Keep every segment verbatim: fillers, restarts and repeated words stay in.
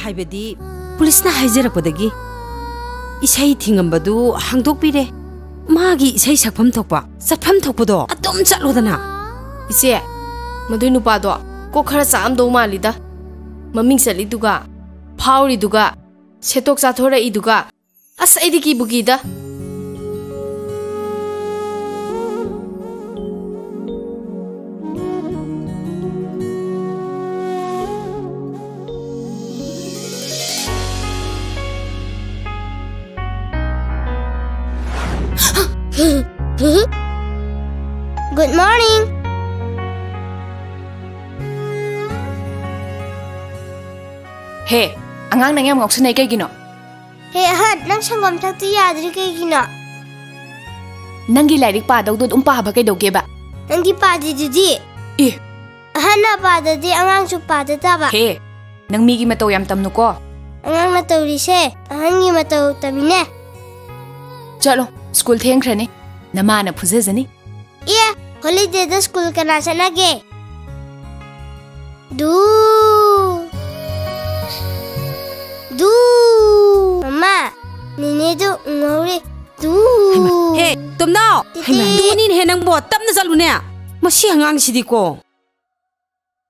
ꯍꯥꯏꯕꯗꯤ, ꯄꯨꯂꯤꯁꯅ ꯍꯥꯏꯖꯔꯛꯄꯗꯒꯤ ꯏꯁꯩ ꯊꯤꯡꯉꯝꯕꯗꯨ ꯍꯥꯡꯗꯣꯛꯄꯤꯔꯦ꯫ ꯃꯥꯒꯤ ꯏꯁꯩ ꯁꯛꯐꯝ ꯊꯣꯛꯄ, ꯆꯠꯐꯝ ꯊꯣꯛꯄꯗꯣ ꯑꯗꯨꯝ ꯆꯠꯂꯣꯗꯅ꯫ ꯏꯆꯦ, ꯃꯗꯨꯏ ꯅꯨꯄꯥꯗꯣ ꯀꯣꯛ ꯈꯔ ꯆꯥꯛꯑꯝꯗꯧ ꯃꯥꯜꯂꯤꯗ꯫ ꯃꯃꯤꯡ ꯆꯠꯂꯤꯗꯨꯒ, ꯐꯥꯎꯔꯤꯗꯨꯒ, ꯁꯦꯠꯇꯣꯛ ꯆꯥꯊꯣꯔꯛꯏꯗꯨꯒ꯫ ꯑꯁ, ꯑꯩꯗꯤ ꯀꯤꯕꯨ ꯀꯤꯗ꯫ Good morning. ꯍꯦ, ꯑꯉꯥꯡ ꯅꯪ ꯌꯥꯝ ꯉꯥꯎꯁꯟꯅꯩ ꯀꯩꯒꯤꯅꯣ? ꯍꯦ ꯑꯍꯟ, ꯅꯪ ꯁꯪꯒꯣꯝ ꯊꯛꯇ ꯌꯥꯗ꯭ꯔꯤ ꯀꯩꯒꯤꯅꯣ? ꯅꯪꯒꯤ ꯂꯥꯏꯔꯤꯛ ꯄꯥꯗꯧꯗꯣ ꯑꯗꯨꯝ ꯄꯥꯕ ꯀꯩꯗꯧꯒꯦꯕ? ꯅꯪꯗꯤ ꯄꯥꯗ꯭ꯔꯤꯗꯨꯗꯤ꯫ ꯑꯦ꯫ ꯑꯍꯟꯅ ꯄꯥꯗꯗꯤ ꯑꯉꯥꯡꯁꯨ ꯄꯥꯗ ꯇꯥꯕ꯫ ꯍꯦ, ꯅꯪ ꯃꯤꯒꯤ ꯃꯇꯧ ꯌꯥꯝ ꯇꯝꯅꯨꯀꯣ꯫ ꯑꯉꯥꯡꯅ ꯇꯧꯔꯤꯁꯦ ꯑꯍꯟꯒꯤ ꯃꯇꯧ ꯇꯝꯃꯤꯅꯦ꯫ ꯆꯠꯂꯣ, ꯁ꯭ꯀꯨꯜ ꯊꯦꯡꯈ꯭ꯔꯅꯤ꯫ ꯅꯃꯥꯅ ꯐꯨꯖꯖꯅꯤ꯫ ꯑꯦ, ꯍꯣꯂꯤꯗꯦꯗ ꯁ꯭ꯀꯨꯜ ꯀꯅꯥ ꯆꯠꯅꯒꯦ? ꯗꯨ꯫ ꯗꯨ꯫ ꯃꯃꯥ, ꯅꯦꯅꯦꯗꯨ ꯎꯪꯍꯧꯔꯦ꯫ ꯗꯨ꯫ ꯍꯩꯃꯥ, ꯍꯦ, ꯇꯣꯝꯅꯥꯎ! ꯇꯤꯇꯤ꯫ ꯍꯩꯃꯥ, ꯗꯨꯅꯤꯅꯦꯍꯦ ꯅꯪꯕꯣ, ꯇꯞꯅ ꯆꯠꯂꯨꯅꯦ꯫ ꯃꯁꯤ ꯑꯉꯥꯡꯁꯤꯗꯤꯀꯣ꯫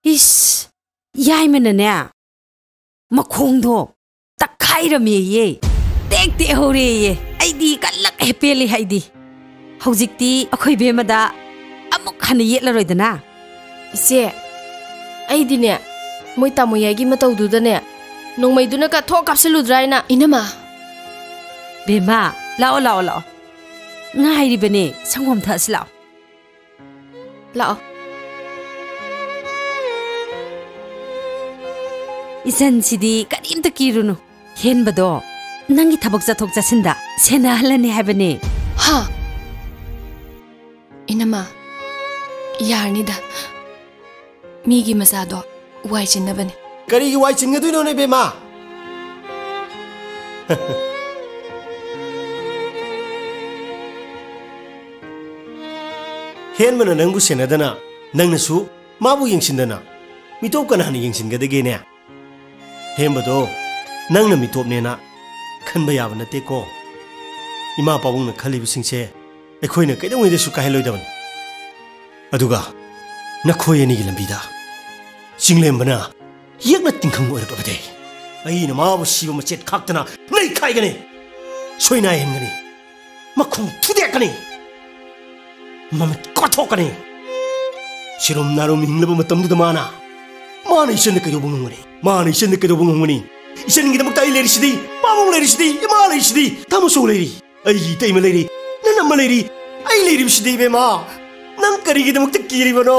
ꯏꯁ, ꯌꯥꯏꯃꯅꯅꯦ, ꯃꯈꯣꯡꯗꯣ ꯇꯛꯈꯥꯏꯔꯝꯃꯦꯌꯦ꯫ ꯇꯦꯛ ꯇꯦꯛ ꯍꯧꯔꯦꯌꯦ꯫ ꯑꯩꯗꯤ ꯀꯜꯂꯛ ꯍꯦꯞꯄꯦꯜꯂꯤ ꯍꯥꯏꯗꯤ꯫ ꯍꯧꯖꯤꯛꯇꯤ ꯑꯩꯈꯣꯏ ꯕꯦꯝꯃꯗ ꯑꯃꯨꯛ ꯍꯟꯅ ꯌꯦꯠꯂꯔꯣꯏꯗꯅ꯫ ꯏꯆꯦ, ꯑꯩꯗꯤꯅꯦ, ꯃꯣꯏ ꯇꯥꯃꯣ ꯌꯥꯏꯒꯤ ꯃꯇꯧꯗꯨꯗꯅꯦ, ꯅꯣꯡꯃꯩꯗꯨꯅ ꯀꯥꯊꯣꯛ ꯀꯥꯞꯁꯤꯜꯂꯨꯗ꯭ꯔꯥ ꯍꯥꯏꯅ꯫ ꯏꯅꯝꯃ! ꯕꯦꯝꯃ, ꯂꯥꯛꯑꯣ, ꯂꯥꯛꯑꯣ, ꯂꯥꯛꯑꯣ꯫ ꯉꯥꯏꯔꯤꯕꯅꯦ, ꯁꯪꯒꯣꯝ ꯊꯛꯑꯁꯤ ꯂꯥꯛꯑꯣ꯫ ꯂꯥꯛꯑꯣ꯫ ꯏꯆꯟꯁꯤꯗꯤ ꯀꯔꯤꯝꯇ ꯀꯤꯔꯨꯅꯨ꯫ ꯍꯦꯟꯕꯗꯣ ꯅꯪꯒꯤ ꯊꯕꯛ ꯆꯠꯊꯣꯛ ꯆꯠꯁꯤꯟꯗ ꯁꯦꯟꯅꯍꯜꯂꯅꯤ ꯍꯥꯏꯕꯅꯦ꯫ ꯍꯥ? ꯏꯅꯝꯃ, ꯌꯥꯔꯅꯤꯗ꯫ ꯃꯤꯒꯤ ꯃꯆꯥꯗꯣ ꯋꯥꯏ ꯆꯤꯟꯅꯕꯅꯦ꯫ ꯀꯔꯤꯒꯤ ꯋꯥꯏ ꯆꯤꯟꯒꯗꯣꯏꯅꯣꯅꯦ, ꯕꯦꯝꯃ? ꯍꯦꯟꯕꯅ ꯅꯪꯕꯨ ꯁꯦꯟꯅꯗꯅ, ꯅꯪꯅꯁꯨ ꯃꯥꯕꯨ ꯌꯦꯡꯁꯤꯟꯗꯅ, ꯃꯤꯇꯣꯞ ꯀꯅꯥꯅ ꯌꯦꯡꯁꯤꯟꯒꯗꯒꯦꯅꯦ? ꯍꯦꯝꯕꯗꯣ ꯅꯪꯅ ꯃꯤꯇꯣꯞꯅꯦꯅ ꯈꯟꯕ ꯌꯥꯕ ꯅꯠꯇꯦꯀꯣ꯫ ꯏꯃꯥ ꯄꯥꯕꯨꯡꯅ ꯈꯜꯂꯤꯕꯁꯤꯡꯁꯦ ꯑꯩꯈꯣꯏꯅ ꯀꯩꯗꯧꯉꯩꯗꯁꯨ ꯀꯥꯏꯍꯜꯂꯣꯏꯗꯕꯅꯤ꯫ ꯑꯗꯨꯒ ꯅꯈꯣꯏ ꯑꯅꯤꯒꯤ ꯂꯝꯕꯤꯗ ꯆꯤꯡꯂꯦꯝꯕꯅ ꯌꯦꯛꯅ ꯇꯤꯡꯈꯪ ꯑꯣꯏꯔꯛꯂꯕꯗꯤ ꯑꯩꯅ ꯃꯥꯕꯨ ꯁꯤꯕ ꯃꯆꯦꯠ ꯈꯥꯛꯇꯅ ꯅꯩꯈꯥꯏꯒꯅꯤ, ꯁꯣꯏꯅꯥꯏꯍꯟꯒꯅꯤ, ꯃꯈꯣꯡ ꯊꯨꯗꯦꯛꯀꯅꯤ, ꯃꯃꯤꯠ ꯀꯣꯊꯣꯛꯀꯅꯤ꯫ ꯁꯤꯔꯨꯝ ꯅꯥꯔꯨꯝ ꯍꯤꯡꯂꯕ ꯃꯇꯝꯗꯨꯗ ꯃꯥꯅ, ꯃꯥꯅ ꯏꯆꯟꯗ ꯀꯩꯗꯧꯕ ꯉꯝꯒꯅꯤ? ꯃꯥꯅ ꯏꯆꯟꯗ ꯀꯩꯗꯧꯕ ꯉꯝꯒꯅꯤ? ꯏꯆꯟꯒꯤꯗꯃꯛꯇ ꯑꯩ ꯂꯩꯔꯤꯁꯤꯗꯤ, ꯄꯥꯕꯨꯡ ꯂꯩꯔꯤꯁꯤꯗꯤ, ꯏꯃꯥ ꯂꯩꯔꯤꯁꯤꯗꯤ, ꯇꯥꯃꯣꯆꯧ ꯂꯩꯔꯤ, ꯑꯩꯒꯤ ꯏꯇꯩꯃ ꯂꯩꯔꯤ, ꯅꯅꯝꯃ ꯂꯩꯔꯤ, ꯑꯩ ꯂꯩꯔꯤꯕꯁꯤꯗꯤ ꯏꯕꯦꯝꯃ꯫ ꯅꯪ ꯀꯔꯤꯒꯤꯗꯃꯛꯇ ꯀꯤꯔꯤꯕꯅꯣ?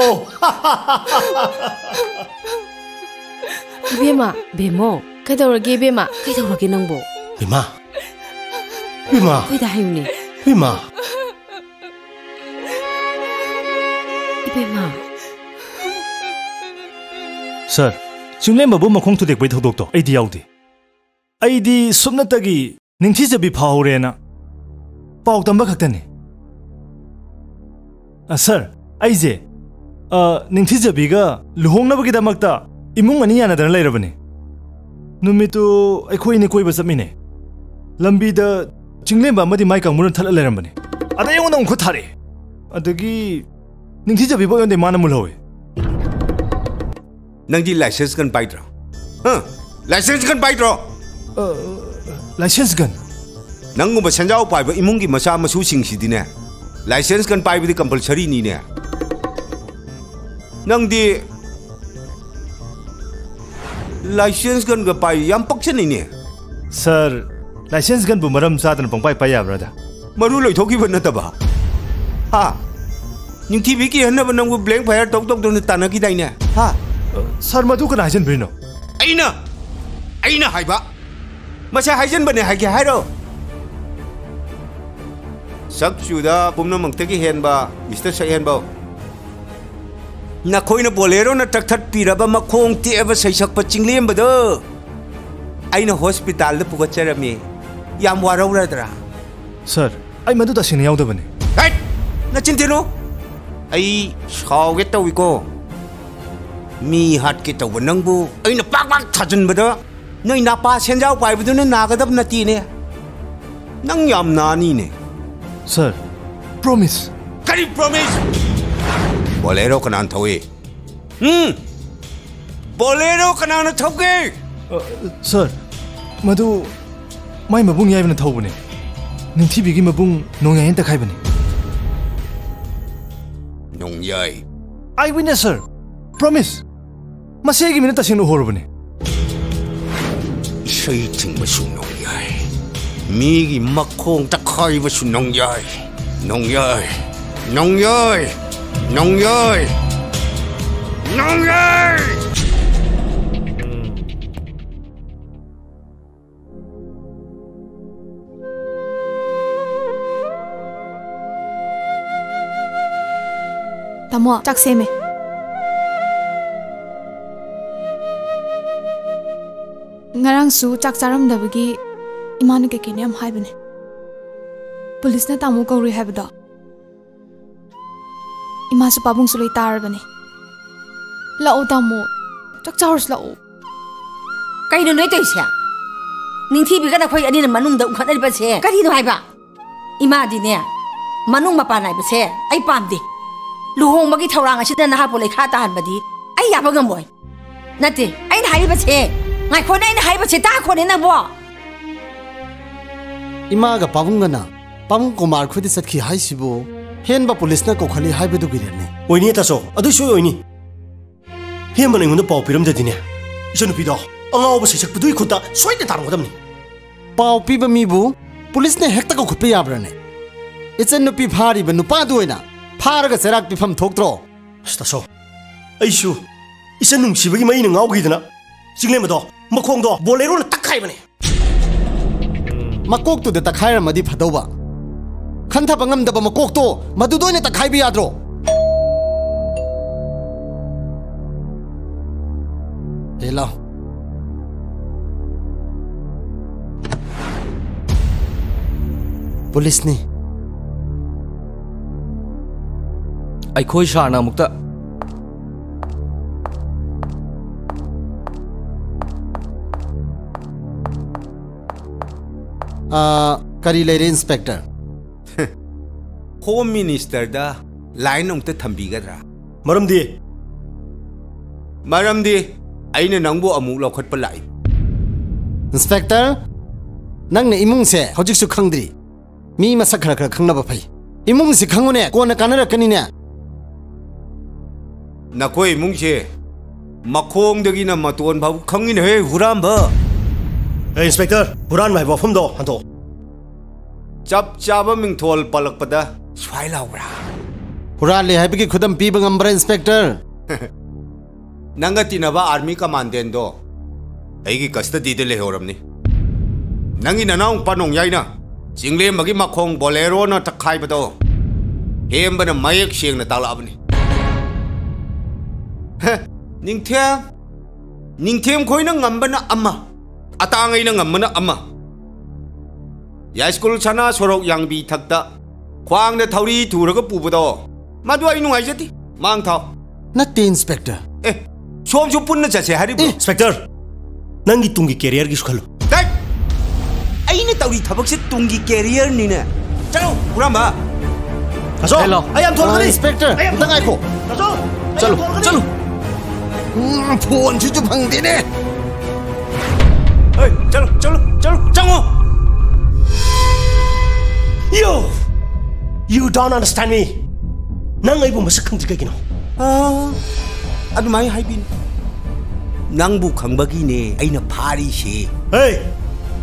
ꯏꯕꯦꯝꯃ, ꯕꯦꯝꯃꯣ, ꯀꯩꯗꯧꯔꯒꯦ ꯏꯕꯦꯝꯃ? ꯀꯩꯗꯧꯔꯒꯦ ꯅꯪꯕꯣ? ꯏꯃꯥ, ꯏꯃꯥ, ꯑꯩꯈꯣꯏꯗ ꯍꯥꯏꯌꯨꯅꯦ꯫ ꯏꯃꯥ꯫ ꯏꯕꯦꯝꯃ꯫ ꯁꯥꯔ, ꯆꯤꯡꯂꯦꯝꯕꯕꯨ ꯃꯈꯣꯡ ꯊꯨꯗꯦꯛꯄꯒꯤ ꯊꯧꯗꯣꯛꯇꯣ ꯑꯩꯗꯤ ꯌꯥꯎꯗꯦ꯫ ꯑꯩꯗꯤ ꯁꯨꯞꯅꯇꯒꯤ ꯅꯤꯡꯊꯤꯖꯕꯤ ꯐꯥꯍꯧꯔꯦꯅ ꯄꯥꯎ ꯇꯝꯕ ꯈꯛꯇꯅꯤ꯫ ꯑ, ꯁꯥꯔ, ꯑꯩꯁꯦ, ꯑ, ꯅꯤꯡꯊꯤꯖꯕꯤꯒ ꯂꯨꯍꯣꯡꯅꯕꯒꯤꯗꯃꯛꯇ ꯏꯃꯨꯡ ꯑꯅꯤ ꯌꯥꯅꯗꯅ ꯂꯩꯔꯕꯅꯤ꯫ ꯅꯨꯃꯤꯠꯇꯨ ꯑꯩꯈꯣꯏ ꯑꯅꯤ ꯀꯣꯏꯕ ꯆꯠꯃꯤꯟꯅꯩ꯫ ꯂꯝꯕꯤꯗ ꯆꯤꯡꯂꯦꯝꯕ ꯑꯃꯗꯤ ꯃꯥꯏ ꯀꯥꯡꯕꯨꯅ ꯊꯠꯂ ꯂꯩꯔꯝꯕꯅꯤ꯫ ꯑꯗꯩ ꯑꯩꯉꯣꯟꯗ ꯑꯃꯨꯛ ꯈꯨꯠ ꯊꯥꯔꯛꯑꯦ꯫ ꯑꯗꯒꯤ ꯅꯤꯡꯊꯤꯖꯕꯤꯕꯨ ꯑꯩꯉꯣꯟꯗ ꯃꯥꯅ ꯃꯨꯜꯍꯧꯋꯦ꯫ ꯅꯪꯗꯤ ꯂꯥꯏꯁꯦꯟꯁ ꯒꯟ ꯄꯥꯏꯗ꯭ꯔꯣ? ꯍꯥ? ꯂꯥꯏꯁꯦꯟꯁ ꯒꯟ ꯄꯥꯏꯗ꯭ꯔꯣ? Licence gun? ꯅꯪꯒꯨꯝꯕ ꯁꯦꯟꯖꯥꯎ ꯄꯥꯏꯕ ꯏꯃꯨꯡꯒꯤ ꯃꯆꯥ ꯃꯁꯨꯁꯤꯡꯁꯤꯗꯤꯅꯦ, ꯂꯥꯏꯁꯦꯟꯁ ꯒꯟ ꯄꯥꯏꯕꯗꯤ ꯀꯝꯄꯜꯁꯔꯤꯅꯤꯅꯦ꯫ ꯅꯪꯗꯤ ꯂꯥꯏꯁꯦꯟꯁ ꯒꯟꯒ ꯄꯥꯏ, ꯌꯥꯝ ꯄꯛꯆꯅꯤꯅꯦ꯫ ꯁꯥꯔ, ꯂꯥꯏꯁꯦꯟꯁ ꯒꯟꯕꯨ ꯃꯔꯝ ꯆꯥꯗꯅ ꯄꯪꯄꯥꯏ ꯄꯥꯏ ꯌꯥꯕ꯭ꯔꯥꯗ? ꯃꯔꯨ ꯂꯣꯏꯊꯣꯛꯈꯤꯕ ꯅꯠꯇꯕ? ꯍꯥ? ꯅꯤꯡꯊꯤꯕꯤ ꯀꯤꯍꯟꯅꯕ ꯅꯪꯕꯨ ꯕ꯭ꯂꯦꯡ ꯐꯥꯌꯔ ꯇꯧ ꯇꯧꯗꯅ ꯇꯥꯟꯅꯈꯤꯗꯥꯏꯅꯦ? ꯍꯥ? ꯁꯥꯔ, ꯃꯗꯨ ꯀꯅꯥ ꯍꯥꯏꯖꯟꯕꯤꯔꯤꯅꯣ? ꯑꯩꯅ! ꯑꯩꯅ ꯍꯥꯏꯕ! ꯃꯁꯤ ꯍꯥꯏꯖꯟꯕꯅꯦ ꯍꯥꯏꯒꯦ ꯍꯥꯏꯔꯣ? ꯁꯛ ꯆꯨꯗ ꯄꯨꯝꯅꯃꯛꯇꯒꯤ ꯍꯦꯟꯕ ꯃꯤꯁꯇꯔ ꯁꯛꯍꯦꯟꯕꯧ, ꯅꯈꯣꯏꯅ ꯕꯣꯂꯦꯔꯣꯅ ꯇꯛꯊꯠꯄꯤꯔꯕ ꯃꯈꯣꯡ ꯇꯦꯛꯑꯕ ꯁꯩꯁꯛꯄ ꯆꯤꯡꯂꯦꯝꯕꯗꯣ ꯑꯩꯅ ꯍꯣꯁꯄꯤꯇꯥꯜꯗ ꯄꯨꯈꯠꯆꯔꯝꯃꯤ꯫ ꯌꯥꯝ ꯋꯥꯔꯧꯔꯗ꯭ꯔꯥ? ꯁꯥꯔ, ꯑꯩ ꯃꯗꯨ ꯇꯁꯦꯡꯅ ꯌꯥꯎꯗꯕꯅꯤ꯫ ꯍꯦꯠ! ꯅꯆꯤꯟ ꯊꯤꯅꯨ! ꯑꯩ ꯁꯥꯎꯒꯦ ꯇꯧꯏꯀꯣ꯫ ꯃꯤ ꯍꯥꯠꯀꯦ ꯇꯧꯕ ꯅꯪꯕꯨ ꯑꯩꯅ ꯄꯥꯛ ꯄꯥꯛ ꯊꯥꯖꯤꯟꯕꯗ ꯅꯣꯏ ꯅꯄꯥ ꯁꯦꯟꯖꯥꯎ ꯄꯥꯏꯕꯗꯨꯅ ꯅꯥꯒꯗꯕ ꯅꯠꯇꯦꯅꯦ꯫ ꯅꯪ ꯌꯥꯝ ꯅꯥꯅꯤꯅꯦ꯫ ꯁꯥꯔ, ꯄ꯭ꯔꯣꯃꯤꯁ꯫ ꯀꯔꯤ ꯄ꯭ꯔꯣꯃꯤꯁ? ꯕꯣꯂꯦꯔꯣ ꯀꯅꯥꯅ ꯊꯧꯏ? ꯎꯝ? ꯕꯣꯂꯦꯔꯣ ꯀꯅꯥꯅ ꯊꯧꯒꯦ? ꯁꯥꯔ, ꯃꯗꯨ ꯃꯥꯏ ꯃꯕꯨꯡ ꯌꯥꯏꯕꯅ ꯊꯧꯕꯅꯦ꯫ ꯅꯤꯡꯊꯤꯕꯤꯒꯤ ꯃꯕꯨꯡ ꯅꯣꯡꯌꯥꯏꯅ ꯇꯛꯈꯥꯏꯕꯅꯦ꯫ ꯅꯣꯡꯌꯥꯏ꯫ ꯑꯥꯏ ꯋꯤꯠꯅꯦꯁ, ꯁꯥꯔ꯫ ꯄ꯭ꯔꯣꯃꯤꯁ꯫ ꯃꯁꯤ ꯑꯩꯒꯤ ꯃꯤꯠꯅ ꯇꯁꯦꯡꯅ ꯎꯍꯧꯔꯕꯅꯦ꯫ ꯏꯁꯩ ꯊꯤꯡꯕꯁꯨ ꯅꯣꯡꯌꯥꯏ, ꯃꯤꯒꯤ ꯃꯈꯣꯡ ꯇꯛꯈꯥꯏꯕꯁꯨ ꯅꯣꯡꯌꯥꯏ꯫ ꯅꯣꯡꯌꯥꯏ, ꯅꯣꯡꯌꯥꯏ, ꯅꯣꯡꯌꯥꯏ, ꯅꯣꯡꯌꯥꯏ! ꯇꯥꯃꯣ, ꯆꯥꯛ ꯁꯦꯝꯃꯦ꯫ ꯉꯔꯥꯡꯁꯨ ꯆꯥꯛ ꯆꯥꯔꯝꯗꯕꯒꯤ ꯏꯃꯥꯅ ꯀꯩꯀꯩꯅꯣ ꯌꯥꯝ ꯍꯥꯏꯕꯅꯦ꯫ ꯄꯨꯂꯤꯁꯅ ꯇꯥꯃꯣ ꯀꯧꯔꯨꯏ ꯍꯥꯏꯕꯗꯣ ꯏꯃꯥꯁꯨ ꯄꯥꯕꯨꯡꯁꯨ ꯂꯣꯏ ꯇꯥꯔꯕꯅꯦ꯫ ꯂꯥꯛꯑꯣ ꯇꯥꯃꯣ, ꯆꯥꯛ ꯆꯥꯔꯨꯁꯤ ꯂꯥꯛꯑꯣ꯫ ꯀꯩꯅꯣ ꯅꯣꯏ ꯇꯧꯔꯤꯁꯦ? ꯅꯤꯡꯊꯤꯕꯤꯒ ꯅꯈꯣꯏ ꯑꯅꯤꯅ ꯃꯅꯨꯡꯗ ꯎꯈꯠꯅꯔꯤꯕꯁꯦ ꯀꯔꯤꯅꯣ ꯍꯥꯏꯕ? ꯏꯃꯥꯗꯤꯅꯦ, ꯃꯅꯨꯡ ꯃꯄꯥꯟ ꯅꯥꯏꯕꯁꯦ ꯑꯩ ꯄꯥꯝꯗꯦ꯫ ꯂꯨꯍꯣꯡꯕꯒꯤ ꯊꯧꯔꯥꯡ ꯑꯁꯤꯗ ꯅꯍꯥꯛꯄꯨ ꯂꯩꯈꯥ ꯇꯥꯍꯟꯕꯗꯤ ꯑꯩ ꯌꯥꯕ ꯉꯝꯃꯣꯏ꯫ ꯅꯠꯇꯦ, ꯑꯩꯅ ꯍꯥꯏꯔꯤꯕꯁꯦ, ꯉꯥꯏꯈꯣꯅꯦ, ꯑꯩꯅ ꯍꯥꯏꯔꯤꯕꯁꯦ ꯇꯥꯈꯣꯅꯦ ꯅꯪꯕꯣ꯫ ꯏꯃꯥꯒ ꯄꯥꯕꯨꯡꯒꯅ ꯄꯥꯕꯨꯡ ꯀꯨꯃꯥꯔ ꯈꯣꯏꯗ ꯆꯠꯈꯤ ꯍꯥꯏꯁꯤꯕꯨ ꯍꯦꯟꯕ ꯄꯨꯂꯤꯁꯅ ꯀꯧꯈꯠꯂꯤ ꯍꯥꯏꯕꯗꯨꯒꯤ ꯔꯦꯞꯅꯤ꯫ ꯑꯣꯏꯅꯤ ꯇꯥꯆꯧ, ꯑꯗꯨꯏ ꯁꯣꯏ ꯑꯣꯏꯅꯤ꯫ ꯍꯦꯟꯕꯅ ꯑꯩꯉꯣꯟꯗ ꯄꯥꯎ ꯄꯤꯔꯝꯗꯗꯤꯅꯦ, ꯏꯆꯟꯅꯨꯄꯤꯗꯣ ꯑꯉꯥꯎꯕ ꯁꯩꯁꯛꯄꯗꯨꯒꯤ ꯈꯨꯠꯇ ꯁꯣꯏꯗꯅ ꯇꯥꯔꯝꯒꯗꯕꯅꯤ꯫ ꯄꯥꯎ ꯄꯤꯕ ꯃꯤꯕꯨ ꯄꯨꯂꯤꯁꯅ ꯍꯦꯛꯇ ꯀꯧꯈꯠꯄ ꯌꯥꯕ꯭ꯔꯥꯅꯦ? ꯏꯆꯟꯅꯨꯄꯤ ꯐꯥꯔꯤꯕ ꯅꯨꯄꯥꯗꯨ ꯑꯣꯏꯅ ꯐꯥꯔꯒ ꯆꯩꯔꯥꯛ ꯄꯤꯐꯝ ꯊꯣꯛꯇ꯭ꯔꯣ? ꯑꯁ ꯇꯥꯆꯧ, ꯑꯩꯁꯨ ꯏꯆꯟ ꯅꯨꯡꯁꯤꯕꯒꯤ ꯃꯩꯅ ꯉꯥꯎꯈꯤꯗꯅ ꯆꯤꯡꯂꯦꯝꯕꯗꯣ ꯃꯈꯣꯡꯗꯣ ꯕꯣꯂꯦꯔꯣꯅ ꯇꯛꯈꯥꯏꯕꯅꯦ꯫ ꯃꯀꯣꯛꯇꯨꯗ ꯇꯛꯈꯥꯏꯔꯝꯃꯗꯤ ꯐꯗꯧꯕ꯫ ꯈꯟꯊꯕ ꯉꯝꯗꯕ ꯃꯀꯣꯛꯇꯣ ꯃꯗꯨꯗ ꯑꯣꯏꯅ ꯇꯛꯈꯥꯏꯕ ꯌꯥꯗ꯭ꯔꯣ? ꯍꯦ ꯂꯥꯎ꯫ ꯄꯨꯂꯤꯁꯅꯤ꯫ ꯑꯩꯈꯣꯏ ꯁꯥꯔꯅ ꯑꯃꯨꯛꯇ ꯑꯥ, ꯀꯔꯤ ꯂꯩꯔꯦ, ꯏꯟꯁꯄꯦꯛꯇꯔ? ꯍꯣꯝ ꯃꯤꯅꯤꯁꯇꯔꯗ ꯂꯥꯏꯟ ꯑꯃꯨꯛꯇ ꯊꯝꯕꯤꯒꯗ꯭ꯔꯥ? ꯃꯔꯝꯗꯤ? ꯃꯔꯝꯗꯤ ꯑꯩꯅ ꯅꯪꯕꯨ ꯑꯃꯨꯛ ꯂꯧꯈꯠꯄ ꯂꯥꯛꯏ꯫ ꯏꯟꯁꯄꯦꯛꯇꯔ, ꯅꯪꯅ ꯏꯃꯨꯡꯁꯦ ꯍꯧꯖꯤꯛꯁꯨ ꯈꯪꯗ꯭ꯔꯤ꯫ ꯃꯤ ꯃꯁꯛ ꯈꯔ ꯈꯔ ꯈꯪꯅꯕ ꯐꯩ꯫ ꯏꯃꯨꯡꯁꯤ ꯈꯪꯉꯨꯅꯦ, ꯀꯣꯟꯅ ꯀꯥꯟꯅꯔꯛꯀꯅꯤꯅꯦ꯫ ꯅꯈꯣꯏ ꯏꯃꯨꯡꯁꯦ ꯃꯈꯣꯡꯗꯒꯤꯅ ꯃꯇꯣꯟ ꯐꯥꯎ ꯈꯪꯉꯤꯅꯦꯍꯦ, ꯍꯨꯔꯥꯟꯕ꯫ ꯑꯦ, ꯏꯟꯁꯄꯦꯛꯇꯔ, ꯍꯨꯔꯥꯟꯕ ꯍꯥꯏꯕ ꯋꯥꯐꯝꯗꯣ ꯍꯟꯗꯣꯛꯑꯣ꯫ ꯆꯞ ꯆꯥꯕ ꯃꯤꯡꯊꯣꯜ ꯄꯜꯂꯛꯄꯗ ꯁ꯭ꯋꯥꯏ ꯂꯥꯎꯕ꯭ꯔꯥ? ꯍꯨꯔꯥꯜꯂꯦ ꯍꯥꯏꯕꯒꯤ ꯈꯨꯗꯝ ꯄꯤꯕ ꯉꯝꯕ꯭ꯔꯥ, ꯏꯟꯁꯄꯦꯛꯇꯔ? ꯅꯪꯒ ꯇꯤꯟꯅꯕ ꯑꯥꯔꯃꯤ ꯀꯃꯥꯟꯗꯦꯟꯗꯣ ꯑꯩꯒꯤ ꯀꯁꯇꯗꯤꯗ ꯂꯩꯍꯧꯔꯝꯅꯤ꯫ ꯅꯪꯒꯤ ꯅꯅꯥꯎ ꯅꯨꯄꯥ ꯅꯣꯡꯌꯥꯏꯅ ꯆꯤꯡꯂꯦꯝꯕꯒꯤ ꯃꯈꯣꯡ ꯕꯣꯂꯦꯔꯣꯅ ꯇꯛꯈꯥꯏꯕꯗꯣ ꯍꯦꯝꯕꯅ ꯃꯌꯦꯛ ꯁꯦꯡꯅ ꯇꯥꯛꯂꯛꯑꯕꯅꯤ꯫ ꯍꯦ, ꯅꯤꯡꯊꯦꯝ, ꯅꯤꯡꯊꯦꯝ ꯈꯣꯏꯅ ꯉꯝꯕꯅ ꯑꯃ, ꯑꯇꯥꯡ ꯑꯩꯅ ꯉꯝꯕꯅ ꯑꯃ꯫ ꯌꯥꯏꯁ꯭ꯀꯨꯜ ꯁꯅꯥ ꯁꯣꯔꯣꯛ ꯌꯥꯡꯕꯤ ꯊꯛꯇ ꯈ꯭ꯋꯥꯡꯗ ꯊꯧꯔꯤ ꯊꯨꯔꯒ ꯄꯨꯕꯗꯣ, ꯃꯗꯨ ꯑꯩ ꯅꯨꯡꯉꯥꯏꯖꯗꯦ꯫ ꯃꯥꯡ ꯊꯥꯎ꯫ ꯅꯠꯇꯦ, ꯏꯟꯁꯄꯦꯛꯇꯔ꯫ ꯑꯦ, ꯁꯣꯝꯁꯨ ꯄꯨꯟꯅ ꯆꯠꯁꯦ ꯍꯥꯏꯔꯤꯕ꯭ꯔꯣ? ꯏꯟꯁꯄꯦꯛꯇꯔ, ꯅꯪꯒꯤ ꯇꯨꯡꯒꯤ ꯀꯦꯔꯤꯌꯔꯒꯤꯁꯨ ꯈꯜꯂꯨ꯫ ꯇꯠ! ꯑꯩꯅ ꯇꯧꯔꯤ ꯊꯕꯛꯁꯦ ꯇꯨꯡꯒꯤ ꯀꯦꯔꯤꯌꯔꯅꯤꯅꯦ꯫ ꯆꯠꯂꯣ, ꯍꯨꯔꯥꯟꯕ꯫ ꯑꯁꯣꯛ, ꯍꯦꯂꯣ꯫ ꯑꯩ ꯌꯥꯝ ꯊꯣꯛꯂꯛꯀꯅꯤ꯫ ꯏꯟꯁꯄꯦꯛꯇꯔ, ꯑꯩ ꯌꯥꯝ ꯑꯝꯇ ꯉꯥꯏꯈꯣ꯫ ꯑꯁꯣꯛ, ꯑꯩ ꯆꯠꯂꯣ, ꯌꯥꯝ ꯊꯣꯛꯂꯛꯀꯅꯤ꯫ ꯆꯠꯂꯣ꯫ ꯎꯝ, ꯐꯣꯟꯁꯤꯁꯨ ꯐꯪꯗꯦꯅꯦ꯫ ꯍꯦ, ꯆꯠꯂꯣ, ꯆꯠꯂꯣ, ꯆꯠꯂꯣ, ꯆꯪꯉꯣ꯫ You, you don't understand me. ꯅꯪ ꯑꯩꯕꯨ ꯃꯁꯛ ꯈꯪꯗ꯭ꯔꯤ ꯀꯩꯒꯤꯅꯣ? ꯑꯥ, ꯑꯗꯨꯃꯥꯏꯅ ꯍꯥꯏꯕꯤꯅꯨ꯫ ꯅꯪꯕꯨ ꯈꯪꯕꯒꯤꯅꯦ ꯑꯩꯅ ꯐꯥꯔꯤꯁꯦ꯫ ꯍꯦ,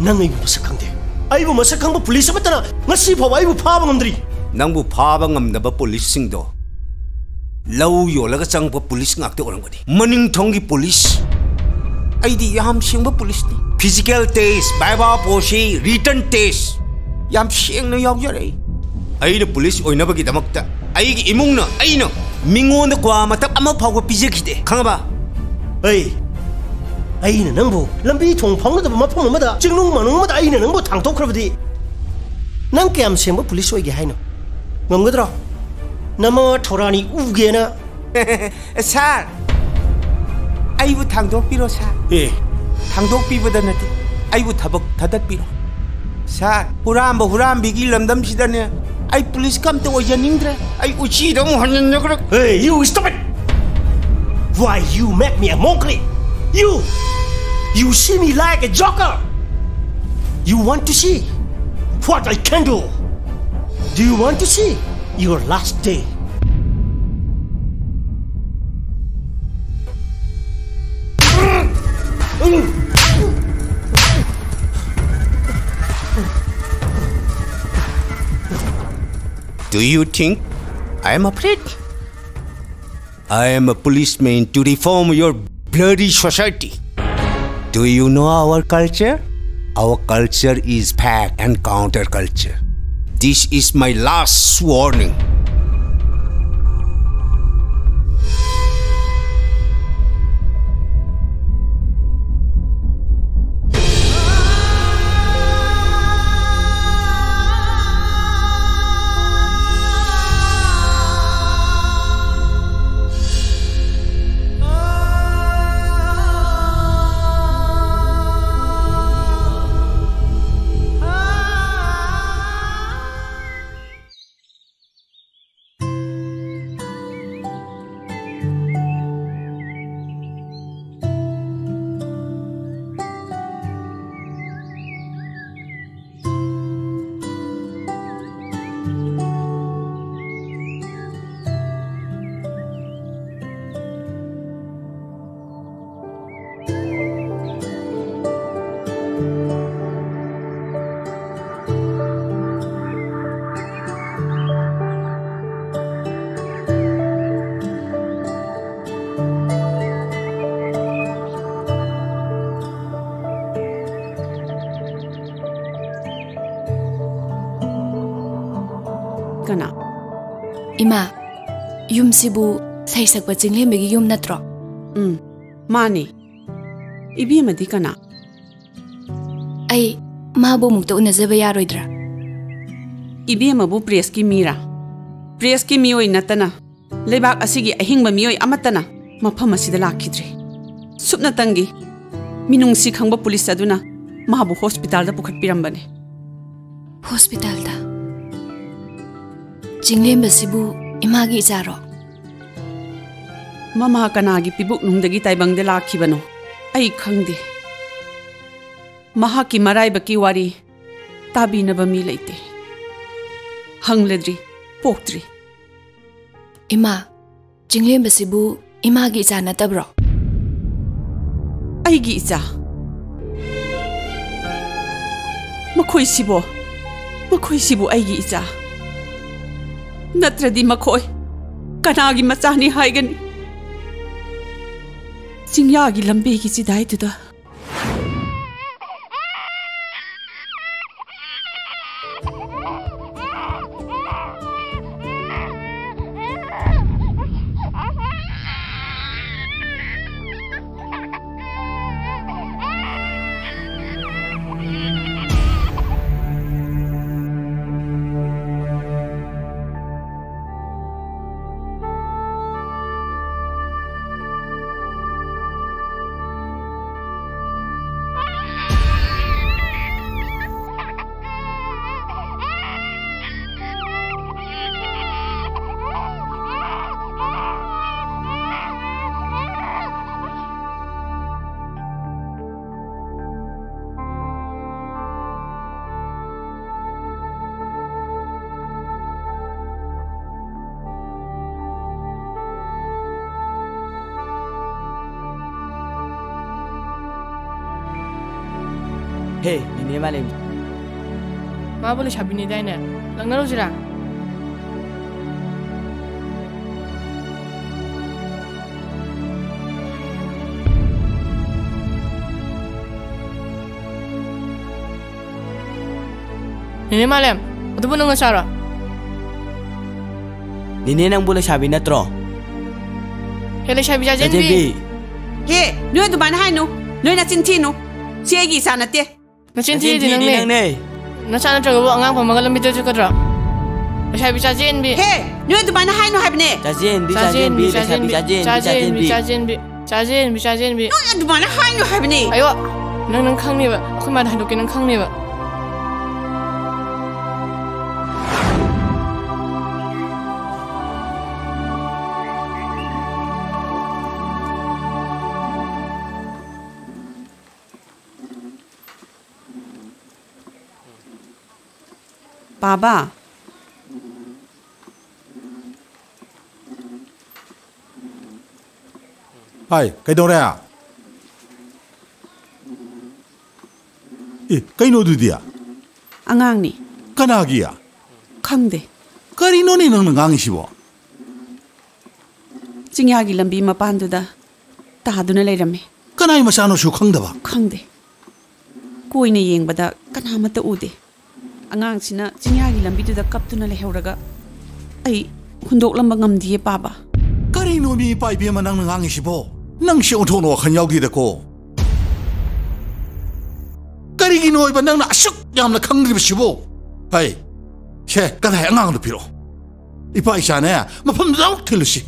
ꯅꯪ ꯑꯩꯕꯨ ꯃꯁꯛ ꯈꯪꯗꯦ꯫ ꯑꯩꯕꯨ ꯃꯁꯛ ꯈꯪꯕ ꯄꯨꯂꯤꯁ ꯑꯃꯠꯇꯅ ꯉꯁꯤ ꯐꯥꯎꯕ ꯑꯩꯕꯨ ꯐꯥꯕ ꯉꯝꯗ꯭ꯔꯤ꯫ ꯅꯪꯕꯨ ꯐꯥꯕ ꯉꯝꯗꯕ ꯄꯨꯂꯤꯁꯁꯤꯡꯗꯣ ꯂꯧ ꯌꯣꯜꯂꯒ ꯆꯪꯉꯛꯄ ꯄꯨꯂꯤꯁ ꯉꯥꯛꯇ ꯑꯣꯏꯔꯝꯒꯅꯤ꯫ ꯃꯅꯤꯡꯊꯣꯡꯒꯤ ꯄꯨꯂꯤꯁ꯫ ꯑꯩꯗꯤ ꯌꯥꯝ ꯁꯦꯡꯕ ꯄꯨꯂꯤꯁꯅꯤ꯫ Physical test, viva post, written test, ꯌꯥꯝ ꯁꯦꯡꯅ ꯌꯥꯎꯖꯔꯛꯏ꯫ ꯑꯩꯅ ꯄꯨꯂꯤꯁ ꯑꯣꯏꯅꯕꯒꯤꯗꯃꯛꯇ ꯑꯩꯒꯤ ꯏꯃꯨꯡꯅ ꯑꯩꯅ ꯃꯤꯉꯣꯟꯗ ꯀ꯭ꯋꯥ ꯃꯇꯞ ꯑꯃ ꯐꯥꯎꯕ ꯄꯤꯖꯈꯤꯗꯦ, ꯈꯪꯉꯕ? ꯑꯩ, ꯑꯩꯅ ꯅꯪꯕꯨ ꯂꯝꯕꯤ ꯊꯣꯡ ꯐꯥꯎꯅꯗꯕ ꯃꯐꯝ ꯑꯃꯗ, ꯆꯤꯡꯅꯨꯡ ꯃꯥꯅꯨꯡ ꯑꯃꯗ ꯑꯩꯅ ꯅꯪꯕꯨ ꯊꯥꯡꯗꯣꯛꯈ꯭ꯔꯕꯗꯤ ꯅꯪ ꯀꯌꯥꯝ ꯁꯦꯡꯕ ꯄꯨꯂꯤꯁ ꯑꯣꯏꯒꯦ ꯍꯥꯏꯅꯣ? ꯉꯝꯒꯗ꯭ꯔꯣ? ꯅꯃꯥ ꯊꯧꯔꯥꯅꯤ ꯎꯒꯦꯅ꯫ ꯁꯥꯔ, ꯑꯩꯕꯨ ꯊꯥꯡꯗꯣꯛꯄꯤꯔꯣ, ꯁꯥꯔ꯫ ꯑꯦ꯫ ꯊꯥꯡꯗꯣꯛꯄꯤꯕꯗ ꯅꯠꯇꯦ, ꯑꯩꯕꯨ ꯊꯕꯛ ꯊꯥꯗꯠꯄꯤꯔꯣ꯫ ꯁꯥꯔ, ꯍꯨꯔꯥꯟꯕ ꯍꯨꯔꯥꯟꯕꯤꯒꯤ ꯂꯝꯗꯝꯁꯤꯗꯅꯦ, ꯑꯩ ꯄꯨꯂꯤꯁꯀ ꯑꯝꯇ ꯑꯣꯏꯖꯅꯤꯡꯗ꯭ꯔꯦ꯫ ꯑꯩ ꯎꯆꯤꯗ ꯑꯃꯨꯛ ꯍꯟꯖꯤꯟꯖꯈ꯭ꯔꯦ꯫ Hey, you stop it! Why you make me a mockery? You, you see me like a joker? You want to see what I can do? Do you want to see your last day? Do you think I am afraid? I am a policeman to reform your bloody society. Do you know our culture? Our culture is fact and counterculture. This is my last warning. ꯀꯅꯥ? ꯏꯃꯥ, ꯌꯨꯝꯁꯤꯕꯨ ꯁꯩꯁꯛꯄ ꯆꯤꯡꯂꯦꯝꯕꯒꯤ ꯌꯨꯝ ꯅꯠꯇ꯭ꯔꯣ? ꯎꯝ, ꯃꯥꯅꯤ꯫ ꯏꯕꯦꯝꯃꯗꯤ ꯀꯅꯥ? ꯑꯩ ꯃꯥꯕꯨ ꯑꯃꯨꯛꯇ ꯎꯅꯖꯕ ꯌꯥꯔꯣꯏꯗ꯭ꯔꯥ? ꯏꯕꯦꯝꯃꯕꯨ ꯄ꯭ꯔꯦꯁꯀꯤ ꯃꯤꯔꯥ? ꯄ꯭ꯔꯦꯁꯀꯤ ꯃꯤꯑꯣꯏ ꯅꯠꯇꯅ ꯂꯩꯕꯥꯛ ꯑꯁꯤꯒꯤ ꯑꯍꯤꯡꯕ ꯃꯤꯑꯣꯏ ꯑꯃꯠꯇꯅ ꯃꯐꯝ ꯑꯁꯤꯗ ꯂꯥꯛꯈꯤꯗ꯭ꯔꯤ꯫ ꯁꯨꯞꯅꯇꯪꯒꯤ ꯃꯤꯅꯨꯡꯁꯤ ꯈꯪꯕ ꯄꯨꯂꯤꯁ ꯑꯗꯨꯅ ꯃꯥꯕꯨ ꯍꯣꯁꯄꯤꯇꯥꯜꯗ ꯄꯨꯈꯠꯄꯤꯔꯝꯕꯅꯤ꯫ ꯍꯣꯁꯄꯤꯇꯥꯜꯗ꯫ ꯆꯤꯡꯂꯦꯝꯕꯁꯤꯕꯨ ꯏꯃꯥꯒꯤ ꯏꯆꯥꯔꯣ? ꯃꯃꯥ ꯀꯅꯥꯒꯤ ꯄꯤꯕꯨꯛꯅꯨꯡꯗꯒꯤ ꯇꯥꯏꯕꯪꯗ ꯂꯥꯛꯈꯤꯕꯅꯣ ꯑꯩ ꯈꯪꯗꯦ꯫ ꯃꯍꯥꯛꯀꯤ ꯃꯔꯥꯏꯕꯛꯀꯤ ꯋꯥꯔꯤ ꯇꯥꯕꯤꯅꯕ ꯃꯤ ꯂꯩꯇꯦ꯫ ꯍꯪꯂꯗ꯭ꯔꯤ, ꯄꯣꯛꯇ꯭ꯔꯤ꯫ ꯏꯃꯥ, ꯆꯤꯡꯂꯦꯝꯕꯁꯤꯕꯨ ꯏꯃꯥꯒꯤ ꯏꯆꯥ ꯅꯠꯇꯕ꯭ꯔꯣ? ꯑꯩꯒꯤ ꯏꯆꯥ꯫ ꯃꯈꯣꯏꯁꯤꯕꯣ, ꯃꯈꯣꯏꯁꯤꯕꯨ ꯑꯩꯒꯤ ꯏꯆꯥ ꯅꯠꯇ꯭ꯔꯗꯤ ꯃꯈꯣꯏ ꯀꯅꯥꯒꯤ ꯃꯆꯥꯅꯤ ꯍꯥꯏꯒꯅꯤ? ꯆꯤꯡꯌꯥꯒꯤ ꯂꯝꯕꯤꯒꯤ ꯆꯤꯗꯥꯏꯗꯨꯗ꯫ ꯍꯦ, ꯅꯦꯅꯦ ꯃꯥꯂꯦꯝ꯫ ꯃꯥꯕꯨ ꯂꯩꯁꯥꯕꯤꯅꯤꯗꯥꯏꯅꯦ? ꯂꯛꯅꯔꯨꯁꯤꯔꯥ? ꯅꯦꯅꯦ ꯃꯥꯂꯦꯝ, ꯑꯗꯨꯕꯨ ꯅꯪ ꯅꯆꯥꯔꯣ? ꯅꯦꯅꯦ, ꯅꯪꯕꯨ ꯂꯩꯁꯥꯕꯤ ꯅꯠꯇ꯭ꯔꯣ? ꯍꯦ, ꯂꯩꯁꯥꯕꯤ ꯆꯥꯖꯦꯟꯕꯤ꯫ ꯆꯥꯖꯦꯟꯕꯤ꯫ ꯍꯦ, ꯅꯣꯏ ꯑꯗꯨꯃꯥꯏꯅ ꯍꯥꯏꯅꯨ꯫ ꯅꯣꯏ ꯅꯆꯤꯟ ꯊꯤꯅꯨ꯫ ꯁꯤ ꯑꯩꯒꯤ ꯏꯆꯥ ꯅꯠꯇꯦ꯫ ꯅꯆꯤꯟ ꯊꯤꯗꯤ ꯅꯆꯤꯟ ꯊꯤꯗꯤ ꯅꯪꯅꯦ꯫ ꯅꯪꯅꯦ꯫ ꯅꯆꯥ ꯅꯠꯇ꯭ꯔꯒꯕꯨ ꯑꯉꯥꯡ ꯐꯝꯃꯒ ꯂꯝꯕꯤꯗ ꯆꯠꯀꯗ꯭ꯔꯣ? ꯂꯩꯁꯥꯕꯤ ꯆꯥꯖꯦꯟꯕꯤ꯫ ꯍꯦ, ꯅꯣꯏ ꯑꯗꯨꯃꯥꯏꯅ ꯍꯥꯏꯅꯨ ꯍꯥꯏꯕꯅꯦ꯫ ꯆꯥꯖꯦꯟꯕꯤ, ꯆꯥꯖꯦꯟꯕꯤ, ꯆꯥꯖꯦꯟꯕꯤ, ꯂꯩꯁꯥꯕꯤ ꯆꯥꯖꯦꯟꯕꯤ, ꯆꯥꯖꯦꯟꯕꯤ, ꯆꯥꯖꯦꯟꯕꯤ꯫ ꯆꯥꯖꯦꯟꯕꯤ, ꯆꯥꯖꯦꯟꯕꯤ꯫ ꯅꯣꯏ ꯑꯗꯨꯃꯥꯏꯅ ꯍꯥꯏꯅꯨ ꯍꯥꯏꯕꯅꯦ꯫ ꯑꯌꯣ, ꯅꯪ, ꯅꯪ ꯈꯪꯅꯦꯕ꯫ ꯑꯩꯈꯣꯏ ꯃꯥꯗ ꯍꯥꯏꯗꯣꯛꯀꯦ, ꯅꯪ ꯈꯪꯅꯦꯕ꯫ ꯄꯥꯕ꯫ ꯍꯥꯏ, ꯀꯩꯗꯧꯔꯦ? ꯑꯦ, ꯀꯩꯅꯣ ꯑꯗꯨꯗꯤ? ꯑꯉꯥꯡꯅꯤ꯫ ꯀꯅꯥꯒꯤ? ꯈꯪꯗꯦ꯫ ꯀꯔꯤꯅꯣꯅꯦ ꯅꯪꯅ ꯉꯥꯡꯉꯤꯁꯤꯕꯣ? ꯆꯤꯡꯌꯥꯒꯤ ꯂꯝꯕꯤ ꯃꯄꯥꯟꯗꯨꯗ ꯇꯥꯗꯨꯅ ꯂꯩꯔꯝꯃꯤ꯫ ꯀꯅꯥꯏ ꯃꯆꯥꯅꯣꯁꯨ ꯈꯪꯗꯕ? ꯈꯪꯗꯦ꯫ ꯀꯣꯏꯅ ꯌꯦꯡꯕꯗ ꯀꯅꯥꯃꯠꯇ ꯎꯗꯦ꯫ ꯑꯉꯥꯡꯁꯤꯅ ꯆꯤꯡꯌꯥꯒꯤ ꯂꯝꯕꯤꯗꯨꯗ ꯀꯞꯇꯨꯅ ꯂꯩꯍꯧꯔꯒ ꯑꯩ ꯍꯨꯟꯗꯣꯛꯂꯝꯕ ꯉꯝꯗꯤꯌꯦ, ꯄꯥꯕ꯫ ꯀꯔꯤꯅꯣ ꯃꯤ ꯏꯄꯥ ꯏꯕꯦꯝꯃ ꯅꯪꯅ ꯉꯥꯡꯉꯤꯁꯤꯕꯣ? ꯅꯪꯁꯦ ꯑꯣꯟꯊꯣꯛꯅ ꯋꯥꯈꯜ ꯌꯥꯎꯗꯦꯗꯀꯣ꯫ ꯀꯔꯤꯒꯤꯅꯣ ꯑꯣꯏꯕ ꯅꯪꯅ ꯑꯁꯨꯛ ꯌꯥꯝꯅ ꯈꯪꯗ꯭ꯔꯤꯕꯁꯤꯕꯣ? ꯍꯩ, ꯁꯦ, ꯀꯗꯥꯏ ꯑꯉꯥꯡꯗꯣ ꯄꯤꯔꯛꯑꯣ꯫ ꯏꯄꯥ ꯏꯆꯥꯅꯦ, ꯃꯐꯝꯗꯨꯗ ꯑꯃꯨꯛ ꯊꯤꯜꯂꯨꯁꯤ꯫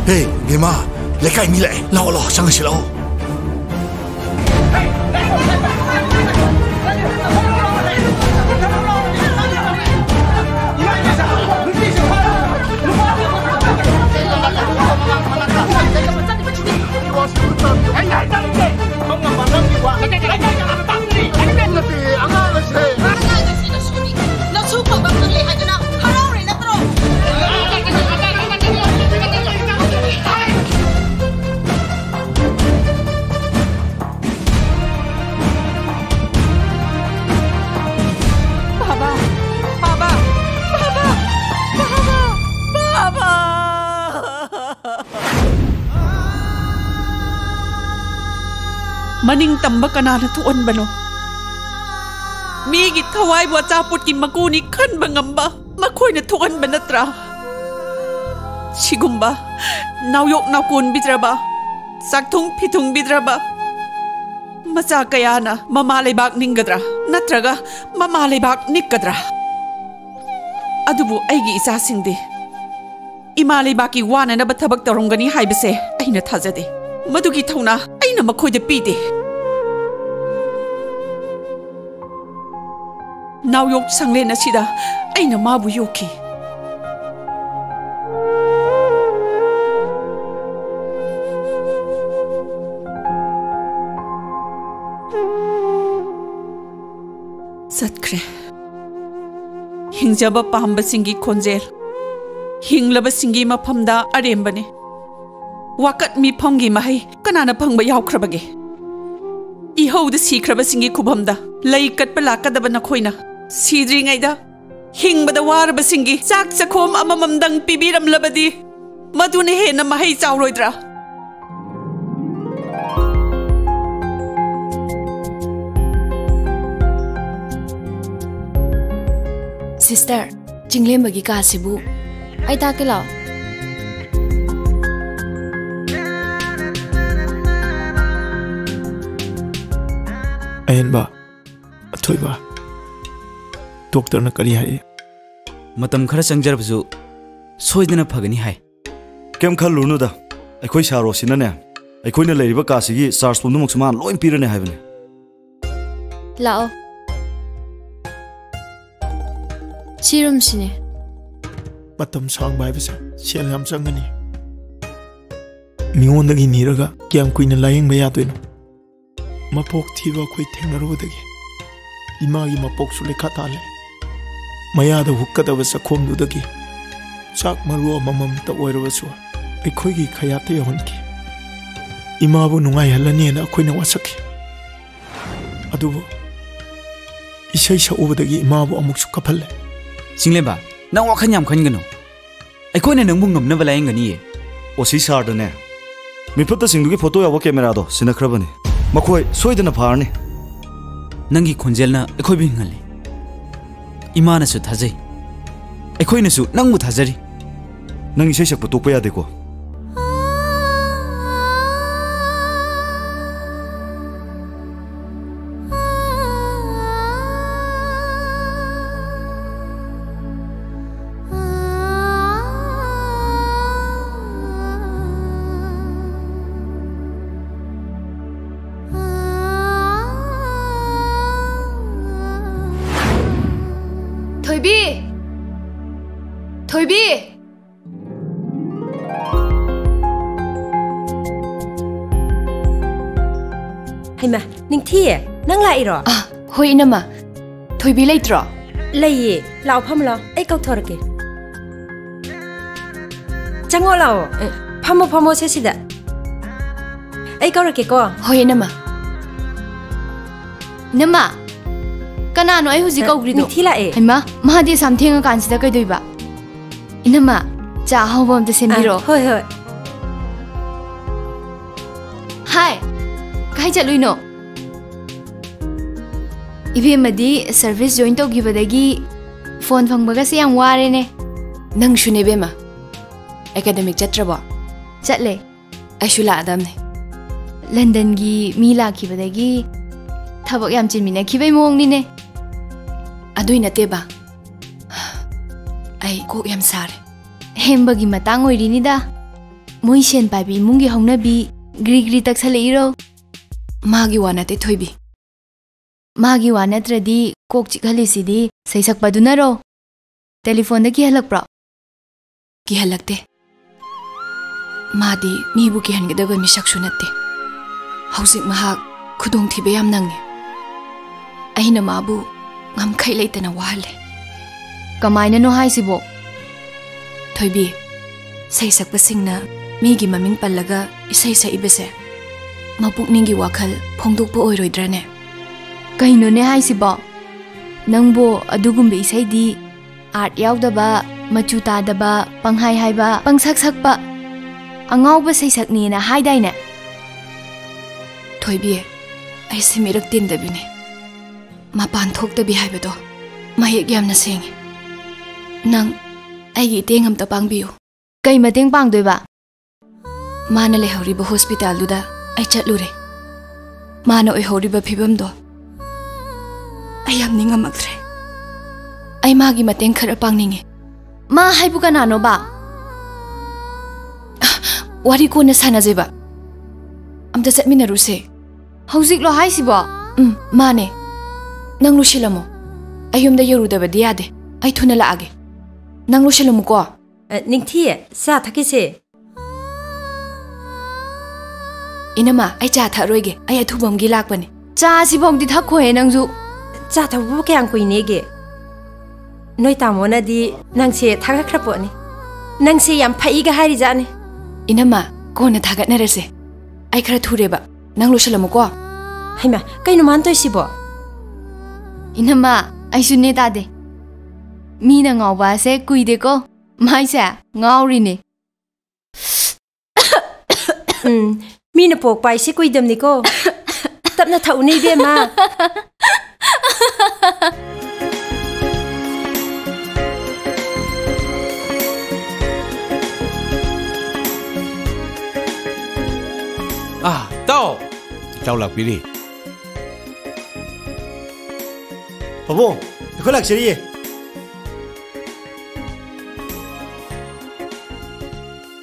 ꯍꯦ, ꯕꯦꯝꯃ, ꯂꯩꯀꯥꯏ ꯃꯤ ꯂꯥꯛꯑꯦ꯫ ꯂꯥꯛꯑꯣ, ꯂꯥꯛꯑꯣ, ꯆꯪꯉꯁꯤ ꯂꯥꯛꯑꯣ꯫ ꯕꯥꯕꯥ! ꯕꯥꯕꯥ! ꯕꯥꯕꯥ! ꯕꯥꯕꯥ! ꯕꯥꯕꯥ! ꯃꯅꯤꯡ ꯇꯝꯕ ꯀꯅꯥꯅ ꯊꯣꯛꯍꯟꯕꯅꯣ? ꯃꯤꯒꯤ ꯊꯋꯥꯏꯕꯨ ꯑꯆꯥꯄꯣꯠꯀꯤ ꯃꯀꯨꯅꯤ ꯈꯟꯕ ꯉꯝꯕ ꯃꯈꯣꯏꯅ ꯊꯣꯛꯍꯟꯕ ꯅꯠꯇ꯭ꯔꯥ? ꯁꯤꯒꯨꯝꯕ ꯅꯥꯎꯌꯣꯛ ꯅꯥꯎꯀꯣꯟꯕꯤꯗ꯭ꯔꯕ, ꯆꯥꯛꯊꯨꯡ ꯐꯤꯊꯨꯡꯕꯤꯗ꯭ꯔꯕ ꯃꯆꯥ ꯀꯌꯥꯅ ꯃꯃꯥ ꯂꯩꯕꯥꯛ ꯅꯤꯡꯒꯗ꯭ꯔꯥ? ꯅꯠꯇ꯭ꯔꯒ ꯃꯃꯥ ꯂꯩꯕꯥꯛ ꯅꯤꯛꯀꯗ꯭ꯔꯥ? ꯑꯗꯨꯕꯨ ꯑꯩꯒꯤ ꯏꯆꯥꯁꯤꯡꯗꯤ ꯏꯃꯥ ꯂꯩꯕꯥꯛꯀꯤ ꯋꯥꯅꯅꯕ ꯊꯕꯛ ꯇꯧꯔꯝꯒꯅꯤ ꯍꯥꯏꯕꯁꯦ ꯑꯩꯅ ꯊꯥꯖꯗꯦ꯫ ꯃꯗꯨꯒꯤ ꯊꯧꯅꯥ ꯑꯩꯅ ꯃꯈꯣꯏꯗ ꯄꯤꯗꯦ꯫ ꯅꯥꯎꯌꯣꯛ ꯁꯪꯂꯦꯟ ꯑꯁꯤꯗ ꯑꯩꯅ ꯃꯥꯕꯨ ꯌꯣꯛꯈꯤ꯫ ꯈ꯭ꯔꯦ꯫ ꯍꯤꯡꯖꯕ ꯄꯥꯝꯕꯁꯤꯡꯒꯤ ꯈꯣꯟꯖꯦꯜ, ꯍꯤꯡꯂꯕꯁꯤꯡꯒꯤ ꯃꯐꯝꯗ ꯑꯔꯦꯝꯕꯅꯤ꯫ ꯋꯥꯀꯠ ꯃꯤꯐꯝꯒꯤ ꯃꯍꯩ ꯀꯅꯥꯅ ꯐꯪꯕ ꯌꯥꯎꯈ꯭ꯔꯕꯒꯦ? ꯏꯍꯧꯗ ꯁꯤꯈ꯭ꯔꯕꯁꯤꯡꯒꯤ ꯈꯨꯕꯝꯗ ꯂꯩ ꯀꯠꯄ ꯂꯥꯛꯀꯗꯕ ꯅꯈꯣꯏꯅ, ꯁꯤꯗ꯭ꯔꯤꯉꯩꯗ ꯍꯤꯡꯕꯗ ꯋꯥꯔꯕꯁꯤꯡꯒꯤ ꯆꯥꯛ ꯆꯈꯣꯝ ꯑꯃꯃꯝꯗꯪ ꯄꯤꯕꯤꯔꯝꯂꯕꯗꯤ, ꯃꯗꯨꯅ ꯍꯦꯟꯅ ꯃꯍꯩ ꯆꯥꯎꯔꯣꯏꯗ꯭ꯔꯥ? ꯁꯤꯁꯇꯔ, ꯆꯤꯡꯂꯦꯝꯕꯒꯤ ꯀꯥꯁꯤꯕꯨ ꯑꯩ ꯇꯥꯛꯀꯦ ꯂꯥꯛꯑꯣ꯫ ꯑꯍꯦꯟꯕ, ꯑꯊꯣꯏꯕ, ꯗꯣꯛꯇꯔꯅ ꯀꯔꯤ ꯍꯥꯏ? ꯃꯇꯝ ꯈꯔ ꯆꯪꯖꯔꯕꯁꯨ ꯁꯣꯏꯗꯅ ꯐꯒꯅꯤ ꯍꯥꯏ꯫ ꯀꯩꯝ ꯈꯜꯂꯨꯔꯅꯨꯗ, ꯑꯩꯈꯣꯏ ꯁꯥꯔ ꯔꯣꯁꯤꯅꯅꯦ, ꯑꯩꯈꯣꯏꯅ ꯂꯩꯔꯤꯕ ꯀꯥꯁꯤꯒꯤ ꯆꯥꯔꯖ ꯄꯨꯝꯅꯃꯛꯁꯨ ꯃꯥꯅ ꯂꯣꯏ ꯄꯤꯔꯅꯤ ꯍꯥꯏꯕꯅꯤ꯫ ꯂꯥꯛꯑꯣ꯫ ꯁꯤ ꯔꯨꯝꯁꯤꯅꯦ꯫ ꯃꯇꯝ ꯁꯥꯡꯕ ꯍꯥꯏꯕꯁꯦ ꯁꯦꯜ ꯌꯥꯝ ꯆꯪꯒꯅꯤ꯫ ꯃꯤꯉꯣꯟꯗꯒꯤ ꯅꯤꯔꯒ ꯀꯌꯥꯝ ꯀꯨꯏꯅ ꯂꯥꯌꯦꯡꯕ ꯌꯥꯗꯣꯏꯅꯣ? ꯃꯄꯣꯛ ꯊꯤꯕ ꯑꯩꯈꯣꯏ ꯊꯦꯡꯅꯔꯨꯕꯗꯒꯤ ꯏꯃꯥꯒꯤ ꯃꯄꯣꯛꯁꯨ ꯂꯩꯈꯥ ꯇꯥꯍꯜꯂꯦ꯫ ꯃꯌꯥꯗ ꯍꯨꯛꯀꯗꯕ ꯆꯥꯛꯈꯣꯝꯗꯨꯗꯒꯤ ꯆꯥꯛ ꯃꯔꯨ ꯑꯃꯃꯝꯇ ꯑꯣꯏꯔꯕꯁꯨ ꯑꯩꯈꯣꯏꯒꯤ ꯈꯌꯥꯠꯇ ꯌꯧꯍꯟꯈꯤ꯫ ꯏꯃꯥꯕꯨ ꯅꯨꯡꯉꯥꯏꯍꯜꯂꯅꯤꯅ ꯑꯩꯈꯣꯏꯅ ꯋꯥꯁꯛꯈꯤ꯫ ꯑꯗꯨꯕꯨ ꯏꯁꯩ ꯁꯛꯎꯕꯗꯒꯤ ꯏꯃꯥꯕꯨ ꯑꯃꯨꯛꯁꯨ ꯀꯞꯍꯜꯂꯦ꯫ ꯆꯤꯡꯂꯦꯝꯕ, ꯅꯪ ꯋꯥꯈꯜ ꯌꯥꯝ ꯈꯟꯒꯅꯨ꯫ ꯑꯩꯈꯣꯏꯅ ꯅꯪꯕꯨ ꯉꯝꯅꯕ ꯂꯥꯌꯦꯡꯒꯅꯤꯌꯦ꯫ ꯑꯣ ꯁꯤ ꯁꯥꯔꯗꯅꯦ, ꯃꯤꯐꯠꯇꯁꯤꯡꯗꯨꯒꯤ ꯐꯣꯇꯣ ꯌꯥꯎꯕ ꯀꯦꯃꯦꯔꯥꯗꯣ ꯁꯤꯟꯅꯈ꯭ꯔꯕꯅꯤ꯫ ꯃꯈꯣꯏ ꯁꯣꯏꯗꯅ ꯐꯔꯅꯤ꯫ ꯅꯪꯒꯤ ꯈꯣꯟꯖꯦꯜꯅ ꯑꯩꯈꯣꯏꯕꯨ ꯍꯤꯡꯍꯜꯂꯤ꯫ ꯏꯃꯥꯅꯁꯨ ꯊꯥꯖꯩ꯫ ꯑꯩꯈꯣꯏꯅꯁꯨ ꯅꯪꯕꯨ ꯊꯥꯖꯔꯤ꯫ ꯅꯪ ꯏꯁꯩ ꯁꯛꯄ ꯇꯣꯛꯄ ꯌꯥꯗꯦꯀꯣ꯫ ꯊꯣꯏꯕꯤ! ꯊꯣꯏꯕꯤ! ꯍꯩꯃꯥ, ꯅꯤꯡꯊꯤ, ꯅꯪ ꯂꯥꯛꯏꯔꯣ? ꯑ, ꯍꯣꯏ, ꯏꯅꯝꯃ꯫ ꯊꯣꯏꯕꯤ ꯂꯩꯇ꯭ꯔꯣ? ꯂꯩꯌꯦ꯫ ꯂꯥꯛꯑꯣ, ꯐꯝꯃꯨ ꯂꯥꯛꯑꯣ꯫ ꯑꯩ ꯀꯧꯊꯣꯔꯛꯀꯦ꯫ ꯆꯪꯉꯣ ꯂꯥꯛꯑꯣ꯫ ꯑꯦ꯫ ꯐꯝꯃꯣ, ꯐꯝꯃꯣ, ꯁꯦ ꯁꯤꯗ꯫ ꯑꯩ ꯀꯧꯔꯛꯀꯦꯀꯣ꯫ ꯍꯣꯏ, ꯏꯅꯝꯃ꯫ ꯏꯅꯝꯃ, ꯀꯅꯥꯅꯣ ꯑꯩ ꯍꯧꯖꯤꯛ ꯑ, ꯀꯧꯈ꯭ꯔꯤꯗꯣ? ꯅꯤꯡꯊꯤ ꯂꯥꯛꯑꯦ꯫ ꯍꯩꯃꯥ, ꯃꯥꯗꯤ ꯑꯁꯥꯝ ꯊꯦꯡꯉꯀꯥꯟꯁꯤꯗ ꯀꯩꯗꯣꯏꯕ? ꯏꯅꯝꯃ, ꯆꯥ ꯑꯍꯥꯎꯕ ꯑꯝꯇ ꯁꯦꯝꯕꯤꯔꯛꯑꯣ꯫ ꯑ, ꯍꯣꯏ, ꯍꯣꯏ꯫ ꯍꯥꯏ, ꯀꯥꯏ ꯆꯠꯂꯨꯏꯅꯣ? ꯏꯕꯦꯝꯃꯗꯤ service join ꯇꯧꯈꯤꯕꯗꯒꯤ phone ꯐꯪꯕꯒꯁꯦ ꯌꯥꯝ ꯋꯥꯔꯦꯅꯦ꯫ ꯅꯪꯁꯨꯅꯦ ꯏꯕꯦꯝꯃ, academic ꯆꯠꯇ꯭ꯔꯕꯣ? ꯆꯠꯂꯦ꯫ ꯑꯩꯁꯨ ꯂꯥꯛꯑꯗꯝꯅꯦ꯫ ꯂꯟꯗꯟꯒꯤ ꯃꯤ ꯂꯥꯛꯈꯤꯕꯗꯒꯤ ꯊꯕꯛ ꯌꯥꯝ ꯆꯤꯟꯃꯤꯟꯅꯈꯤꯕꯩ ꯃꯑꯣꯡꯅꯤꯅꯦ꯫ ꯑꯗꯨꯏ ꯅꯠꯇꯦꯕ, ꯑꯩ ꯀꯣꯛ ꯌꯥꯝ ꯁꯥꯔꯦ꯫ ꯍꯦꯝꯕꯒꯤ ꯃꯇꯥꯡ ꯑꯣꯏꯔꯤꯅꯤꯗ꯫ ꯃꯣꯏ ꯁꯦꯟ ꯄꯥꯏꯕꯤ ꯏꯃꯨꯡꯒꯤ ꯍꯧꯅꯕꯤ ꯒ꯭ꯔꯤ ꯒ꯭ꯔꯤ ꯇꯛꯁꯜꯂꯛꯏꯔꯣ? ꯃꯥꯒꯤ ꯋꯥ ꯅꯠꯇꯦ ꯊꯣꯏꯕꯤ꯫ ꯃꯥꯒꯤ ꯋꯥ ꯅꯠꯇ꯭ꯔꯗꯤ ꯀꯣꯛ ꯆꯤꯛꯍꯜꯂꯤꯁꯤꯗꯤ ꯁꯩꯁꯛꯄꯗꯨꯅꯔꯣ? ꯇꯦꯂꯤꯐꯣꯟꯗ ꯀꯤꯍꯜꯂꯛꯄ꯭ꯔꯣ? ꯀꯤꯍꯜꯂꯛꯇꯦ꯫ ꯃꯥꯗꯤ ꯃꯤꯕꯨ ꯀꯤꯍꯟꯒꯗꯕ ꯃꯤꯁꯛꯁꯨ ꯅꯠꯇꯦ꯫ ꯍꯧꯖꯤꯛ ꯃꯍꯥꯛ ꯈꯨꯗꯣꯡꯊꯤꯕ ꯌꯥꯝ ꯅꯪꯉꯤ꯫ ꯑꯩꯅ ꯃꯥꯕꯨ ꯉꯝꯈꯩ ꯂꯩꯇꯅ ꯋꯥꯍꯜꯂꯦ꯫ ꯀꯃꯥꯏꯅꯅꯣ ꯍꯥꯏꯁꯤꯕꯣ? ꯊꯣꯏꯕꯤ, ꯁꯩꯁꯛꯄꯁꯤꯡꯅ ꯃꯤꯒꯤ ꯃꯃꯤꯡ ꯄꯜꯂꯒ ꯏꯁꯩ ꯁꯛꯏꯕꯁꯦ ꯃꯄꯨꯛꯅꯤꯡꯒꯤ ꯋꯥꯈꯜ ꯐꯣꯡꯗꯣꯛꯄ ꯑꯣꯏꯔꯣꯏꯗ꯭ꯔꯅꯦ? ꯀꯩꯅꯣꯅꯦ ꯍꯥꯏꯁꯤꯕꯣ? ꯅꯪꯕꯨ ꯑꯗꯨꯒꯨꯝꯕ ꯏꯁꯩꯗꯤ art ꯌꯥꯎꯗꯕ, ꯃꯆꯨ ꯇꯥꯗꯕ, ꯄꯪꯍꯥꯏ ꯍꯥꯏꯕ, ꯄꯪꯁꯛ ꯁꯛꯄ, ꯑꯉꯥꯎꯕ ꯁꯩꯁꯛꯅꯦꯅ ꯍꯥꯏꯗꯥꯏꯅꯦ? ꯊꯣꯏꯕꯤ, ꯑꯩꯁꯦ ꯃꯤꯔꯛ ꯇꯤꯟꯗꯕꯤꯅꯦ꯫ ꯃꯄꯥꯟ ꯊꯣꯛꯇꯕꯤ ꯍꯥꯏꯕꯗꯣ ꯃꯌꯦꯛ ꯌꯥꯝꯅ ꯁꯦꯡꯉꯤ꯫ ꯅꯪ ꯑꯩꯒꯤ ꯏꯇꯦꯡ ꯑꯝꯇ ꯄꯥꯡꯕꯤꯌꯨ꯫ ꯀꯩ ꯃꯇꯦꯡ ꯄꯥꯡꯗꯣꯏꯕ? ꯃꯥꯅ ꯂꯩꯍꯧꯔꯤꯕ ꯍꯣꯁꯄꯤꯇꯥꯜꯗꯨꯗ ꯑꯩ ꯆꯠꯂꯨꯔꯦ꯫ ꯃꯥꯅ ꯑꯣꯏꯍꯧꯔꯤꯕ ꯐꯤꯕꯝꯗꯣ ꯑꯩ ꯌꯥꯝ ꯅꯤꯡꯉꯝꯃꯛꯇ꯭ꯔꯦ꯫ ꯑꯩ ꯃꯥꯒꯤ ꯃꯇꯦꯡ ꯈꯔ ꯄꯥꯡꯅꯤꯡꯉꯦ꯫ ꯃꯥ ꯍꯥꯏꯕꯨ ꯀꯅꯥꯅꯣꯕ? ꯋꯥꯔꯤ ꯀꯣꯟꯅ ꯁꯥꯟꯅꯖꯦꯕ꯫ ꯑꯝꯇ ꯆꯠꯃꯤꯟꯅꯔꯨꯁꯦ꯫ ꯍꯧꯖꯤꯛꯂꯣ ꯍꯥꯏꯁꯤꯕꯣ? ꯎꯝ, ꯃꯥꯅꯦ꯫ ꯅꯪ ꯂꯣꯏꯁꯤꯜꯂꯝꯃꯣ꯫ ꯑꯩ ꯌꯨꯝꯗ ꯌꯧꯔꯨꯗꯕꯗꯤ ꯌꯥꯗꯦ꯫ ꯑꯩ ꯊꯨꯅ ꯂꯥꯛꯑꯒꯦ꯫ ꯅꯪ ꯂꯣꯏꯁꯤꯜꯂꯝꯃꯨꯀꯣ꯫ ꯑ, ꯅꯤꯡꯊꯤ, ꯆꯥ ꯊꯛꯈꯤꯁꯦ꯫ ꯏꯅꯝꯃ, ꯑꯩ ꯆꯥ ꯊꯛꯑꯔꯣꯏꯒꯦ꯫ ꯑꯩ ꯑꯊꯨꯕ ꯑꯃꯒꯤ ꯂꯥꯛꯄꯅꯦ꯫ ꯆꯥꯁꯤꯐꯥꯎꯗꯤ ꯊꯛꯈꯣꯍꯦ ꯅꯪꯁꯨ꯫ ꯆꯥ ꯊꯛꯄꯕꯨ ꯀꯌꯥꯝ ꯀꯨꯏꯅꯦꯒꯦ? ꯅꯣꯏ ꯇꯥꯃꯣꯅꯗꯤ ꯅꯪꯁꯦ ꯊꯥꯒꯠꯈ꯭ꯔ ꯄꯣꯠꯅꯤ꯫ ꯅꯪꯁꯦ ꯌꯥꯝ ꯐꯩꯒ ꯍꯥꯏꯔꯤꯖꯥꯠꯅꯤ꯫ ꯏꯅꯝꯃ, ꯀꯣꯟꯅ ꯊꯥꯒꯠꯅꯔꯁꯦ꯫ ꯑꯩ ꯈꯔ ꯊꯨꯔꯦꯕ꯫ ꯅꯪ ꯂꯣꯏꯁꯜꯂꯝꯃꯨꯀꯣ꯫ ꯍꯩꯃꯥ, ꯀꯩꯅꯣ ꯃꯥꯅ ꯇꯧꯔꯤꯁꯤꯕꯣ? ꯏꯅꯝꯃ, ꯑꯩꯁꯨꯅꯦ ꯇꯥꯗꯦ꯫ ꯃꯤꯅ ꯉꯥꯎꯕ ꯑꯁꯦ ꯀꯨꯏꯗꯦꯀꯣ꯫ ꯃꯥꯏꯁꯦ ꯉꯥꯎꯔꯤꯅꯦ꯫ ꯎꯝ, ꯃꯤꯅ ꯄꯣꯛꯄ ꯍꯥꯏꯁꯦ ꯀꯨꯏꯗꯕꯅꯤꯀꯣ꯫ ꯇꯞꯅ ꯊꯛꯎꯅꯦ, ꯏꯕꯦꯝꯃ꯫ ꯑꯥ, ꯇꯥꯎ꯫ ꯏꯇꯥꯎ ꯂꯥꯛꯄꯤꯔꯤ꯫ ꯄꯥꯕꯨꯡ, ꯑꯩꯈꯣꯏ ꯂꯥꯛꯆꯔꯤꯌꯦ꯫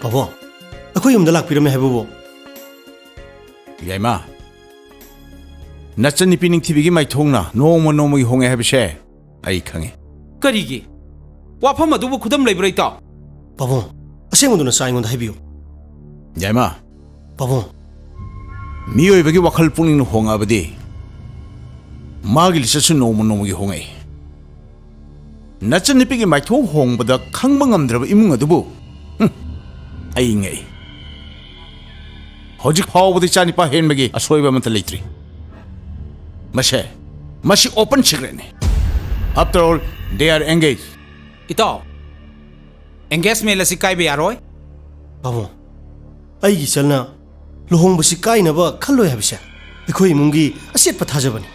ꯄꯥꯕꯨꯡ, ꯑꯩꯈꯣꯏ ꯌꯨꯝꯗ ꯂꯥꯛꯄꯤꯔꯝꯃꯦ ꯍꯥꯏꯕꯕꯨ? ꯌꯥꯏꯃ, ꯅꯆꯟꯅꯨꯄꯤ ꯅꯤꯡꯊꯤꯕꯤꯒꯤ ꯃꯥꯏꯊꯣꯡꯅ ꯅꯣꯡꯃ ꯅꯣꯡꯃꯒꯤ ꯍꯣꯡꯉꯦ ꯍꯥꯏꯕꯁꯦ ꯑꯩ ꯈꯪꯉꯤ꯫ ꯀꯔꯤꯒꯤ? ꯋꯥꯐꯝ ꯑꯗꯨꯕꯨ ꯈꯨꯗꯝ ꯂꯩꯕ꯭ꯔꯥ, ꯏꯇꯥꯎ? ꯄꯥꯕꯨꯡ, ꯑꯁꯦꯡꯕꯗꯨ ꯅꯆꯥ ꯑꯩꯉꯣꯟꯗ ꯍꯥꯏꯕꯤꯌꯨ꯫ ꯌꯥꯏꯃ, ꯄꯥꯕꯨꯡ꯫ ꯃꯤꯑꯣꯏꯕꯒꯤ ꯋꯥꯈꯜ ꯄꯨꯛꯅꯤꯡꯅ ꯍꯣꯡꯉꯛꯑꯕꯗꯤ ꯃꯥꯒꯤ ꯂꯤꯆꯠꯁꯨ ꯅꯣꯡꯃ ꯅꯣꯡꯃꯒꯤ ꯍꯣꯡꯉꯛꯏ꯫ ꯅꯆꯟꯅꯨꯄꯤꯒꯤ ꯃꯥꯏꯊꯣꯡ ꯍꯣꯡꯕꯗ ꯈꯪꯕ ꯉꯝꯗ꯭ꯔꯕ ꯏꯃꯨꯡ ꯑꯗꯨꯕꯨ, ꯍꯨꯝ, ꯑꯩ ꯉꯛꯏ꯫ ꯍꯧꯖꯤꯛ ꯐꯥꯎꯕꯗ ꯏꯆꯥꯅꯤꯄꯥ ꯍꯦꯟꯕꯒꯤ ꯑꯁꯣꯏꯕ ꯑꯃꯠꯇ ꯂꯩꯇ꯭ꯔꯤ꯫ ꯃꯁꯦ, ꯃꯁꯤ open secretꯅꯤ꯫ After all, they are engaged. ꯏꯇꯥꯎ, engagement ꯑꯁꯤ ꯀꯥꯏꯕ ꯌꯥꯔꯣꯏ꯫ ꯄꯥꯕꯨꯡ, ꯑꯩꯒꯤ ꯏꯆꯜꯅ ꯂꯨꯍꯣꯡꯕꯁꯤ ꯀꯥꯏꯅꯕ ꯈꯜꯂꯣꯏ ꯍꯥꯏꯕꯁꯦ ꯑꯩꯈꯣꯏ ꯏꯃꯨꯡꯒꯤ ꯑꯆꯦꯠꯄ ꯊꯥꯖꯕꯅꯤ꯫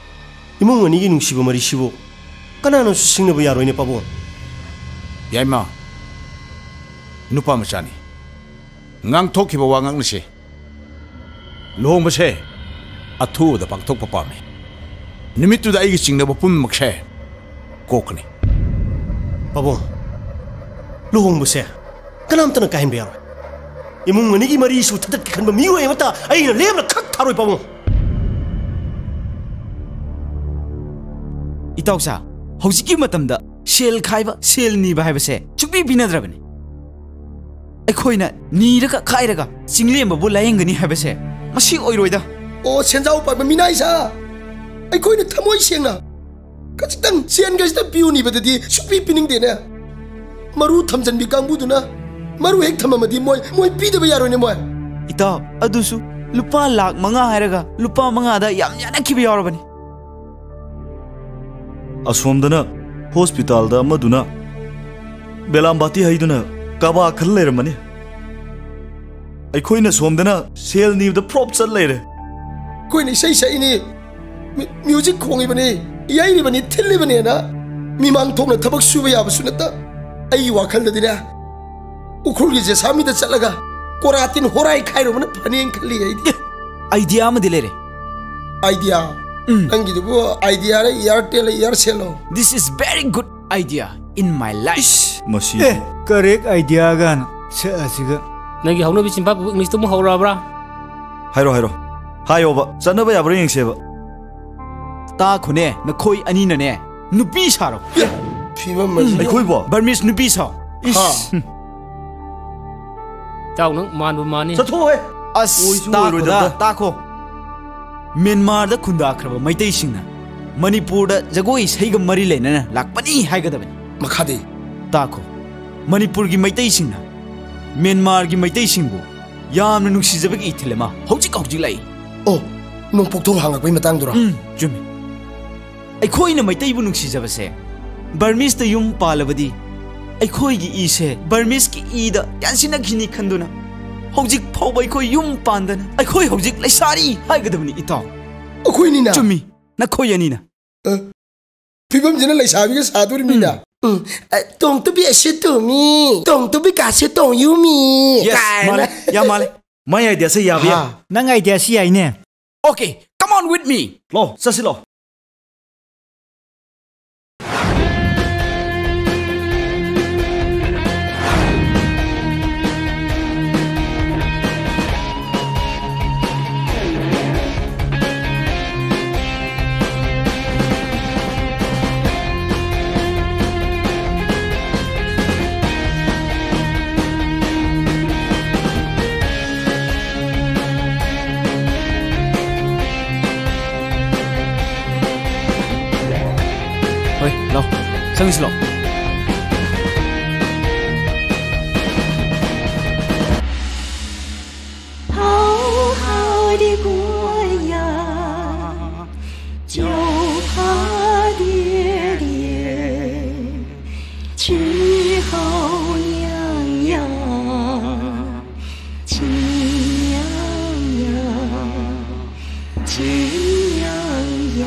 ꯏꯃꯨꯡ ꯑꯅꯤꯒꯤ ꯅꯨꯡꯁꯤꯕ ꯃꯔꯤꯁꯤꯕꯨ ꯀꯅꯥꯅꯁꯨ ꯁꯤꯡꯅꯕ ꯌꯥꯔꯣꯏꯅꯦ, ꯄꯥꯕꯨꯡ꯫ ꯌꯥꯏꯃ, ꯅꯨꯄꯥ ꯃꯆꯥꯅꯤ꯫ ꯉꯥꯡꯊꯣꯛꯈꯤꯕ ꯋꯥ ꯉꯥꯛꯅꯁꯦ꯫ ꯂꯨꯍꯣꯡꯕꯁꯦ ꯑꯊꯨꯕꯗ ꯄꯥꯡꯊꯣꯛꯄ ꯄꯥꯝꯃꯤ꯫ ꯅꯨꯃꯤꯠꯇꯨꯗ ꯑꯩꯒꯤ ꯆꯤꯡꯅꯕ ꯄꯨꯝꯅꯃꯛꯁꯦ ꯀꯣꯛꯀꯅꯤ꯫ ꯄꯥꯕꯨꯡ, ꯂꯨꯍꯣꯡꯕꯁꯦ ꯀꯅꯥꯝꯇꯅ ꯀꯥꯏꯍꯟꯕ ꯌꯥꯔꯣꯏ꯫ ꯏꯃꯨꯡ ꯑꯅꯤꯒꯤ ꯃꯔꯤꯁꯨ ꯊꯗꯠꯀꯦ ꯈꯟꯕ ꯃꯤꯑꯣꯏ ꯑꯃꯠꯇ ꯑꯩꯅ ꯂꯦꯝꯅ ꯈꯛ ꯊꯥꯔꯣꯏ, ꯄꯥꯕꯨꯡ꯫ ꯏꯇꯥꯎꯁꯥ, ꯍꯧꯖꯤꯛꯀꯤ ꯃꯇꯝꯗ ꯁꯦꯜ ꯈꯥꯏꯕ, ꯁꯦꯜ ꯅꯤꯕ ꯍꯥꯏꯕꯁꯦ ꯁꯨꯛꯄꯤ ꯄꯤꯅꯗ꯭ꯔꯕꯅꯤ꯫ ꯑꯩꯈꯣꯏꯅ ꯅꯤꯔꯒ ꯈꯥꯏꯔꯒ ꯆꯤꯡꯂꯦꯝꯕꯕꯨ ꯂꯥꯌꯦꯡꯒꯅꯤ ꯍꯥꯏꯕꯁꯦ ꯃꯁꯤ ꯑꯣꯏꯔꯣꯏꯗ꯫ ꯑꯣ, ꯁꯦꯟꯖꯥꯎ ꯄꯥꯏꯕ ꯃꯤꯅꯥꯏꯁꯥ, ꯑꯩꯈꯣꯏꯅ ꯊꯃꯣꯏ ꯁꯦꯡꯅ ꯈꯖꯤꯛꯇꯪ ꯁꯦꯟ ꯈꯖꯤꯛꯇꯪ ꯄꯤꯌꯨꯅꯤꯕꯗꯗꯤ ꯁꯨꯛꯄꯤ ꯄꯤꯅꯤꯡꯗꯦꯅꯦ꯫ ꯃꯔꯨ ꯊꯝꯖꯟꯕꯤ ꯀꯥꯡꯕꯨꯗꯨꯅ ꯃꯔꯨ ꯍꯦꯛ ꯊꯝꯃꯝꯃꯗꯤ ꯃꯣꯏ, ꯃꯣꯏ ꯄꯤꯗꯕ ꯌꯥꯔꯣꯏꯅꯦ ꯃꯣꯏ꯫ ꯏꯇꯥꯎ, ꯑꯗꯨꯁꯨ ꯂꯨꯄꯥ ꯂꯥꯈ ꯃꯉꯥ ꯍꯥꯏꯔꯒ ꯂꯨꯄꯥ ꯃꯉꯥꯗ ꯌꯥꯝ ꯌꯥꯅꯈꯤꯕ ꯌꯥꯎꯔꯕꯅꯤ꯫ ꯑꯁꯣꯝꯗꯅ ꯍꯣꯁꯄꯤꯇꯥꯜꯗ ꯑꯃꯗꯨꯅ ꯕꯦꯂꯥꯝꯕꯥꯇꯤ ꯍꯩꯗꯨꯅ ꯀꯕꯥ ꯈꯜ ꯂꯩꯔꯝꯃꯅꯤ꯫ ꯑꯩꯈꯣꯏꯅ ꯁꯣꯝꯗꯅ ꯁꯦꯜ ꯅꯤꯕꯗ ꯐ꯭ꯂꯣꯞ ꯆꯠ ꯂꯩꯔꯦ꯫ ꯑꯩꯈꯣꯏꯅ ꯏꯁꯩ ꯁꯛꯏꯅꯤ, ꯃ꯭ꯌꯨ-, ꯃ꯭ꯌꯨꯖꯤꯛ ꯈꯣꯡꯉꯤꯕꯅꯤ, ꯌꯩꯔꯤꯕꯅꯤ, ꯊꯤꯜꯂꯤꯕꯅꯦꯅ ꯃꯤꯃꯥꯡ ꯊꯣꯛꯅ ꯊꯕꯛ ꯁꯨꯕ ꯌꯥꯕꯁꯨ ꯅꯠꯇ꯫ ꯑꯩꯒꯤ ꯋꯥꯈꯜꯗꯗꯤꯅꯦ, ꯎꯈ꯭ꯔꯨꯜꯒꯤ ꯖꯦꯁꯥꯃꯤꯗ ꯆꯠꯂꯒ ꯀꯣꯔꯥ ꯇꯤꯟ ꯍꯣꯔꯥꯏ ꯈꯥꯏꯔꯨꯕꯅ ꯐꯅꯦꯅ ꯈꯜꯂꯤ ꯑꯩꯗꯤ꯫ ꯑꯥꯏꯗꯤꯌꯥ ꯑꯃꯗꯤ ꯂꯩꯔꯦ꯫ ꯑꯥꯏꯗꯤꯌꯥ? ꯎꯝ꯫ ꯅꯪꯒꯤꯗꯨꯕꯨ ꯑꯥꯏꯗꯤꯌꯥꯔ, ꯏꯌꯥꯔꯇꯦꯜꯂ, ꯏꯌꯥꯔꯁꯦꯜꯂꯣ? This is very good idea in my life. ꯏꯁ! ꯃꯁꯤ ꯑꯦ, ꯀꯔꯦꯛ ꯑꯥꯏꯗꯤꯌꯥꯒꯥꯅ ꯁꯛ ꯑꯁꯤꯒ꯫ ꯅꯪꯒꯤ ꯍꯧꯅꯕꯤ ꯆꯤꯟꯐꯥ ꯄꯨꯕ ꯏꯪꯂꯤꯁꯇꯨ ꯑꯃꯨꯛ ꯍꯧꯔꯛꯑꯕ꯭ꯔꯥ? ꯍꯥꯏꯔꯣ, ꯍꯥꯏꯔꯣ꯫ ꯍꯥꯏꯌꯣꯕ, ꯆꯠꯅꯕ ꯌꯥꯕ꯭ꯔꯥ ꯌꯦꯡꯁꯦꯕ꯫ ꯇꯥꯈꯣꯅꯦ, ꯅꯈꯣꯏ ꯑꯅꯤꯅꯅꯦ ꯅꯨꯄꯤ ꯁꯥꯔꯣ꯫ ꯑꯦ, ꯐꯤꯕꯝ ꯑꯁꯤ꯫ ꯑꯩꯈꯣꯏꯕꯣ? ꯕꯔꯃꯤꯁ ꯅꯨꯄꯤ ꯁꯥꯎ꯫ ꯏꯁ꯫ ꯍꯥ꯫ ꯏꯇꯥꯎ, ꯅꯪ ꯃꯥꯟꯕꯨ ꯃꯥꯟꯅꯤ꯫ ꯆꯠꯊꯣꯛꯑꯣꯍꯦ꯫ ꯑꯁ, ꯑꯣꯏꯁꯨ ꯇꯥꯈꯣꯗ, ꯑꯣꯏꯔꯣꯏꯗꯕꯗ꯫ ꯇꯥꯈꯣ꯫ ꯃ꯭ꯌꯥꯟꯃꯥꯔꯗ ꯈꯨꯟꯗꯥꯈ꯭ꯔꯕ ꯃꯩꯇꯩꯁꯤꯡꯅ ꯃꯅꯤꯄꯨꯔꯗ ꯖꯒꯣꯏ ꯏꯁꯩꯒ ꯃꯔꯤ ꯂꯩꯅꯅ ꯂꯥꯛꯄꯅꯤ ꯍꯥꯏꯒꯗꯕꯅꯤ꯫ ꯃꯈꯥꯗꯤ? ꯇꯥꯈꯣ꯫ ꯃꯅꯤꯄꯨꯔꯒꯤ ꯃꯩꯇꯩꯁꯤꯡꯅ ꯃ꯭ꯌꯥꯟꯃꯥꯔꯒꯤ ꯃꯩꯇꯩꯁꯤꯡꯕꯨ ꯌꯥꯝꯅ ꯅꯨꯡꯁꯤꯖꯕꯒꯤ ꯏꯊꯤꯜ ꯑꯃ ꯍꯧꯖꯤꯛ ꯍꯧꯖꯤꯛ ꯂꯥꯛꯏ꯫ ꯑꯣ, ꯅꯣꯡꯄꯣꯛ ꯊꯣꯡ ꯍꯥꯡꯉꯛꯄꯒꯤ ꯃꯇꯥꯡꯗꯨꯔꯣ? ꯎꯝ, ꯆꯨꯝꯃꯤ꯫ ꯑꯩꯈꯣꯏꯅ ꯃꯩꯇꯩꯕꯨ ꯅꯨꯡꯁꯤꯖꯕꯁꯦ, ꯕꯔꯃꯤꯁꯇ ꯌꯨꯝ ꯄꯥꯜꯂꯕꯗꯤ ꯑꯩꯈꯣꯏꯒꯤ ꯏꯁꯦ ꯕꯔꯃꯤꯁꯀꯤ ꯏꯗ ꯌꯥꯟꯁꯤꯟꯅꯈꯤꯅꯤ ꯈꯟꯗꯨꯅ ꯍꯧꯖꯤꯛ ꯐꯥꯎꯕ ꯑꯩꯈꯣꯏ ꯌꯨꯝ ꯄꯥꯟꯗꯅ ꯑꯩꯈꯣꯏ ꯍꯧꯖꯤꯛ ꯂꯩꯁꯥꯔꯤ ꯍꯥꯏꯒꯗꯕꯅꯤ, ꯏꯇꯥꯎ꯫ ꯑꯩꯈꯣꯏꯅꯤꯅ? ꯆꯨꯝꯃꯤ, ꯅꯈꯣꯏ ꯑꯅꯤꯅ꯫ ꯑ, ꯐꯤꯕꯝꯁꯤꯅ ꯂꯩꯁꯥꯕꯤꯒ ꯁꯥꯗꯣꯔꯤꯕꯅꯤꯅ꯫ ꯎꯝ꯫ ꯎꯝ, ꯑ, ꯇꯣꯡꯇꯨꯕꯤ ꯑꯁꯤ ꯇꯣꯡꯃꯤ, ꯇꯣꯡꯇꯨꯕꯤ ꯀꯥꯁꯦ ꯇꯣꯡ ꯌꯨꯃꯤ ꯌꯦꯁ, ꯀꯥꯏꯅ꯫ ꯃꯥꯜꯂꯦ, ꯌꯥꯝ ꯃꯥꯜꯂꯦ꯫ My idea ꯁꯦ ꯌꯥꯕ ꯌꯥꯏ꯫ ꯍꯥ꯫ ꯅꯪ ꯑꯥꯏꯗꯤꯌꯥꯁꯤ ꯌꯥꯏꯅꯦ꯫ Okay, come on with me. ꯂꯣ, ꯆꯠꯁꯤ ꯂꯣ꯫ ꯁꯤꯂꯣ꯫ 好好的过呀，脚踏跌跌，去好洋洋，去洋洋，去洋洋。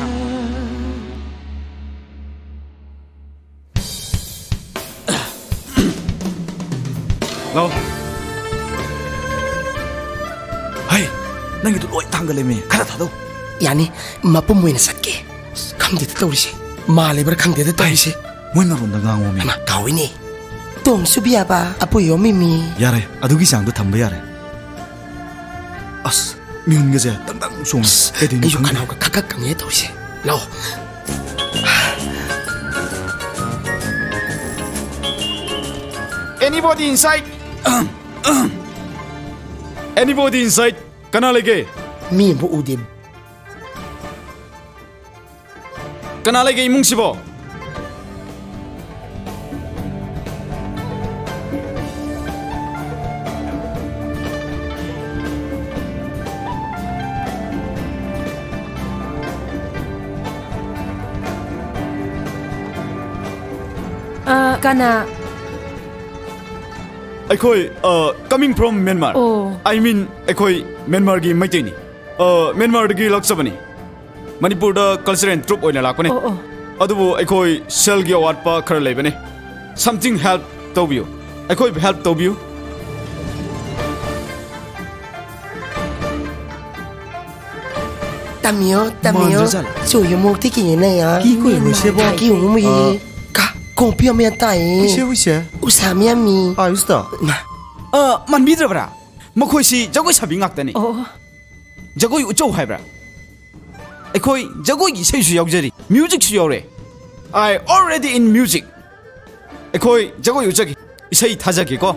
ꯂꯥꯎ꯫ ꯍꯩ, ꯅꯪꯒꯤꯗꯨ ꯂꯣꯏ ꯊꯥꯡꯒꯠꯂꯦꯃꯤ꯫ ꯈꯔ ꯊꯥꯗꯧ꯫ ꯌꯥꯅꯤ, ꯃꯄꯨꯝ ꯑꯣꯏꯅ ꯆꯠꯀꯦ꯫ ꯑꯁ, ꯈꯪꯗꯦꯗ ꯇꯧꯔꯤꯁꯦ꯫ ꯃꯥꯜꯂꯤꯕ꯭ꯔꯥ ꯈꯪꯗꯦꯗ ꯇꯧꯔꯤꯁꯦ꯫ ꯃꯣꯏ ꯃꯔꯣꯟꯗ ꯉꯥꯡꯉꯣꯃꯤ꯫ ꯍꯩꯃꯥ, ꯀꯥꯎꯏꯅꯦ꯫ ꯇꯣꯡꯁꯨꯕꯤ ꯌꯥꯕ, ꯑꯄꯨꯏ ꯌꯣꯝꯃꯤꯃꯤ꯫ ꯌꯥꯔꯦ, ꯑꯗꯨꯒꯤ ꯆꯥꯡꯗꯣ ꯊꯝꯕ ꯌꯥꯔꯦ꯫ ꯑꯁ, ꯃꯤꯍꯨꯟꯒꯁꯦ ꯇꯪ ꯇꯪ ꯆꯣꯡꯉꯦ꯫ ꯑꯁ, ꯀꯩꯗꯧꯔꯤꯅꯣ ꯑꯩꯁꯨ ꯈꯪꯗꯦ꯫ ꯈꯅꯥꯎꯒ ꯈꯛ ꯈꯛ ꯀꯪꯉꯦ ꯇꯧꯔꯤꯁꯦ꯫ ꯂꯥꯎ꯫ Anybody inside? Anybody inside? ꯀꯅꯥ ꯂꯩꯒꯦ? ꯃꯤ ꯑꯃꯕꯨ ꯎꯗꯦ꯫ ꯀꯅꯥ ꯂꯩꯒꯦ ꯏꯃꯨꯡꯁꯤꯕꯣ? ꯑ, ꯀꯅꯥ? ꯑꯩꯈꯣꯏ, ꯑ, coming from Myanmar. ꯑꯣ꯫ I mean, ꯑꯩꯈꯣꯏ ꯃ꯭ꯌꯥꯟꯃꯥꯔꯒꯤ ꯃꯩꯇꯩꯅꯤ꯫ ꯑ, ꯃ꯭ꯌꯥꯟꯃꯥꯔꯗꯒꯤ ꯂꯥꯛꯆꯕꯅꯤ꯫ ꯃꯅꯤꯄꯨꯔꯗ cultural troupe ꯑꯣꯏꯅ ꯂꯥꯛꯄꯅꯦ꯫ ꯑꯣ, ꯑꯣ꯫ ꯑꯗꯨꯕꯨ ꯑꯩꯈꯣꯏ ꯁꯦꯜꯒꯤ ꯑꯋꯥꯠꯄ ꯈꯔ ꯂꯩꯕꯅꯦ꯫ Something help ꯇꯧꯕꯤꯌꯨ꯫ ꯑꯩꯈꯣꯏꯕꯨ help ꯇꯧꯕꯤꯌꯨ꯫ ꯇꯝꯃꯤꯌꯣ, ꯇꯝꯃꯤꯌꯣ꯫ ꯃꯥꯟꯗ꯭ꯔꯖꯥꯠꯂ? ꯆꯣ, ꯌꯣꯃꯣꯛꯇꯤ ꯀꯤꯌꯦꯅ ꯌꯥ꯫ ꯀꯤ ꯀꯣꯏ ꯍꯨꯏꯁꯦꯕꯣ? ꯀꯤ ꯍꯨꯝ ꯌꯦ꯫ ꯑ꯫ ꯀ, ꯀꯣꯡꯄꯤ ꯑꯃ ꯌꯥ ꯇꯥꯏꯌꯦ꯫ ꯍꯨꯏꯁꯦ, ꯍꯨꯏꯁꯦ꯫ ꯎꯁꯥ ꯃꯌꯥꯝꯃꯤ꯫ ꯑꯥ, ꯎꯁꯇ꯫ ꯃꯥ꯫ ꯑ, ꯃꯥꯟꯕꯤꯗ꯭ꯔꯕ꯭ꯔꯥ? ꯃꯈꯣꯏꯁꯤ ꯖꯒꯣꯏ ꯁꯥꯕꯤ ꯉꯥꯛꯇꯅꯤ꯫ ꯑꯣ꯫ ꯖꯒꯣꯏ ꯎꯠꯆꯧ ꯍꯥꯏꯕ꯭ꯔꯥ? ꯑꯩꯈꯣꯏ ꯖꯒꯣꯏꯒꯤ ꯏꯁꯩꯁꯨ ꯌꯥꯎꯖꯔꯤ, musicꯁꯨ ꯌꯥꯎꯔꯦ꯫ I already in music꯫ ꯑꯩꯈꯣꯏ ꯖꯒꯣꯏ ꯎꯠꯆꯒꯦ, ꯏꯁꯩ ꯊꯥꯖꯒꯦꯀꯣ꯫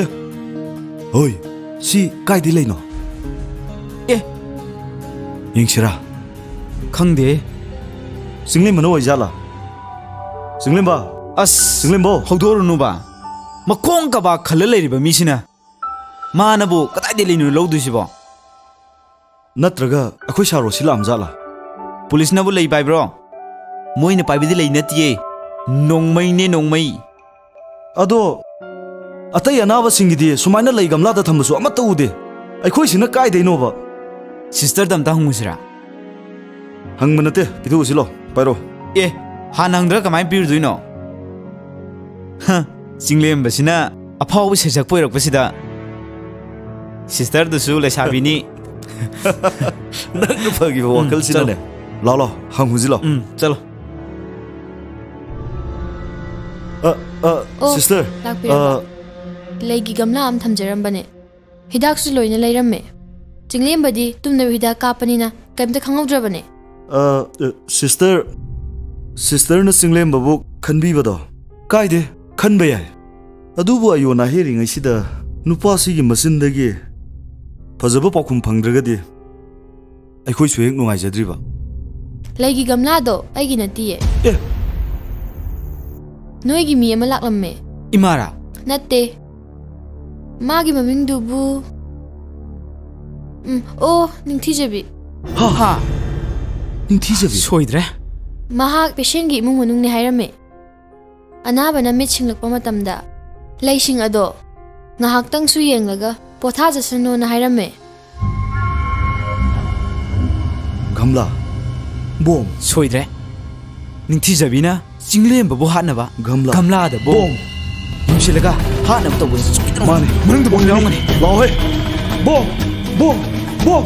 ꯑꯦ, ꯍꯣꯏ, ꯁꯤ ꯀꯥꯏꯗꯩ ꯂꯩꯅꯣ? ꯑꯦ꯫ ꯌꯦꯡꯁꯤꯔꯥ? ꯈꯪꯗꯦ꯫ ꯆꯤꯡꯂꯦꯝꯕꯅ ꯑꯣꯏꯖꯥꯠꯂꯥ? ꯆꯤꯡꯂꯦꯝꯕ? ꯑꯁ, ꯆꯤꯡꯂꯦꯝꯕꯧ꯫ ꯍꯧꯗꯣꯛꯑꯔꯨꯅꯨꯕ꯫ ꯃꯈꯣꯡ ꯀꯕꯥꯛ ꯈꯜꯂ ꯂꯩꯔꯤꯕ ꯃꯤꯁꯤꯅ ꯃꯥꯅꯕꯨ ꯀꯗꯥꯏꯗꯩ ꯂꯩꯅꯣ ꯂꯧꯗꯣꯏꯁꯤꯕꯣ? ꯅꯠꯇ꯭ꯔꯒ ꯑꯩꯈꯣꯏ ꯁꯥꯔꯣ ꯁꯤ ꯂꯥꯛꯑꯝꯖꯥꯠꯂꯥ? ꯄꯨꯂꯤꯁꯅꯕꯨ ꯂꯩ ꯄꯥꯏꯕ꯭ꯔꯣ? ꯃꯣꯏꯅ ꯄꯥꯏꯕꯗꯤ ꯂꯩ ꯅꯠꯇꯤꯌꯦ꯫ ꯅꯣꯡꯃꯩꯅꯦ, ꯅꯣꯡꯃꯩ꯫ ꯑꯗꯣ ꯑꯇꯩ ꯑꯅꯥꯕꯁꯤꯡꯒꯤꯗꯤ ꯁꯨꯃꯥꯏꯅ ꯂꯩ ꯒꯝꯂꯥꯗ ꯊꯝꯕꯁꯨ ꯑꯃꯠꯇ ꯎꯗꯦ꯫ ꯑꯩꯈꯣꯏꯁꯤꯅ ꯀꯥꯏꯗꯩꯅꯣꯕ? ꯁꯤꯁꯇꯔꯗ ꯑꯝꯇ ꯍꯪꯉꯨꯁꯤꯔꯥ? ꯍꯪꯕ ꯅꯠꯇꯦ, ꯄꯤꯊꯣꯛꯎꯁꯤ ꯂꯥꯎ, ꯄꯥꯏꯔꯣ꯫ ꯑꯦ, ꯍꯥꯟꯅ ꯍꯪꯗ꯭ꯔꯒ ꯀꯃꯥꯏꯅ ꯄꯤꯔꯨꯗꯣꯏꯅꯣ? ꯍ, ꯆꯤꯡꯂꯦꯝꯕꯁꯤꯅ ꯑꯐꯥꯎꯕ ꯁꯩꯁꯛꯄ ꯑꯣꯏꯔꯛꯄꯁꯤꯗ꯫ ꯁꯤꯁꯇꯔꯗꯨꯁꯨ ꯂꯩꯁꯥꯕꯤꯅꯤ꯫ ꯅꯪꯅ ꯐꯈꯤꯕ ꯎꯝ, ꯋꯥꯈꯜꯁꯤꯅꯅꯦ꯫ ꯆꯠꯂꯣ꯫ ꯂꯥꯎ, ꯂꯥꯎ, ꯍꯪꯉꯨꯁꯤ ꯂꯥꯎ꯫ ꯎꯝ, ꯆꯠꯂꯣ꯫ ꯑ, ꯑ, ꯑꯣ, ꯁꯤꯁꯇꯔ, ꯂꯥꯛꯄꯤꯔꯕ? ꯑ, ꯂꯩꯒꯤ ꯒꯝꯂꯥ ꯑꯃ ꯊꯝꯖꯔꯝꯕꯅꯦ꯫ ꯍꯤꯗꯥꯛꯁꯨ ꯂꯣꯏꯅ ꯂꯩꯔꯝꯃꯦ꯫ ꯆꯤꯡꯂꯦꯝꯕꯗꯤ ꯇꯨꯝꯅꯕ ꯍꯤꯗꯥꯛ ꯀꯥꯞꯄꯅꯤꯅ ꯀꯩꯝꯇ ꯈꯪꯍꯧꯗ꯭ꯔꯕꯅꯦ꯫ ꯑ, ꯑ, ꯁꯤꯁꯇꯔ, ꯁꯤꯁꯇꯔꯅ ꯆꯤꯡꯂꯦꯝꯕꯕꯨ ꯈꯟꯕꯤꯕꯗꯣ? ꯀꯥꯏꯗꯦ, ꯈꯟꯕ ꯌꯥꯏ꯫ ꯑꯗꯨꯕꯨ ꯑꯌꯣꯟ ꯑꯍꯦꯔꯤꯉꯩꯁꯤꯗ ꯅꯨꯄꯥꯁꯤꯒꯤ ꯃꯆꯤꯟꯗꯒꯤ ꯐꯖꯕ ꯄꯥꯎꯈꯨꯝ ꯐꯪꯗ꯭ꯔꯒꯗꯤ ꯑꯩꯈꯣꯏꯁꯨ ꯍꯦꯛ ꯅꯨꯡꯉꯥꯏꯖꯗ꯭ꯔꯤꯕ꯫ ꯂꯩꯒꯤ ꯒꯝꯂꯥꯗꯣ ꯑꯩꯒꯤ ꯅꯠꯇꯤꯌꯦ꯫ ꯑꯦ! ꯅꯣꯏꯒꯤ ꯃꯤ ꯑꯃ ꯂꯥꯛꯂꯝꯃꯦ꯫ ꯏꯃꯥꯔꯥ? ꯅꯠꯇꯦ꯫ ꯃꯥꯒꯤ ꯃꯃꯤꯡꯗꯨꯕꯨ, ꯎꯝ, ꯑꯣ, ꯅꯤꯡꯊꯤꯖꯕꯤ꯫ ꯍꯥ? ꯍꯥ? ꯅꯤꯡꯊꯤꯖꯕꯤ? ꯁꯣꯏꯗ꯭ꯔꯦ꯫ ꯃꯍꯥꯛ ꯄꯦꯁꯦꯟꯒꯤ ꯏꯃꯨꯡ ꯃꯅꯨꯡꯅꯤ ꯍꯥꯏꯔꯝꯃꯦ꯫ ꯑꯅꯥꯕꯅ ꯃꯤꯠ ꯁꯤꯡꯂꯛꯄ ꯃꯇꯝꯗ ꯂꯩꯁꯤꯡ ꯑꯗꯣ ꯉꯥꯏꯍꯥꯛꯇꯪꯁꯨ ꯌꯦꯡꯂꯒ ꯄꯣꯊꯥꯖꯁꯅꯣꯅ ꯍꯥꯏꯔꯝꯃꯦ꯫ ꯒꯝꯂꯥ꯫ ꯕꯣꯝ꯫ ꯁꯣꯏꯗ꯭ꯔꯦ꯫ ꯅꯤꯡꯊꯤꯖꯕꯤꯅ ꯆꯤꯡꯂꯦꯝꯕꯕꯨ ꯍꯥꯠꯅꯕ ꯒꯝꯂꯥ꯫ ꯒꯝꯂꯥꯗ ꯕꯣꯝ꯫ ꯕꯣꯝ꯫ ꯌꯨꯡꯁꯤꯜꯂꯒ ꯍꯥꯠꯅꯕ ꯇꯧꯕꯗ ꯁꯣꯏꯗꯅ ꯃꯥꯅꯦ꯫ ꯃꯅꯨꯡꯗ ꯕꯣꯝ ꯌꯥꯎꯔꯝꯒꯅꯤ꯫ ꯂꯥꯎꯍꯦ꯫ ꯕꯣꯝ! ꯕꯣꯝ! ꯕꯣꯝ!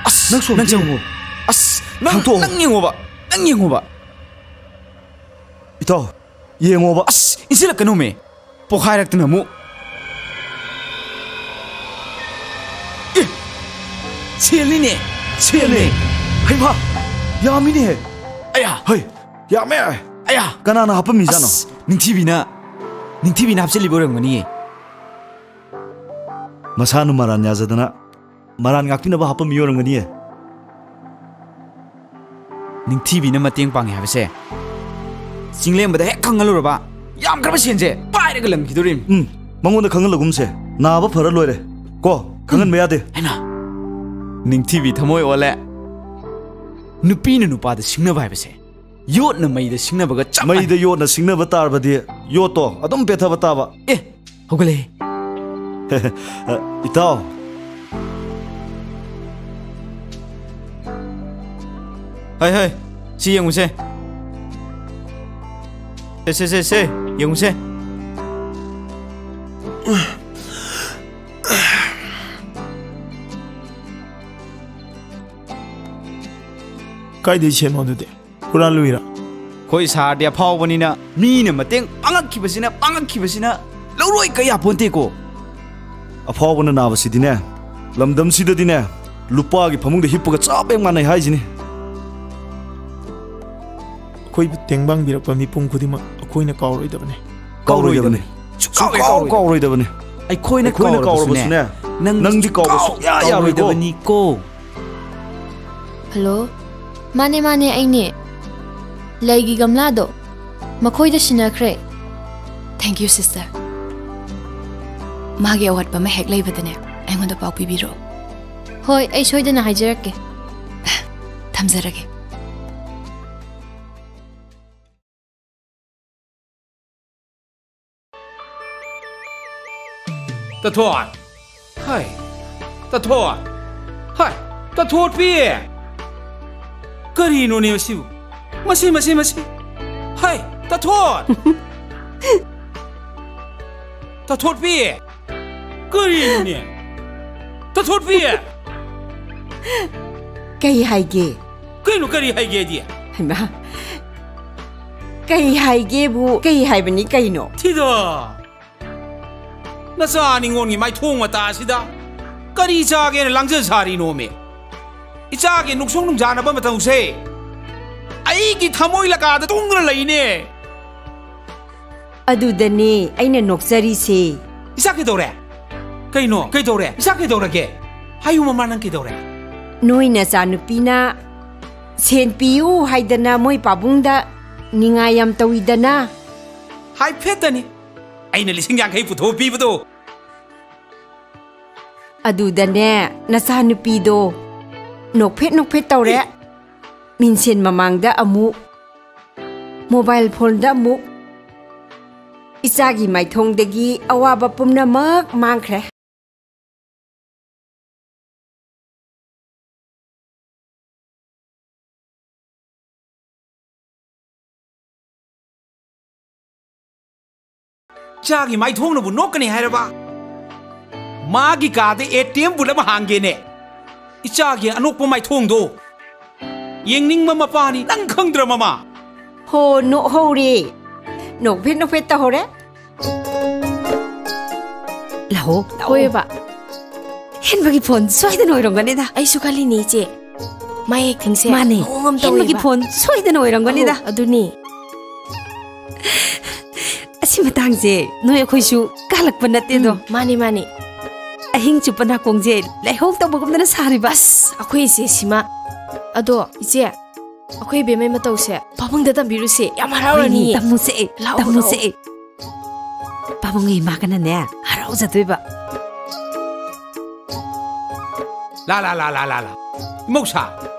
ꯑꯁ, ꯅꯪ ꯁꯣꯝꯗ ꯅꯪ ꯌꯦꯡꯉꯣ꯫ ꯑꯁ, ꯅꯪ, ꯍꯥꯡꯇꯣꯛꯑꯣ꯫ ꯅꯪ ꯌꯦꯡꯉꯣꯕ꯫ ꯅꯪ ꯌꯦꯡꯉꯣꯕ꯫ ꯏꯇꯥꯎ, ꯌꯦꯡꯉꯣꯕ꯫ ꯑꯁ, ꯏꯟꯁꯤꯜꯂꯛꯀꯅꯨꯃꯦ꯫ ꯄꯣꯈꯥꯏꯔꯛꯇꯅ ꯑꯃꯨꯛ꯫ ꯑꯦ! ꯁꯦꯜꯅꯤꯅꯦ! ꯁꯦꯜꯅꯦ! ꯍꯩꯃꯥ! ꯌꯥꯝꯃꯤꯅꯦꯍꯦ! ꯑꯌꯥ! ꯍꯩ! ꯌꯥꯝꯃꯦ! ꯑꯌꯥ! ꯀꯅꯥꯅ ꯍꯥꯞꯄꯝꯃꯤꯖꯥꯠꯅꯣ? ꯑꯁ! ꯅꯤꯡꯊꯤꯕꯤꯅ, ꯅꯤꯡꯊꯤꯕꯤꯅ ꯍꯥꯞꯆꯤꯜꯂꯤꯕ ꯑꯣꯏꯔꯝꯒꯅꯤꯌꯦ꯫ ꯃꯁꯥꯅ ꯃꯔꯥꯟ ꯌꯥꯖꯗꯅ ꯃꯔꯥꯟ ꯉꯥꯛꯄꯤꯅꯕ ꯍꯥꯞꯄꯝꯃꯤ ꯑꯣꯏꯔꯝꯒꯅꯤꯌꯦ꯫ ꯅꯤꯡꯊꯤꯕꯤꯅ ꯃꯇꯦꯡ ꯄꯥꯡꯉꯦ ꯍꯥꯏꯕꯁꯦ ꯆꯤꯡꯂꯦꯝꯕꯗ ꯍꯦꯛ ꯈꯪꯍꯜꯂꯨꯔꯕ, ꯌꯥꯝꯈ꯭ꯔꯕ ꯁꯦꯟꯁꯦ ꯄꯥꯏꯔꯒ ꯂꯪꯈꯤꯗꯣꯔꯤꯝ꯫ ꯎꯝ, ꯃꯉꯣꯟꯗ ꯈꯪꯍꯜꯂꯒꯨꯝꯁꯦ꯫ ꯅꯥꯕ ꯐꯔ ꯂꯣꯏꯔꯦ꯫ ꯀꯣ, ꯈꯪꯍꯟꯕ ꯌꯥꯗꯦ꯫ ꯍꯩꯃꯥ! ꯅꯤꯡꯊꯤꯕꯤ ꯊꯃꯣꯏ ꯑꯣꯜꯂꯦ꯫ ꯅꯨꯄꯤꯅ ꯅꯨꯄꯥꯗ ꯁꯤꯡꯅꯕ ꯍꯥꯏꯕꯁꯦ ꯌꯣꯠꯅ ꯃꯩꯗ ꯁꯤꯡꯅꯕꯒ ꯆꯞ ꯃꯥꯟꯅꯩ꯫ ꯃꯩꯗ ꯌꯣꯠꯅ ꯁꯤꯡꯅꯕ ꯇꯥꯔꯕꯗꯤ ꯌꯣꯠꯇꯣ ꯑꯗꯨꯝ ꯄꯦꯠꯊꯕ ꯇꯥꯕ꯫ ꯑꯦ, ꯍꯧꯒꯠꯂꯛꯑꯦ꯫ ꯏꯇꯥꯎ꯫ ꯍꯩ, ꯍꯩ, ꯁꯤ ꯌꯦꯡꯉꯨꯁꯦ꯫ ꯁꯦ, ꯁꯦ, ꯁꯦ, ꯁꯦ, ꯌꯦꯡꯉꯨꯁꯦ꯫ ꯀꯥꯏꯗꯩ ꯁꯦꯟꯅꯣ ꯑꯗꯨꯗꯤ? ꯍꯨꯔꯥꯜꯂꯨꯏꯔꯥ? ꯑꯩꯈꯣꯏ ꯁꯥꯔꯗꯤ ꯑꯐꯥꯎꯕꯅꯤꯅ ꯃꯤꯅ ꯃꯇꯦꯡ ꯄꯥꯡꯉꯛꯈꯤꯕꯁꯤꯅ, ꯄꯥꯡꯉꯛꯈꯤꯕꯁꯤꯅ ꯂꯧꯔꯣꯏ ꯀꯩ ꯌꯥꯄꯣꯟꯇꯦꯀꯣ꯫ ꯑꯐꯥꯎꯕꯅ ꯅꯥꯕꯁꯤꯗꯤꯅꯦ, ꯂꯝꯗꯝꯁꯤꯗꯗꯤꯅꯦ, ꯂꯨꯄꯥꯒꯤ ꯐꯃꯨꯡꯗ ꯍꯤꯞꯄꯒ ꯆꯞ ꯍꯦꯛ ꯃꯥꯟꯅꯩ ꯍꯥꯏꯁꯤꯅꯤ꯫ ꯑꯩꯈꯣꯏꯕꯨ ꯇꯦꯡꯕꯥꯡꯕꯤꯔꯛꯄ ꯃꯤꯄꯨꯝ ꯈꯨꯗꯤꯡꯃꯛ ꯑꯩꯈꯣꯏꯅ ꯀꯥꯎꯔꯣꯏꯗꯕꯅꯤ꯫ ꯀꯥꯎꯔꯣꯏꯗꯕꯅꯤ꯫ ꯁꯨꯡꯀꯥꯎ ꯍꯦꯛ ꯁꯨꯡꯀꯥꯎ ꯀꯥꯎꯔꯣꯏꯗꯕꯅꯤ꯫ ꯑꯩꯈꯣꯏꯅ ꯑꯩꯈꯣꯏꯅ ꯀꯥꯎꯔꯕꯁꯨꯅꯦ, ꯀꯥꯎꯔꯕꯁꯨꯅꯦ, ꯅꯪꯗꯤ ꯅꯪꯗꯤ ꯀꯥꯎꯕ ꯁꯨꯡꯀꯥꯎ ꯁꯨꯡꯌꯥ ꯌꯥꯔꯣꯏꯀꯣ꯫ ꯌꯥꯔꯣꯏꯗꯕꯅꯤꯀꯣ꯫ ꯍꯜꯂꯣ? ꯃꯥꯅꯦ, ꯃꯥꯅꯦ, ꯑꯩꯅꯦ꯫ ꯂꯩꯒꯤ ꯒꯝꯂꯥꯗꯣ ꯃꯈꯣꯏꯗ ꯁꯤꯟꯅꯈ꯭ꯔꯦ꯫ Thank you, sister. ꯃꯥꯒꯤ ꯑꯋꯥꯠꯄ ꯑꯃ ꯍꯦꯛ ꯂꯩꯕꯗꯅꯦ, ꯑꯩꯉꯣꯟꯗ ꯄꯥꯎ ꯄꯤꯕꯤꯔꯛꯑꯣ꯫ ꯍꯣꯏ, ꯑꯩ ꯁꯣꯏꯗꯅ ꯍꯥꯏꯖꯔꯛꯀꯦ꯫ ꯊꯝꯖꯔꯒꯦ꯫ ꯇꯊꯣꯠ! ꯍꯥꯏ! ꯇꯊꯣꯠ! ꯍꯥꯏ! ꯇꯊꯣꯠꯄꯤ! ꯀꯔꯤꯅꯣꯅꯦ ꯃꯁꯤꯕꯨ? ꯃꯁꯤ, ꯃꯁꯤ, ꯃꯁꯤ! ꯍꯥꯏ! ꯇꯊꯣꯠ! ꯇꯊꯣꯠꯄꯤ! ꯀꯔꯤꯅꯣꯅꯦ? ꯇꯊꯣꯠꯄꯤ! ꯀꯩ ꯍꯥꯏꯒꯦ? ꯀꯩꯅꯣ ꯀꯔꯤ ꯍꯥꯏꯒꯦꯗꯤ? ꯍꯩꯃꯥ! ꯀꯩ ꯍꯥꯏꯒꯦꯕꯨ ꯀꯩ ꯍꯥꯏꯕꯅꯤ ꯀꯩꯅꯣ? ꯊꯤꯗ! ꯅꯆꯥ ꯅꯤꯉꯣꯜꯒꯤ ꯃꯥꯏꯊꯣꯡ ꯃꯇꯥ ꯑꯁꯤꯗ ꯀꯔꯤ ꯆꯥꯒꯦꯅ ꯂꯥꯡꯖ ꯁꯥꯔꯤꯅꯣꯃꯦ? ꯏꯆꯥꯒꯤ ꯅꯨꯡꯁꯨꯛ ꯅꯨꯡꯖꯥꯅꯕ ꯃꯇꯧꯁꯦ ꯑꯩꯒꯤ ꯊꯃꯣꯏ ꯂꯀꯥꯗ ꯇꯣꯡꯗꯨꯅ ꯂꯩꯅꯦ꯫ ꯑꯗꯨꯗꯅꯦ ꯑꯩꯅ ꯅꯣꯛꯆꯔꯤꯁꯦ꯫ ꯏꯆꯥ ꯀꯩꯗꯧꯔꯦ? ꯀꯩꯅꯣ? ꯀꯩꯗꯧꯔꯦ? ꯏꯆꯥ ꯀꯩꯗꯧꯔꯒꯦ? ꯍꯥꯏꯌꯨ ꯃꯃꯥ, ꯅꯪ ꯀꯩꯗꯧꯔꯦ? ꯅꯣꯏ ꯅꯆꯥꯅꯨꯄꯤꯅ ꯁꯦꯟ ꯄꯤꯌꯨ ꯍꯥꯏꯗꯅ ꯃꯣꯏ ꯄꯥꯕꯨꯡꯗ ꯅꯤꯡꯉꯥꯏ ꯌꯥꯝ ꯇꯧꯏꯗꯅ꯫ ꯍꯥꯏꯐꯦꯠꯇꯅꯤ꯫ ꯑꯩꯅ ꯂꯤꯁꯤꯡ ꯌꯥꯡꯈꯩ ꯄꯨꯊꯣꯛꯑ ꯄꯤꯕꯗꯣ꯫ ꯑꯗꯨꯗꯅꯦ ꯅꯆꯥꯅꯨꯄꯤꯗꯣ ꯅꯣꯛꯐꯦꯠ ꯅꯣꯛꯐꯦꯠ ꯇꯧꯔꯦ꯫ ꯑꯦ꯫ ꯃꯤꯡꯁꯦꯟ ꯃꯃꯥꯡꯗ ꯑꯃꯨꯛ, ꯃꯣꯕꯥꯏꯜ ꯐꯣꯟꯗ ꯑꯃꯨꯛ꯫ ꯏꯆꯥꯒꯤ ꯃꯥꯏꯊꯣꯡꯗꯒꯤ ꯑꯋꯥꯕ ꯄꯨꯝꯅꯃꯛ ꯃꯥꯡꯈ꯭ꯔꯦ꯫ ꯏꯆꯥꯒꯤ ꯃꯥꯏꯊꯣꯡꯅꯕꯨ ꯅꯣꯛꯀꯅꯤ ꯍꯥꯏꯔꯕ? ꯃꯥꯒꯤ ꯀꯥꯗ ꯑꯦ ꯇꯤ ꯑꯦꯝ ꯕꯨꯠ ꯑꯃ ꯍꯥꯡꯒꯦꯅꯦ꯫ ꯏꯆꯥꯒꯤ ꯑꯅꯣꯛꯄ ꯃꯥꯏꯊꯣꯡꯗꯣ ꯌꯦꯡꯅꯤꯡꯕ ꯃꯄꯥꯅꯤ, ꯅꯪ ꯈꯪꯗ꯭ꯔ ꯃꯃꯥ? ꯍꯣ, ꯅꯣꯛꯍꯧꯔꯦ꯫ ꯅꯣꯛꯐꯦꯠ ꯅꯣꯛꯐꯦꯠ ꯇꯧꯍꯧꯔꯦ꯫ ꯂꯥꯛꯑꯣ, ꯂꯥꯛꯑꯣ꯫ ꯍꯣꯏꯕ꯫ ꯍꯦꯟꯕꯒꯤ ꯐꯣꯟ ꯁꯣꯏꯗꯅ ꯑꯣꯏꯔꯝꯒꯅꯤꯗ꯫ ꯑꯩꯁꯨ ꯈꯜꯂꯤꯅꯤ, ꯏꯆꯦ꯫ ꯃꯥ ꯑꯦꯛꯇꯤꯡꯁꯦ ꯃꯥꯅꯦ꯫ ꯃꯑꯣꯡ ꯑꯃ ꯍꯦꯟꯕꯒꯤ ꯇꯧꯋꯦꯕ꯫ ꯐꯣꯟ ꯁꯣꯏꯗꯅ ꯑꯣꯏꯔꯝꯒꯅꯤꯗ꯫ ꯑꯧ, ꯑꯗꯨꯅꯤ꯫ ꯑꯁꯤ ꯃꯇꯥꯡꯁꯦ ꯅꯣꯏ ꯑꯩꯈꯣꯏꯁꯨ ꯀꯥꯜꯂꯛꯄ ꯅꯠꯇꯦꯗꯣ꯫ ꯎꯝ, ꯃꯥꯅꯤ, ꯃꯥꯅꯤ꯫ ꯑꯍꯤꯡ ꯆꯨꯞꯄ ꯅꯥꯀꯣꯡꯁꯦ ꯂꯩꯍꯧ ꯇꯧꯕꯒꯨꯝꯗꯅ ꯁꯥꯔꯤꯕ꯫ ꯑꯁ, ꯑꯩꯈꯣꯏ ꯏꯆꯦ ꯁꯤꯃ꯫ ꯑꯗꯣ, ꯏꯆꯦ, ꯑꯩꯈꯣꯏ ꯏꯕꯦꯝꯃꯩ ꯃꯇꯧꯁꯦ ꯄꯥꯕꯨꯡꯗ ꯇꯝꯕꯤꯔꯨꯁꯦ꯫ ꯌꯥꯝ ꯍꯣꯏꯅꯦ, ꯍꯔꯥꯎꯔꯅꯤꯌꯦ꯫ ꯇꯝꯃꯨꯁꯦ, ꯂꯥꯛꯑꯣ, ꯇꯝꯃꯨꯁꯦ꯫ ꯂꯥꯛꯑꯣ꯫ ꯄꯥꯕꯨꯡꯒꯤ ꯏꯃꯥꯒꯅꯅꯦ ꯍꯔꯥꯎꯖꯗꯣꯏꯕ꯫ ꯂꯥ, ꯂꯥ, ꯂꯥ, ꯂꯥ, ꯂꯥ, ꯂꯥ꯫ ꯏꯃꯧꯁꯥ,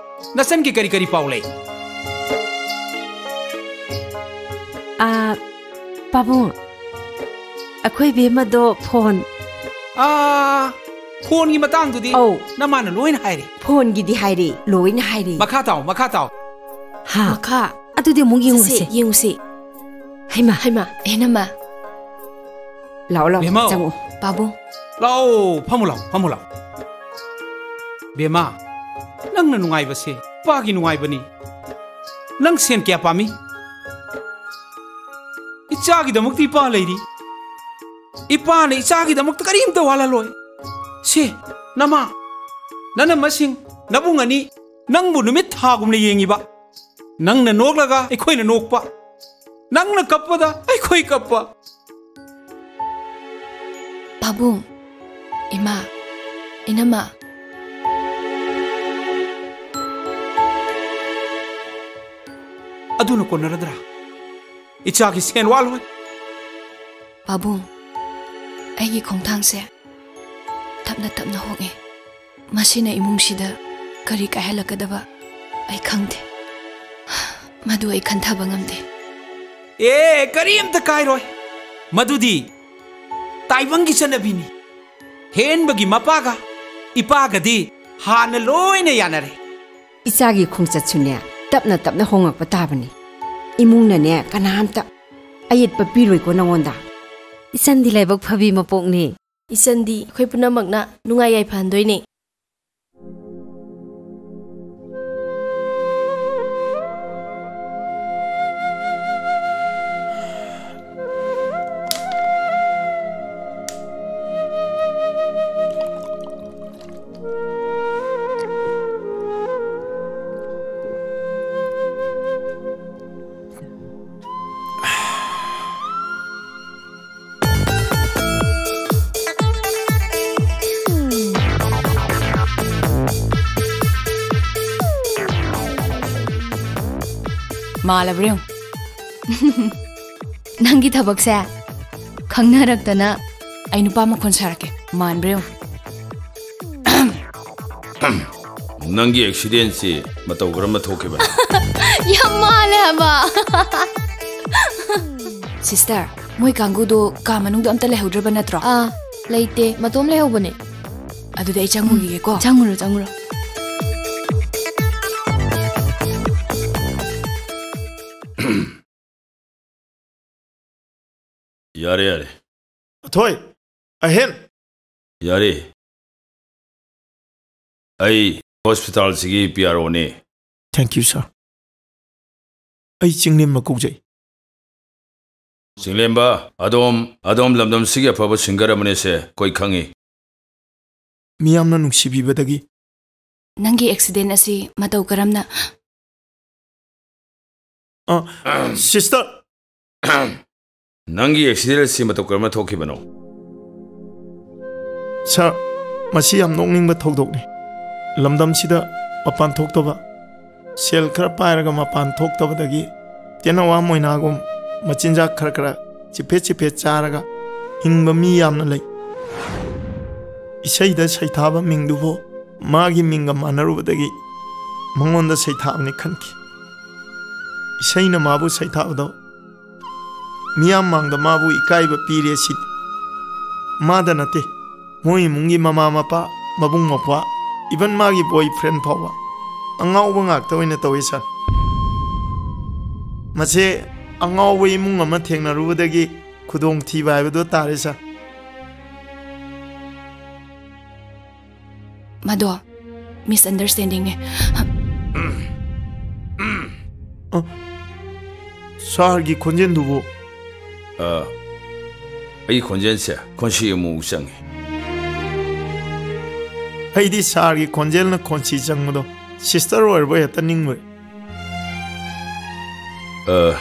ꯅꯆꯟꯒꯤ ꯀꯔꯤ ꯀꯔꯤ ꯄꯥꯎ ꯂꯩ? ꯑꯥ, ꯄꯥꯕꯨꯡ, ꯑꯩꯈꯣꯏ ꯕꯦꯝꯃꯗꯣ ꯐꯣꯟ꯫ ꯑꯥ, ꯐꯣꯟꯒꯤ ꯃꯇꯥꯡꯗꯨꯗꯤ ꯑꯧ꯫ ꯅꯃꯥꯅ ꯂꯣꯏꯅ ꯍꯥꯏꯔꯦ꯫ ꯐꯣꯟꯒꯤꯗꯤ ꯍꯥꯏꯔꯦ, ꯂꯣꯏꯅ ꯍꯥꯏꯔꯦ꯫ ꯃꯈꯥ ꯇꯥꯎ, ꯃꯈꯥ ꯇꯥꯎ꯫ ꯍꯥ? ꯃꯈꯥ꯫ ꯑꯗꯨꯗꯤ ꯑꯃꯨꯛ ꯌꯦꯡꯉꯨꯁꯦ꯫ ꯆꯠꯁꯦ, ꯌꯦꯡꯉꯨꯁꯦ꯫ ꯍꯩꯃꯥ꯫ ꯍꯩꯃꯥ, ꯑꯦ, ꯅꯃ꯫ ꯂꯥꯛꯑꯣ, ꯂꯥꯛꯑꯣ, ꯕꯦꯝꯃꯧ꯫ ꯆꯪꯉꯣ꯫ ꯄꯥꯕꯨꯡ꯫ ꯂꯥꯛꯑꯣ, ꯐꯝꯃꯨ ꯂꯥꯛꯑꯣ, ꯐꯝꯃꯨ ꯂꯥꯛꯑꯣ꯫ ꯕꯦꯝꯃ, ꯅꯪꯅ ꯅꯨꯡꯉꯥꯏꯕꯁꯦ ꯏꯄꯥꯒꯤ ꯅꯨꯡꯉꯥꯏꯕꯅꯤ꯫ ꯅꯪ ꯁꯦꯟ ꯀꯌꯥ ꯄꯥꯝꯃꯤ? ꯏꯆꯥꯒꯤꯗꯃꯛꯇꯤ ꯏꯄꯥ ꯂꯩꯔꯤ꯫ ꯏꯄꯥꯅ ꯏꯆꯥꯒꯤꯗꯃꯛꯇ ꯀꯔꯤꯝꯇ ꯋꯥꯠꯍꯜꯂꯣꯏ꯫ ꯁꯦ, ꯅꯃꯥ, ꯅꯅꯝꯃꯁꯤꯡ, ꯅꯕꯨꯡ ꯑꯅꯤ, ꯅꯪꯕꯨ ꯅꯨꯃꯤꯠ ꯊꯥꯒꯨꯝꯅ ꯌꯦꯡꯉꯤꯕ꯫ ꯅꯪꯅ ꯅꯣꯛꯂꯒ ꯑꯩꯈꯣꯏꯅ ꯅꯣꯛꯄ, ꯅꯪꯅ ꯀꯞꯄꯗ ꯑꯩꯈꯣꯏ ꯀꯞꯄ꯫ ꯄꯥꯕꯨꯡ, ꯏꯃꯥ, ꯏꯅꯝꯃ꯫ ꯑꯗꯨꯅ ꯀꯣꯟꯅꯔꯗ꯭ꯔꯥ? ꯏꯆꯥꯒꯤ ꯁꯦꯟꯋꯥꯜ ꯍꯣꯏ꯫ ꯄꯥꯕꯨꯡ, ꯑꯩꯒꯤ ꯈꯣꯡꯊꯥꯡꯁꯦ ꯇꯞꯅ ꯇꯞꯅ ꯍꯣꯡꯉꯦ꯫ ꯃꯁꯤꯅ ꯏꯃꯨꯡꯁꯤꯗ ꯀꯔꯤ ꯀꯥꯏꯍꯜꯂꯛꯀꯗꯕ ꯑꯩ ꯈꯪꯗꯦ꯫ ꯃꯗꯨ ꯑꯩ ꯈꯟꯊꯕ ꯉꯝꯗꯦ꯫ ꯑꯦ, ꯀꯔꯤꯝꯇ ꯀꯥꯏꯔꯣꯏ꯫ ꯃꯗꯨꯗꯤ ꯇꯥꯏꯕꯪꯒꯤ ꯆꯠꯅꯕꯤꯅꯤ꯫ ꯍꯦꯟꯕꯒꯤ ꯃꯄꯥꯒ ꯏꯄꯥꯒꯗꯤ ꯍꯥꯟꯅ ꯂꯣꯏꯅ ꯌꯥꯅꯔꯦ꯫ ꯏꯆꯥꯒꯤ ꯈꯣꯡꯆꯠꯁꯨꯅꯦ, ꯇꯞꯅ ꯇꯞꯅ ꯍꯣꯡꯉꯛꯄ ꯇꯥꯕꯅꯤ꯫ ꯏꯃꯨꯡꯅꯅꯦ, ꯀꯅꯥꯝꯇ ꯑꯌꯦꯠꯄ ꯄꯤꯔꯣꯏꯀꯣ ꯅꯉꯣꯟꯗ꯫ ꯏꯆꯟꯗꯤ ꯂꯥꯏꯕꯛ ꯐꯕꯤ ꯃꯄꯣꯛꯅꯤ꯫ ꯏꯆꯟꯗꯤ ꯑꯩꯈꯣꯏ ꯄꯨꯝꯅꯃꯛꯅ ꯅꯨꯡꯉꯥꯏ ꯌꯥꯏꯐꯍꯟꯗꯣꯏꯅꯦ꯫ ꯃꯥꯜꯂꯕ꯭ꯔꯥ ꯌꯦꯡꯉꯨ꯫ ꯅꯪꯒꯤ ꯊꯕꯛꯁꯦ ꯈꯪꯅꯔꯛꯇꯅ ꯑꯩ ꯅꯨꯄꯥ ꯃꯈꯣꯟ ꯁꯥꯔꯛꯀꯦ꯫ ꯃꯥꯟꯕ꯭ꯔꯥ ꯌꯦꯡꯉꯨ꯫ ꯅꯪꯒꯤ ꯑꯦꯛꯁꯤꯗꯦꯟꯁꯤ ꯃꯇꯧ ꯀꯔꯝꯅ ꯊꯣꯛꯈꯤꯕꯅꯣ? ꯌꯥꯝ ꯃꯥꯜꯂꯦ ꯍꯥꯏꯕ꯫ ꯁꯤꯁꯇꯔ, ꯃꯣꯏ ꯀꯥꯡꯒꯨꯗꯣ ꯀꯥ ꯃꯅꯨꯡꯗ ꯑꯝꯇ ꯂꯩꯍꯧꯗ꯭ꯔꯕ ꯅꯠꯇ꯭ꯔꯣ? ꯑꯥ, ꯂꯩꯇꯦ꯫ ꯃꯇꯣꯝ ꯂꯩꯍꯧꯕꯅꯦ꯫ ꯑꯗꯨꯗꯤ ꯑꯩ ꯆꯪꯉꯨꯈꯤꯒꯦꯀꯣ꯫ ꯆꯪꯉꯨꯔꯣ, ꯆꯪꯉꯨꯔꯣ꯫ ꯌꯥꯔꯦ, ꯌꯥꯔꯦ꯫ ꯑꯊꯣꯏ, ꯑꯍꯦꯟ꯫ ꯌꯥꯔꯦ꯫ ꯑꯩ ꯍꯣꯁꯄꯤꯇꯥꯜꯁꯤꯒꯤ ꯄꯤ ꯑꯥꯔ ꯑꯣꯅꯤ꯫ Thank you, sir. ꯑꯩ ꯆꯤꯡꯂꯦꯝꯕ ꯀꯧꯖꯩ꯫ ꯆꯤꯡꯂꯦꯝꯕ, ꯑꯗꯣꯝ, ꯑꯗꯣꯝ ꯂꯝꯗꯝꯁꯤꯒꯤ ꯑꯐꯕ ꯁꯤꯡꯒꯔ ꯑꯃꯅꯤꯁꯦ ꯑꯩꯈꯣꯏ ꯈꯪꯉꯤ꯫ ꯃꯤꯌꯥꯝꯅ ꯅꯨꯡꯁꯤꯕꯤꯕꯗꯒꯤ꯫ ꯅꯪꯒꯤ ꯑꯦꯛꯁꯤꯗꯦꯟ ꯑꯁꯤ ꯃꯇꯧ ꯀꯔꯝꯅ? ꯑ, ꯁꯤꯁꯇꯔ! ꯅꯪꯒꯤ ꯑꯦꯛꯁꯤꯗꯦꯟ ꯑꯁꯤ ꯃꯇꯧ ꯀꯔꯝꯅ ꯊꯣꯛꯈꯤꯕꯅꯣ? ꯁꯥꯔ, ꯃꯁꯤ ꯌꯥꯝ ꯅꯣꯛꯅꯤꯡꯕ ꯊꯧꯗꯣꯛꯅꯤ꯫ ꯂꯝꯗꯝꯁꯤꯗ ꯃꯄꯥꯟ ꯊꯣꯛꯇꯕ, ꯁꯦꯜ ꯈꯔ ꯄꯥꯏꯔꯒ ꯃꯄꯥꯟ ꯊꯣꯛꯇꯕꯗꯒꯤ ꯇꯦꯅꯋꯥ ꯃꯣꯏꯅꯥꯒꯨꯝ ꯃꯆꯤꯟꯖꯥꯛ ꯈꯔ ꯈꯔ ꯆꯤꯐꯦꯠ ꯆꯤꯐꯦꯠ ꯆꯥꯔꯒ ꯍꯤꯡꯕ ꯃꯤ ꯌꯥꯝꯅ ꯂꯩ꯫ ꯏꯁꯩꯗ ꯁꯩꯊꯥꯕ ꯃꯤꯡꯗꯨꯕꯨ ꯃꯥꯒꯤ ꯃꯤꯡꯒ ꯃꯥꯟꯅꯔꯨꯕꯗꯒꯤ ꯃꯉꯣꯟꯗ ꯁꯩꯊꯥꯕꯅꯤ ꯈꯟꯈꯤ꯫ ꯏꯁꯩꯅ ꯃꯥꯕꯨ ꯁꯩꯊꯥꯕꯗꯣ ꯃꯤꯌꯥꯝ ꯃꯥꯡꯗ ꯃꯥꯕꯨ ꯏꯀꯥꯏꯕ ꯄꯤꯔꯦ ꯁꯤꯅꯤ꯫ ꯃꯥꯗ ꯅꯠꯇꯦ, ꯃꯣꯏ ꯏꯃꯨꯡꯒꯤ ꯃꯃꯥ ꯃꯄꯥ, ꯃꯕꯨꯡ ꯃꯧꯄ꯭ꯋꯥ, even ꯃꯥꯒꯤ boyfriend ꯐꯥꯎꯕ ꯑꯉꯥꯎꯕ ꯉꯥꯛꯇ ꯑꯣꯏꯅ ꯇꯧꯏ ꯁꯥꯔ꯫ ꯃꯁꯦ ꯑꯉꯥꯎꯕ ꯏꯃꯨꯡ ꯑꯃ ꯊꯦꯡꯅꯔꯨꯕꯗꯒꯤ ꯈꯨꯗꯣꯡꯊꯤꯕ ꯍꯥꯏꯕꯗꯨ ꯇꯥꯔꯦ ꯁꯥꯔ꯫ ꯃꯗꯣ misunderstandingꯅꯦ꯫ ꯁꯥꯔꯒꯤ ꯈꯣꯟꯖꯦꯜꯗꯨꯕꯨ꯫ ꯑ, ꯑꯩ ꯈꯣꯟꯖꯦꯜꯁꯦ ꯈꯣꯟꯁꯤ ꯑꯃꯨꯛ ꯆꯪꯉꯤ꯫ ꯑꯩꯗꯤ ꯁꯥꯔꯒꯤ ꯈꯣꯟꯖꯦꯜꯅ ꯈꯣꯟꯁꯤ ꯆꯪꯕꯗꯣ ꯁꯤꯁꯇꯔ ꯑꯣꯏꯔꯕꯣꯏ ꯍꯦꯛꯇ ꯅꯤꯡꯉꯨꯔꯦ꯫ ꯑ,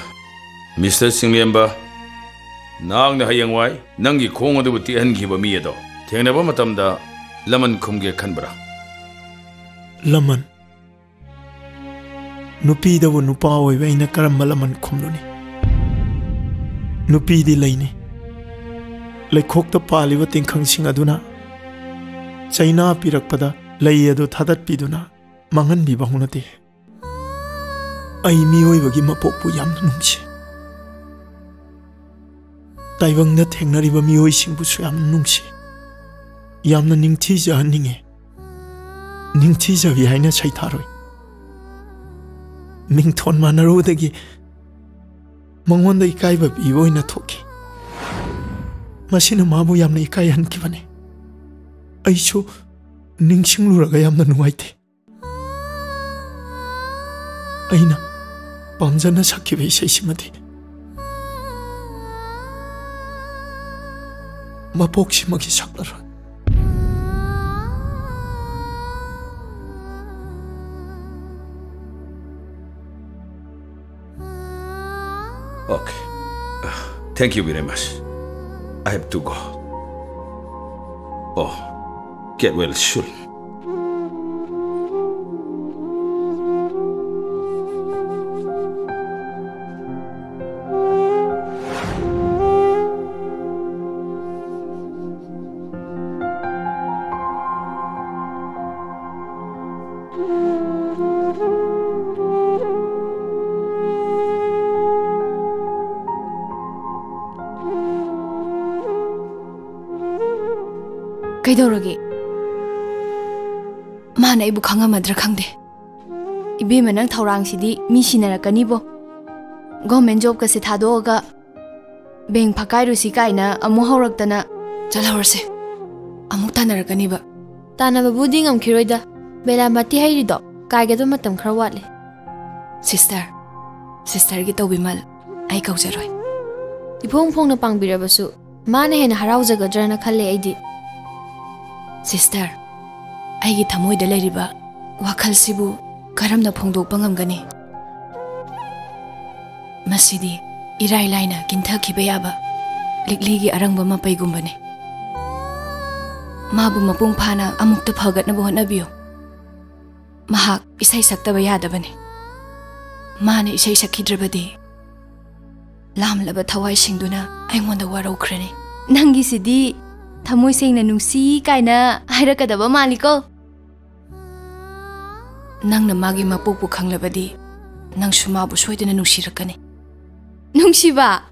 ꯃꯤꯁꯇꯔ ꯆꯤꯡꯂꯦꯝꯕ, ꯅꯍꯥꯛꯅ ꯍꯌꯦꯡꯋꯥꯏ ꯅꯪꯒꯤ ꯈꯣꯡ ꯑꯗꯨꯕꯨ ꯇꯦꯛꯍꯟꯈꯤꯕ ꯃꯤ ꯑꯗꯣ ꯊꯦꯡꯅꯕ ꯃꯇꯝꯗ ꯂꯃꯟ ꯈꯨꯝꯒꯦ ꯈꯟꯕ꯭ꯔꯥ? ꯂꯃꯟ? ꯅꯨꯄꯤꯗꯕꯨ ꯅꯨꯄꯥ ꯑꯣꯏꯕ ꯑꯩꯅ ꯀꯔꯝꯕ ꯂꯃꯟ ꯈꯨꯝꯂꯨꯅꯤ? ꯅꯨꯄꯤꯗꯤ ꯂꯩꯅꯤ꯫ ꯂꯩꯈꯣꯛꯇ ꯄꯥꯜꯂꯤꯕ ꯇꯤꯡꯈꯪꯁꯤꯡ ꯑꯗꯨꯅ ꯆꯩꯅꯥ ꯄꯤꯔꯛꯄꯗ ꯂꯩ ꯑꯗꯨ ꯊꯥꯗꯠꯄꯤꯗꯨꯅ ꯃꯥꯡꯍꯟꯕꯤꯕ ꯍꯧꯅꯗꯦ꯫ ꯑꯩ ꯃꯤꯑꯣꯏꯕꯒꯤ ꯃꯄꯣꯛꯄꯨ ꯌꯥꯝꯅ ꯅꯨꯡꯁꯤ꯫ ꯇꯥꯏꯕꯪꯗ ꯊꯦꯡꯅꯔꯤꯕ ꯃꯤꯑꯣꯏꯁꯤꯡꯕꯨꯁꯨ ꯌꯥꯝꯅ ꯅꯨꯡꯁꯤ꯫ ꯌꯥꯝꯅ ꯅꯤꯡꯊꯤꯖꯍꯟꯅꯤꯡꯉꯤ꯫ ꯅꯤꯡꯊꯤꯖꯕꯤ ꯍꯥꯏꯅ ꯁꯩꯊꯥꯔꯣꯏ꯫ ꯃꯤꯡꯊꯣꯟ ꯃꯥꯟꯅꯔꯨꯕꯗꯒꯤ ꯃꯉꯣꯟꯗ ꯏꯀꯥꯏꯕ ꯄꯤꯕ ꯑꯣꯏꯅ ꯊꯣꯛꯈꯤ꯫ ꯃꯁꯤꯅ ꯃꯥꯕꯨ ꯌꯥꯝꯅ ꯏꯀꯥꯏꯍꯟꯈꯤꯕꯅꯤ꯫ ꯑꯩꯁꯨ ꯅꯤꯡꯁꯤꯡꯂꯨꯔꯒ ꯌꯥꯝꯅ ꯅꯨꯡꯉꯥꯏꯇꯦ꯫ ꯑꯩꯅ ꯄꯥꯝꯖꯅ ꯁꯛꯈꯤꯕ ꯏꯁꯩꯁꯤꯃꯗꯤ ꯃꯄꯣꯛꯁꯤꯃꯒꯤ ꯁꯛꯂꯔꯣꯏ꯫ Okay. Thank you very much. I have to go. Oh, get well soon. ꯀꯩꯗꯧꯔꯒꯦ? ꯃꯥꯅ ꯑꯩꯕꯨ ꯈꯪꯉꯝꯃꯗ꯭ꯔꯥ ꯈꯪꯗꯦ꯫ ꯏꯕꯦꯝꯃ, ꯅꯪ ꯊꯧꯔꯥꯡꯁꯤꯗꯤ ꯃꯤ ꯁꯤꯟꯅꯔꯛꯀꯅꯤꯕꯣ꯫ Government jobꯀꯁꯦ ꯊꯥꯗꯣꯛꯑꯒ ꯕꯦꯡꯛ ꯐꯛꯀꯥꯏꯔꯨꯁꯤ ꯀꯥꯏꯅ ꯑꯃꯨꯛ ꯍꯧꯔꯛꯇꯅ꯫ ꯆꯠꯍꯧꯔꯁꯦ꯫ ꯑꯃꯨꯛ ꯇꯥꯟꯅꯔꯛꯀꯅꯤꯕ꯫ ꯇꯥꯟꯅꯕꯕꯨꯗꯤ ꯉꯝꯈꯤꯔꯣꯏꯗ꯫ ꯕꯦꯂꯥꯃꯇꯤ ꯍꯩꯔꯤꯗꯣ ꯀꯥꯏꯒꯗꯕ ꯃꯇꯝ ꯈꯔ ꯋꯥꯠꯂꯤ꯫ Sister, sisterꯒꯤ ꯇꯧꯕꯤꯃꯜ ꯑꯩ ꯀꯧꯖꯔꯣꯏ꯫ ꯏꯐꯣꯡ ꯐꯣꯡꯅ ꯄꯥꯡꯕꯤꯔꯕꯁꯨ ꯃꯥꯅ ꯍꯦꯟꯅ ꯍꯔꯥꯎꯖꯒꯗ꯭ꯔꯅ ꯈꯜꯂꯦ ꯑꯩꯗꯤ꯫ Sister, ꯑꯩꯒꯤ ꯊꯃꯣꯏꯗ ꯂꯩꯔꯤꯕ ꯋꯥꯈꯜꯁꯤꯕꯨ ꯀꯔꯝꯅ ꯐꯣꯡꯗꯣꯛꯄ ꯉꯝꯒꯅꯤ? ꯃꯁꯤꯗꯤ ꯏꯔꯥꯏ ꯂꯥꯏꯅ ꯀꯤꯟꯊꯈꯤꯕ ꯌꯥꯕ ꯂꯤꯛꯂꯤꯒꯤ ꯑꯔꯪꯕ ꯃꯄꯩꯒꯨꯝꯕꯅꯤ꯫ ꯃꯥꯕꯨ ꯃꯄꯨꯡ ꯐꯥꯅ ꯑꯃꯨꯛꯇ ꯐꯒꯠꯅꯕ ꯍꯣꯠꯅꯕꯤꯌꯨ꯫ ꯃꯍꯥꯛ ꯏꯁꯩ ꯁꯛꯇꯕ ꯌꯥꯗꯕꯅꯤ꯫ ꯃꯥꯅ ꯏꯁꯩ ꯁꯛꯈꯤꯗ꯭ꯔꯕꯗꯤ ꯂꯥꯝꯂꯕ ꯊꯋꯥꯏꯁꯤꯡꯗꯨꯅ ꯑꯩꯉꯣꯟꯗ ꯋꯥꯔꯧꯈ꯭ꯔꯅꯤ꯫ ꯅꯪꯒꯤꯁꯤꯗꯤ ꯊꯃꯣꯏ ꯁꯦꯡꯅ ꯅꯨꯡꯁꯤ ꯀꯥꯏꯅ ꯍꯥꯏꯔꯛꯀꯗꯕ ꯃꯥꯜꯂꯤꯀꯣ꯫ ꯅꯪꯅ ꯃꯥꯒꯤ ꯃꯄꯣꯛꯄꯨ ꯈꯪꯂꯕꯗꯤ ꯅꯪꯁꯨ ꯃꯥꯕꯨ ꯁꯣꯏꯗꯅ ꯅꯨꯡꯁꯤꯔꯛꯀꯅꯤ꯫ ꯅꯨꯡꯁꯤꯕ꯫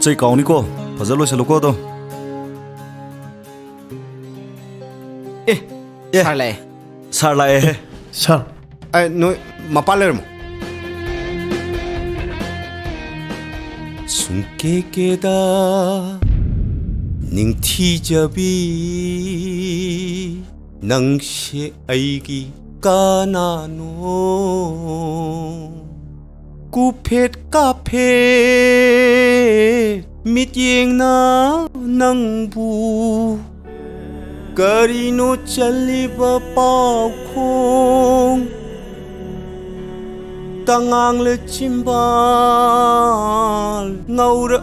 ꯆꯩ ꯀꯥꯎꯅꯤꯀꯣ꯫ ꯐꯖ ꯂꯣꯏꯁꯜꯂꯨꯀꯣ ꯑꯗꯣ꯫ ꯑꯦ, ꯑꯦ꯫ ꯁꯥꯔ ꯂꯥꯛꯑꯦ꯫ ꯁꯥꯔ ꯂꯥꯛꯑꯦ꯫ ꯁꯥꯔ꯫ ꯑꯦ, ꯅꯣꯏ ꯃꯄꯥꯟ ꯂꯩꯔꯝꯃꯣ꯫ ꯁꯨꯡꯀꯦ ꯀꯦꯗ ꯅꯤꯡꯊꯤꯖꯕꯤ, ꯅꯪꯁꯦ ꯑꯩꯒꯤ ꯀꯅꯥꯅꯣ? ꯀꯨꯐꯦꯠ ꯀꯥꯐꯦꯠ ꯃꯤꯠꯌꯦꯡꯅ ꯅꯪꯕꯨ, ꯀꯔꯤꯅꯣ ꯆꯜꯂꯤꯕ ꯄꯥꯎꯈꯣꯡ? ꯇꯉꯥꯡꯂ ꯆꯤꯝꯕꯥꯜ ꯉꯧꯔ꯫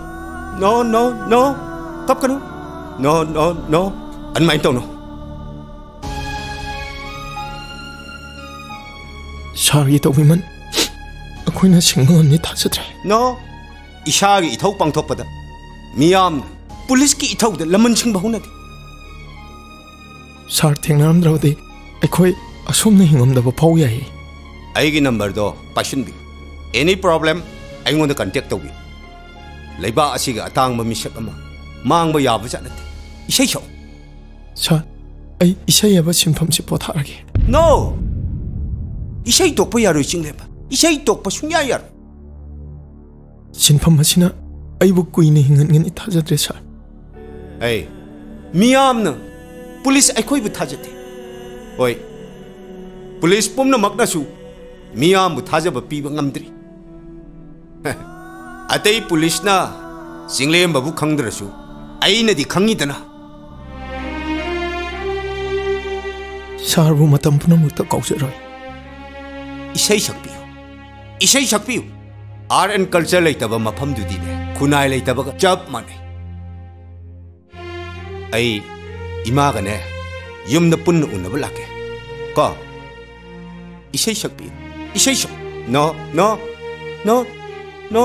No, no, no. ꯀꯞꯀꯅꯨ꯫ No, no, no. ꯑꯗꯨꯃꯥꯏꯅ ꯇꯧꯅꯨ꯫ ꯁꯥꯔꯒꯤ ꯇꯧꯕꯤꯃꯜ ꯑꯩꯈꯣꯏꯅ ꯁꯤꯡꯕ ꯉꯝꯅꯤ ꯊꯥꯖꯗ꯭ꯔꯦ꯫ No. ꯏꯁꯥꯒꯤ ꯏꯊꯧ ꯄꯥꯡꯊꯣꯛꯄꯗ ꯃꯤꯌꯥꯝꯅ ꯄꯨꯂꯤꯁꯀꯤ ꯏꯊꯧꯗ ꯂꯃꯟ ꯁꯤꯡꯕ ꯍꯧꯅꯗꯦ꯫ ꯁꯥꯔ ꯊꯦꯡꯅꯔꯝꯗ꯭ꯔꯕꯗꯤ ꯑꯩꯈꯣꯏ ꯑꯁꯨꯝꯅ ꯍꯤꯡꯉꯝꯗꯕ ꯐꯥꯎ ꯌꯥꯏꯌꯦ꯫ ꯑꯩꯒꯤ ꯅꯝꯕꯔꯗꯣ ꯄꯥꯏꯁꯤꯟꯕꯤꯌꯨ꯫ Any problem ꯑꯩꯉꯣꯟꯗ contact ꯇꯧꯕꯤꯌꯨ꯫ ꯂꯩꯕꯥꯛ ꯑꯁꯤꯒꯤ ꯑꯇꯥꯡꯕ ꯃꯤꯁꯛ ꯑꯃ ꯃꯥꯡꯕ ꯌꯥꯕꯖꯥꯠ ꯅꯠꯇꯦ꯫ ꯏꯁꯩ ꯁꯛꯎ꯫ ꯁꯥꯔ, ꯑꯩ ꯏꯁꯩ ꯍꯥꯏꯕ ꯁꯤꯟꯐꯝꯁꯤ ꯄꯣꯊꯥꯔꯒꯦ꯫ No! ꯏꯁꯩ ꯇꯣꯛꯄ ꯌꯥꯔꯣꯏ, ꯆꯤꯡꯂꯦꯝꯕ꯫ ꯏꯁꯩ ꯇꯣꯛꯄ ꯁꯨꯡꯌꯥ ꯌꯥꯔꯣꯏ꯫ ꯁꯤꯟꯐꯝ ꯑꯁꯤꯅ ꯑꯩꯕꯨ ꯀꯨꯏꯅ ꯍꯤꯡꯍꯟꯒꯅꯤ ꯊꯥꯖꯗ꯭ꯔꯦ, ꯁꯥꯔ꯫ ꯑꯩ, ꯃꯤꯌꯥꯝꯅ ꯄꯨꯂꯤꯁ ꯑꯩꯈꯣꯏꯕꯨ ꯊꯥꯖꯗꯦ꯫ ꯍꯣꯏ, ꯄꯨꯂꯤꯁ ꯄꯨꯝꯅꯃꯛꯅꯁꯨ ꯃꯤꯌꯥꯝꯕꯨ ꯊꯥꯖꯕ ꯄꯤꯕ ꯉꯝꯗ꯭ꯔꯤ꯫ ꯑꯇꯩ ꯄꯨꯂꯤꯁꯅ ꯆꯤꯡꯂꯦꯝꯕꯕꯨ ꯈꯪꯗ꯭ꯔꯁꯨ ꯑꯩꯅꯗꯤ ꯈꯪꯉꯤꯗꯅ꯫ ꯁꯥꯔꯕꯨ ꯃꯇꯝ ꯄꯨꯝꯅꯃꯛꯇ ꯀꯥꯎꯖꯔꯣꯏ꯫ ꯏꯁꯩ ꯁꯛꯄꯤꯌꯨ, ꯏꯁꯩ ꯁꯛꯄꯤꯌꯨ꯫ Art and culture ꯂꯩꯇꯕ ꯃꯐꯝꯗꯨꯗꯤꯅꯦ, ꯈꯨꯟꯅꯥꯏ ꯂꯩꯇꯕꯒ ꯆꯞ ꯃꯥꯟꯅꯩ꯫ ꯑꯩ ꯏꯃꯥꯒꯅꯦ ꯌꯨꯝꯗ ꯄꯨꯟꯅ ꯎꯅꯕ ꯂꯥꯛꯀꯦ ꯀꯣ꯫ ꯏꯁꯩ ꯁꯛꯄꯤꯌꯨ, ꯏꯁꯩ ꯁꯛ꯫ No, no, no, no.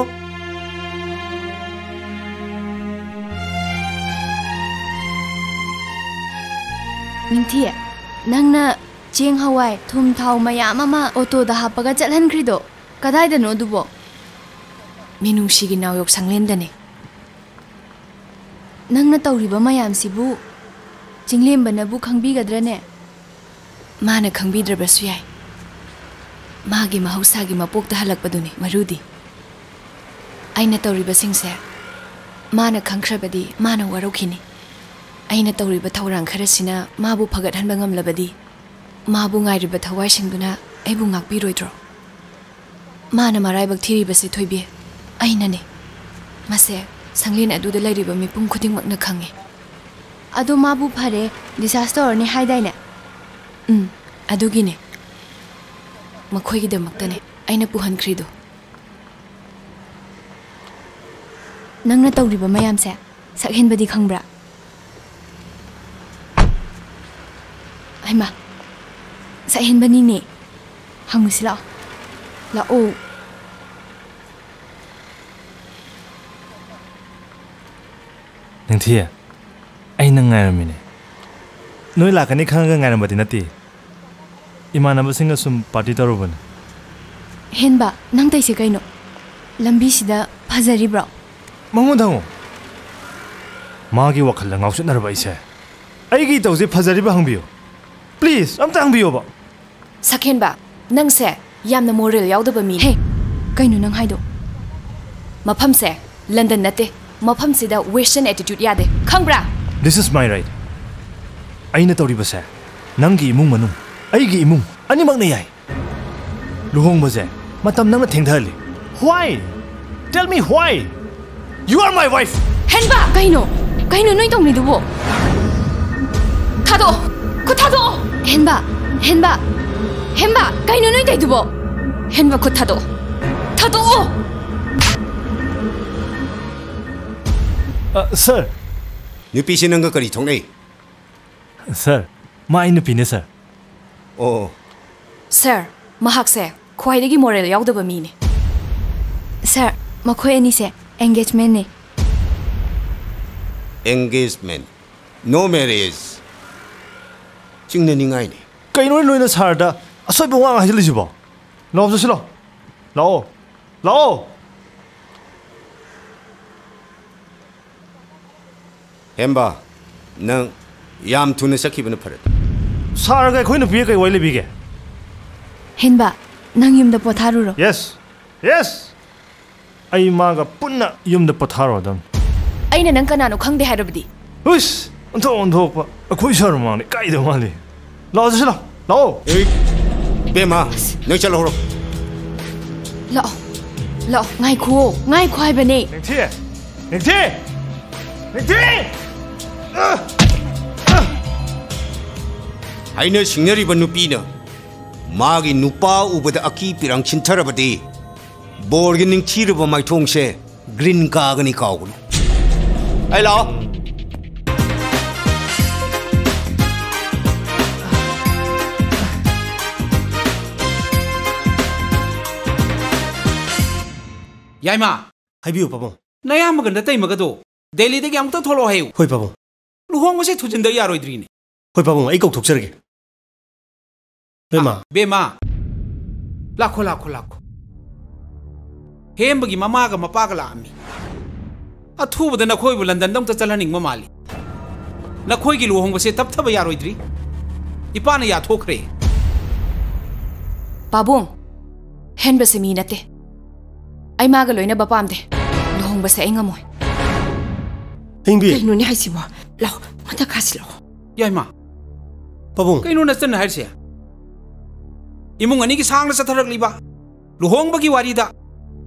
ꯅꯤꯡꯊꯤ, ꯅꯪꯅ ꯆꯦꯡ, ꯍꯋꯥꯏ, ꯊꯨꯝ, ꯊꯥꯎ ꯃꯌꯥꯝ ꯑꯃ ꯑꯣꯇꯣꯗ ꯍꯥꯞꯄꯒ ꯆꯠꯍꯟꯈ꯭ꯔꯤꯗꯣ ꯀꯗꯥꯏꯗꯅꯣ ꯑꯗꯨꯕꯣ? ꯃꯤꯅꯨꯡꯁꯤꯒꯤ ꯅꯥꯎꯌꯣꯛ ꯁꯪꯂꯦꯟꯗꯅꯦ꯫ ꯅꯪꯅ ꯇꯧꯔꯤꯕ ꯃꯌꯥꯝꯁꯤꯕꯨ ꯆꯤꯡꯂꯦꯝꯕꯅꯕꯨ ꯈꯪꯕꯤꯒꯗ꯭ꯔꯅꯦ? ꯃꯥꯅ ꯈꯪꯕꯤꯗ꯭ꯔꯕꯁꯨ ꯌꯥꯏ꯫ ꯃꯥꯒꯤ ꯃꯍꯧꯁꯥꯒꯤ ꯃꯄꯣꯛꯇ ꯍꯜꯂꯛꯄꯗꯨꯅꯤ ꯃꯔꯨꯗꯤ꯫ ꯑꯩꯅ ꯇꯧꯔꯤꯕꯁꯤꯡꯁꯦ ꯃꯥꯅ ꯈꯪꯈ꯭ꯔꯕꯗꯤ ꯃꯥꯅ ꯋꯥꯔꯧꯈꯤꯅꯤ꯫ ꯑꯩꯅ ꯇꯧꯔꯤꯕ ꯊꯧꯔꯥꯡ ꯈꯔꯁꯤꯅ ꯃꯥꯕꯨ ꯐꯒꯠꯍꯟꯕ ꯉꯝꯂꯕꯗꯤ, ꯃꯥꯕꯨ ꯉꯥꯏꯔꯤꯕ ꯊꯋꯥꯏꯁꯤꯡꯗꯨꯅ ꯑꯩꯕꯨ ꯉꯥꯛꯄꯤꯔꯣꯏꯗ꯭ꯔꯣ? ꯃꯥꯅ ꯃꯔꯥꯏꯕꯛ ꯊꯤꯔꯤꯕꯁꯤ, ꯊꯣꯏꯕꯤ, ꯑꯩꯅꯅꯦ꯫ ꯃꯁꯦ ꯁꯪꯂꯦꯟ ꯑꯗꯨꯗ ꯂꯩꯔꯤꯕ ꯃꯤꯄꯨꯝ ꯈꯨꯗꯤꯡꯃꯛꯅ ꯈꯪꯉꯤ꯫ ꯑꯗꯣ ꯃꯥꯕꯨ ꯐꯔꯦ, discharge ꯇꯧꯔꯅꯤ ꯍꯥꯏꯗꯥꯏꯅꯦ? ꯎꯝ, ꯑꯗꯨꯒꯤꯅꯦ꯫ ꯃꯈꯣꯏꯒꯤꯗꯃꯛꯇꯅꯦ ꯑꯩꯅ ꯄꯨꯍꯟꯈ꯭ꯔꯤꯗꯣ꯫ ꯅꯪꯅ ꯇꯧꯔꯤꯕ ꯃꯌꯥꯝꯁꯦ ꯁꯛꯍꯦꯟꯕꯗꯤ ꯈꯪꯕ꯭ꯔꯥ? ꯍꯩꯃꯥ, ꯁꯛꯍꯦꯟꯕꯅꯤꯅꯦ꯫ ꯍꯪꯉꯨꯁꯤ ꯂꯥꯛꯑꯣ꯫ ꯂꯥꯛꯑꯣ꯫ ꯅꯤꯡꯊꯤ, ꯑꯩ ꯅꯪ ꯉꯥꯏꯔꯝꯃꯤꯅꯦ꯫ ꯅꯣꯏ ꯂꯥꯛꯀꯅꯤ ꯈꯪꯉꯒ ꯉꯥꯏꯔꯝꯕꯗꯤ ꯅꯠꯇꯦ꯫ ꯏꯃꯥꯟꯅꯕꯁꯤꯡꯒ ꯁꯨꯝ party ꯇꯧꯔꯨꯕꯅꯦ꯫ ꯍꯦꯟꯕ, ꯅꯪ ꯇꯧꯏꯁꯦ ꯀꯩꯅꯣ? ꯂꯝꯕꯤꯁꯤꯗ ꯐꯖꯔꯤꯕ꯭ꯔꯣ? ꯃꯉꯣꯟꯗ ꯍꯪꯉꯨ꯫ ꯃꯥꯒꯤ ꯋꯥꯈꯜꯗ ꯉꯥꯎꯆꯠꯅꯔꯕ ꯑꯩꯁꯦ꯫ ꯑꯩꯒꯤ ꯏꯇꯧꯁꯦ ꯐꯖꯔꯤꯕ ꯍꯪꯕꯤꯌꯨ꯫ Please, ꯑꯝꯇ ꯍꯪꯕꯤꯌꯣꯕ꯫ ꯁꯛꯍꯦꯟꯕ, ꯅꯪꯁꯦ ꯌꯥꯝꯅ moral ꯌꯥꯎꯗꯕ ꯃꯤꯅꯤ꯫ ꯍꯦ, ꯀꯩꯅꯣ ꯅꯪ ꯍꯥꯏꯗꯣ? ꯃꯐꯝꯁꯦ ꯂꯟꯗꯟ ꯅꯠꯇꯦ꯫ ꯃꯐꯝꯁꯤꯗ western attitude ꯌꯥꯗꯦ, ꯈꯪꯕ꯭ꯔꯥ? This is my right. ꯑꯩꯅ ꯇꯧꯔꯤꯕꯁꯦ ꯅꯪꯒꯤ ꯏꯃꯨꯡ ꯃꯅꯨꯡ, ꯑꯩꯒꯤ ꯏꯃꯨꯡ ꯑꯅꯤꯃꯛꯅ ꯌꯥꯏ꯫ ꯂꯨꯍꯣꯡꯕꯁꯦ ꯃꯇꯝ ꯅꯪꯅ ꯊꯦꯡꯊꯍꯜꯂꯤ꯫ Why? Tell me why? You are my wife. ꯍꯦꯟꯕ! ꯀꯩꯅꯣ? ꯀꯩꯅꯣ ꯅꯣꯏ ꯇꯧꯅꯤꯗꯨꯕꯣ? ꯊꯥꯗꯣꯛꯑꯣ! ꯈꯨꯠ ꯊꯥꯗꯣꯛꯑꯣ! ꯍꯦꯟꯕ! ꯍꯦꯟꯕ! ꯍꯦꯟꯕ! ꯀꯩꯅꯣ ꯅꯣꯏ ꯇꯧꯏꯗꯨꯕꯣ? ꯍꯦꯟꯕ, ꯈꯨꯠ ꯊꯥꯗꯣꯛꯑꯣ! ꯊꯥꯗꯣꯛꯑꯣ! ꯑ, sir꯫ ꯅꯨꯄꯤꯁꯤ ꯅꯪꯒ ꯀꯔꯤ ꯊꯣꯛꯅꯩ? Sir, ꯃꯥ ꯑꯩ ꯅꯨꯄꯤꯅꯦ, sir꯫ ꯑꯣ꯫ Sir, ꯃꯍꯥꯛꯁꯦ ꯈ꯭ꯋꯥꯏꯗꯒꯤ moral ꯌꯥꯎꯗꯕ ꯃꯤꯅꯦ꯫ Sir, ꯃꯈꯣꯏ ꯑꯅꯤꯁꯦ engagementꯅꯦ꯫ Engagement, no marriage꯫ ꯆꯤꯡꯅꯅꯤꯡꯉꯥꯏꯅꯤ꯫ ꯀꯩꯅꯣ ꯅꯣꯏꯅ sirꯗ ꯑꯁꯣꯏꯕ ꯋꯥ ꯍꯥꯏꯖꯤꯜꯂꯤꯁꯤꯕꯣ? ꯂꯥꯛꯑꯣ, ꯆꯠꯁꯤ ꯂꯥꯛꯑꯣ꯫ ꯂꯥꯛꯑꯣ꯫ ꯂꯥꯛꯑꯣ꯫ ꯍꯦꯝꯕ, ꯅꯪ ꯌꯥꯝ ꯊꯨꯅ ꯆꯠꯈꯤꯕꯅ ꯐꯔꯦ꯫ ꯁꯥꯔꯒ ꯑꯩꯈꯣꯏ ꯅꯨꯄꯤꯒ ꯀꯩ ꯋꯥꯔꯤ ꯂꯩꯕꯤꯒꯦ? ꯍꯦꯟꯕ, ꯅꯪ ꯌꯨꯝꯗ ꯄꯣꯊꯥꯔꯨꯔꯣ꯫ Yes, yes. ꯑꯩ ꯃꯥꯒ ꯄꯨꯟꯅ ꯌꯨꯝꯗ ꯄꯣꯊꯥꯔꯨꯔꯗꯝꯅꯤ꯫ ꯑꯩꯅ ꯅꯪ ꯀꯅꯥꯅꯣ ꯈꯪꯗꯦ ꯍꯥꯏꯔꯕꯗꯤ? ꯍꯨꯏꯁ! ꯑꯣꯟꯊꯣꯛ ꯑꯣꯟꯊꯣꯛꯄ꯫ ꯑꯩꯈꯣꯏ ꯁꯥꯔ ꯃꯃꯥꯡꯗ ꯏꯀꯥꯏꯗꯕ ꯃꯥꯜꯂꯤ꯫ ꯂꯥꯛꯑꯣ, ꯆꯠꯁꯤ ꯂꯥꯛꯑꯣ꯫ ꯂꯥꯛꯑꯣ꯫ ꯑꯦ, ꯏꯕꯦꯝꯃ, ꯅꯪ ꯆꯠꯍꯧꯔꯣ꯫ ꯂꯥꯛꯑꯣ, ꯂꯥꯛꯑꯣ, ꯉꯥꯏꯈꯨꯑꯣ, ꯉꯥꯏꯈꯣ ꯍꯥꯏꯕꯅꯦ꯫ ꯅꯤꯡꯊꯤ! ꯅꯤꯡꯊꯤ! ꯅꯤꯡꯊꯤ! ꯍꯥꯏꯅ ꯁꯤꯡꯅꯔꯤꯕ ꯅꯨꯄꯤꯅ ꯃꯥꯒꯤ ꯅꯨꯄꯥ ꯎꯕꯗ ꯑꯀꯤ ꯄꯤꯔꯥꯡ ꯁꯤꯟꯊꯔꯕꯗꯤ ꯕꯣꯔꯒꯤ ꯅꯤꯡꯊꯤꯔꯕ ꯃꯥꯏꯊꯣꯡꯁꯦ ꯒ꯭ꯔꯤꯟ ꯀꯥꯒꯅꯤ, ꯀꯥꯎꯒꯅꯨ꯫ ꯑꯩ ꯂꯥꯛꯑꯣ꯫ ꯌꯥꯏꯃ, ꯍꯥꯏꯕꯤꯌꯨ ꯄꯥꯕꯨꯡ꯫ ꯅꯌꯥꯝꯕꯒ ꯅꯇꯩꯃꯒꯗꯣ ꯗꯦꯜꯂꯤꯗꯒꯤ ꯑꯃꯨꯛꯇ ꯊꯣꯛꯂꯛꯑꯣ ꯍꯥꯏꯌꯨ꯫ ꯍꯣꯏ ꯄꯥꯕꯨꯡ꯫ ꯂꯨꯍꯣꯡꯕꯁꯦ ꯊꯨꯖꯤꯟꯗ ꯌꯥꯔꯣꯏꯗ꯭ꯔꯤꯅꯦ꯫ ꯍꯣꯏ ꯄꯥꯕꯨꯡ, ꯑꯩ ꯀꯧꯊꯣꯛꯆꯔꯒꯦ꯫ ꯕꯦꯝꯃ꯫ ꯕꯦꯝꯃ, ꯂꯥꯛꯈꯣ, ꯂꯥꯛꯈꯣ, ꯂꯥꯛꯈꯣ꯫ ꯍꯦꯝꯕꯒꯤ ꯃꯃꯥꯒ ꯃꯄꯥꯒ ꯂꯥꯛꯑꯝꯃꯤ꯫ ꯑꯊꯨꯕꯗ ꯅꯈꯣꯏꯕꯨ ꯂꯟꯗꯟꯗ ꯑꯃꯨꯛꯇ ꯆꯠꯍꯟꯅꯤꯡꯕ ꯃꯥꯜꯂꯤ꯫ ꯅꯈꯣꯏꯒꯤ ꯂꯨꯍꯣꯡꯕꯁꯦ ꯇꯞꯊꯕ ꯌꯥꯔꯣꯏꯗ꯭ꯔꯤ꯫ ꯏꯄꯥꯅ ꯌꯥꯊꯣꯛꯈ꯭ꯔꯦ꯫ ꯄꯥꯕꯨꯡ, ꯍꯦꯟꯕꯁꯦ ꯃꯤ ꯅꯠꯇꯦ꯫ ꯑꯩ ꯃꯥꯒ ꯂꯣꯏꯅꯕ ꯄꯥꯝꯗꯦ꯫ ꯂꯨꯍꯣꯡꯕꯁꯦ ꯑꯩ ꯉꯝꯃꯣꯏ꯫ ꯍꯤꯡꯕꯤ꯫ ꯀꯩꯅꯣꯅꯦ ꯍꯥꯏꯁꯤꯕꯣ? ꯂꯥꯛꯑꯣ, ꯃꯊꯛ ꯀꯥꯁꯤ ꯂꯥꯛꯑꯣ꯫ ꯌꯥꯏꯃ, ꯄꯥꯕꯨꯡ꯫ ꯀꯩꯅꯣ ꯅꯆꯟꯅ ꯍꯥꯏꯔꯤꯁꯦ? ꯏꯃꯨꯡ ꯑꯅꯤꯒꯤ ꯁꯥꯡꯅ ꯆꯠꯊꯔꯛꯂꯤꯕ ꯂꯨꯍꯣꯡꯕꯒꯤ ꯋꯥꯔꯤꯗ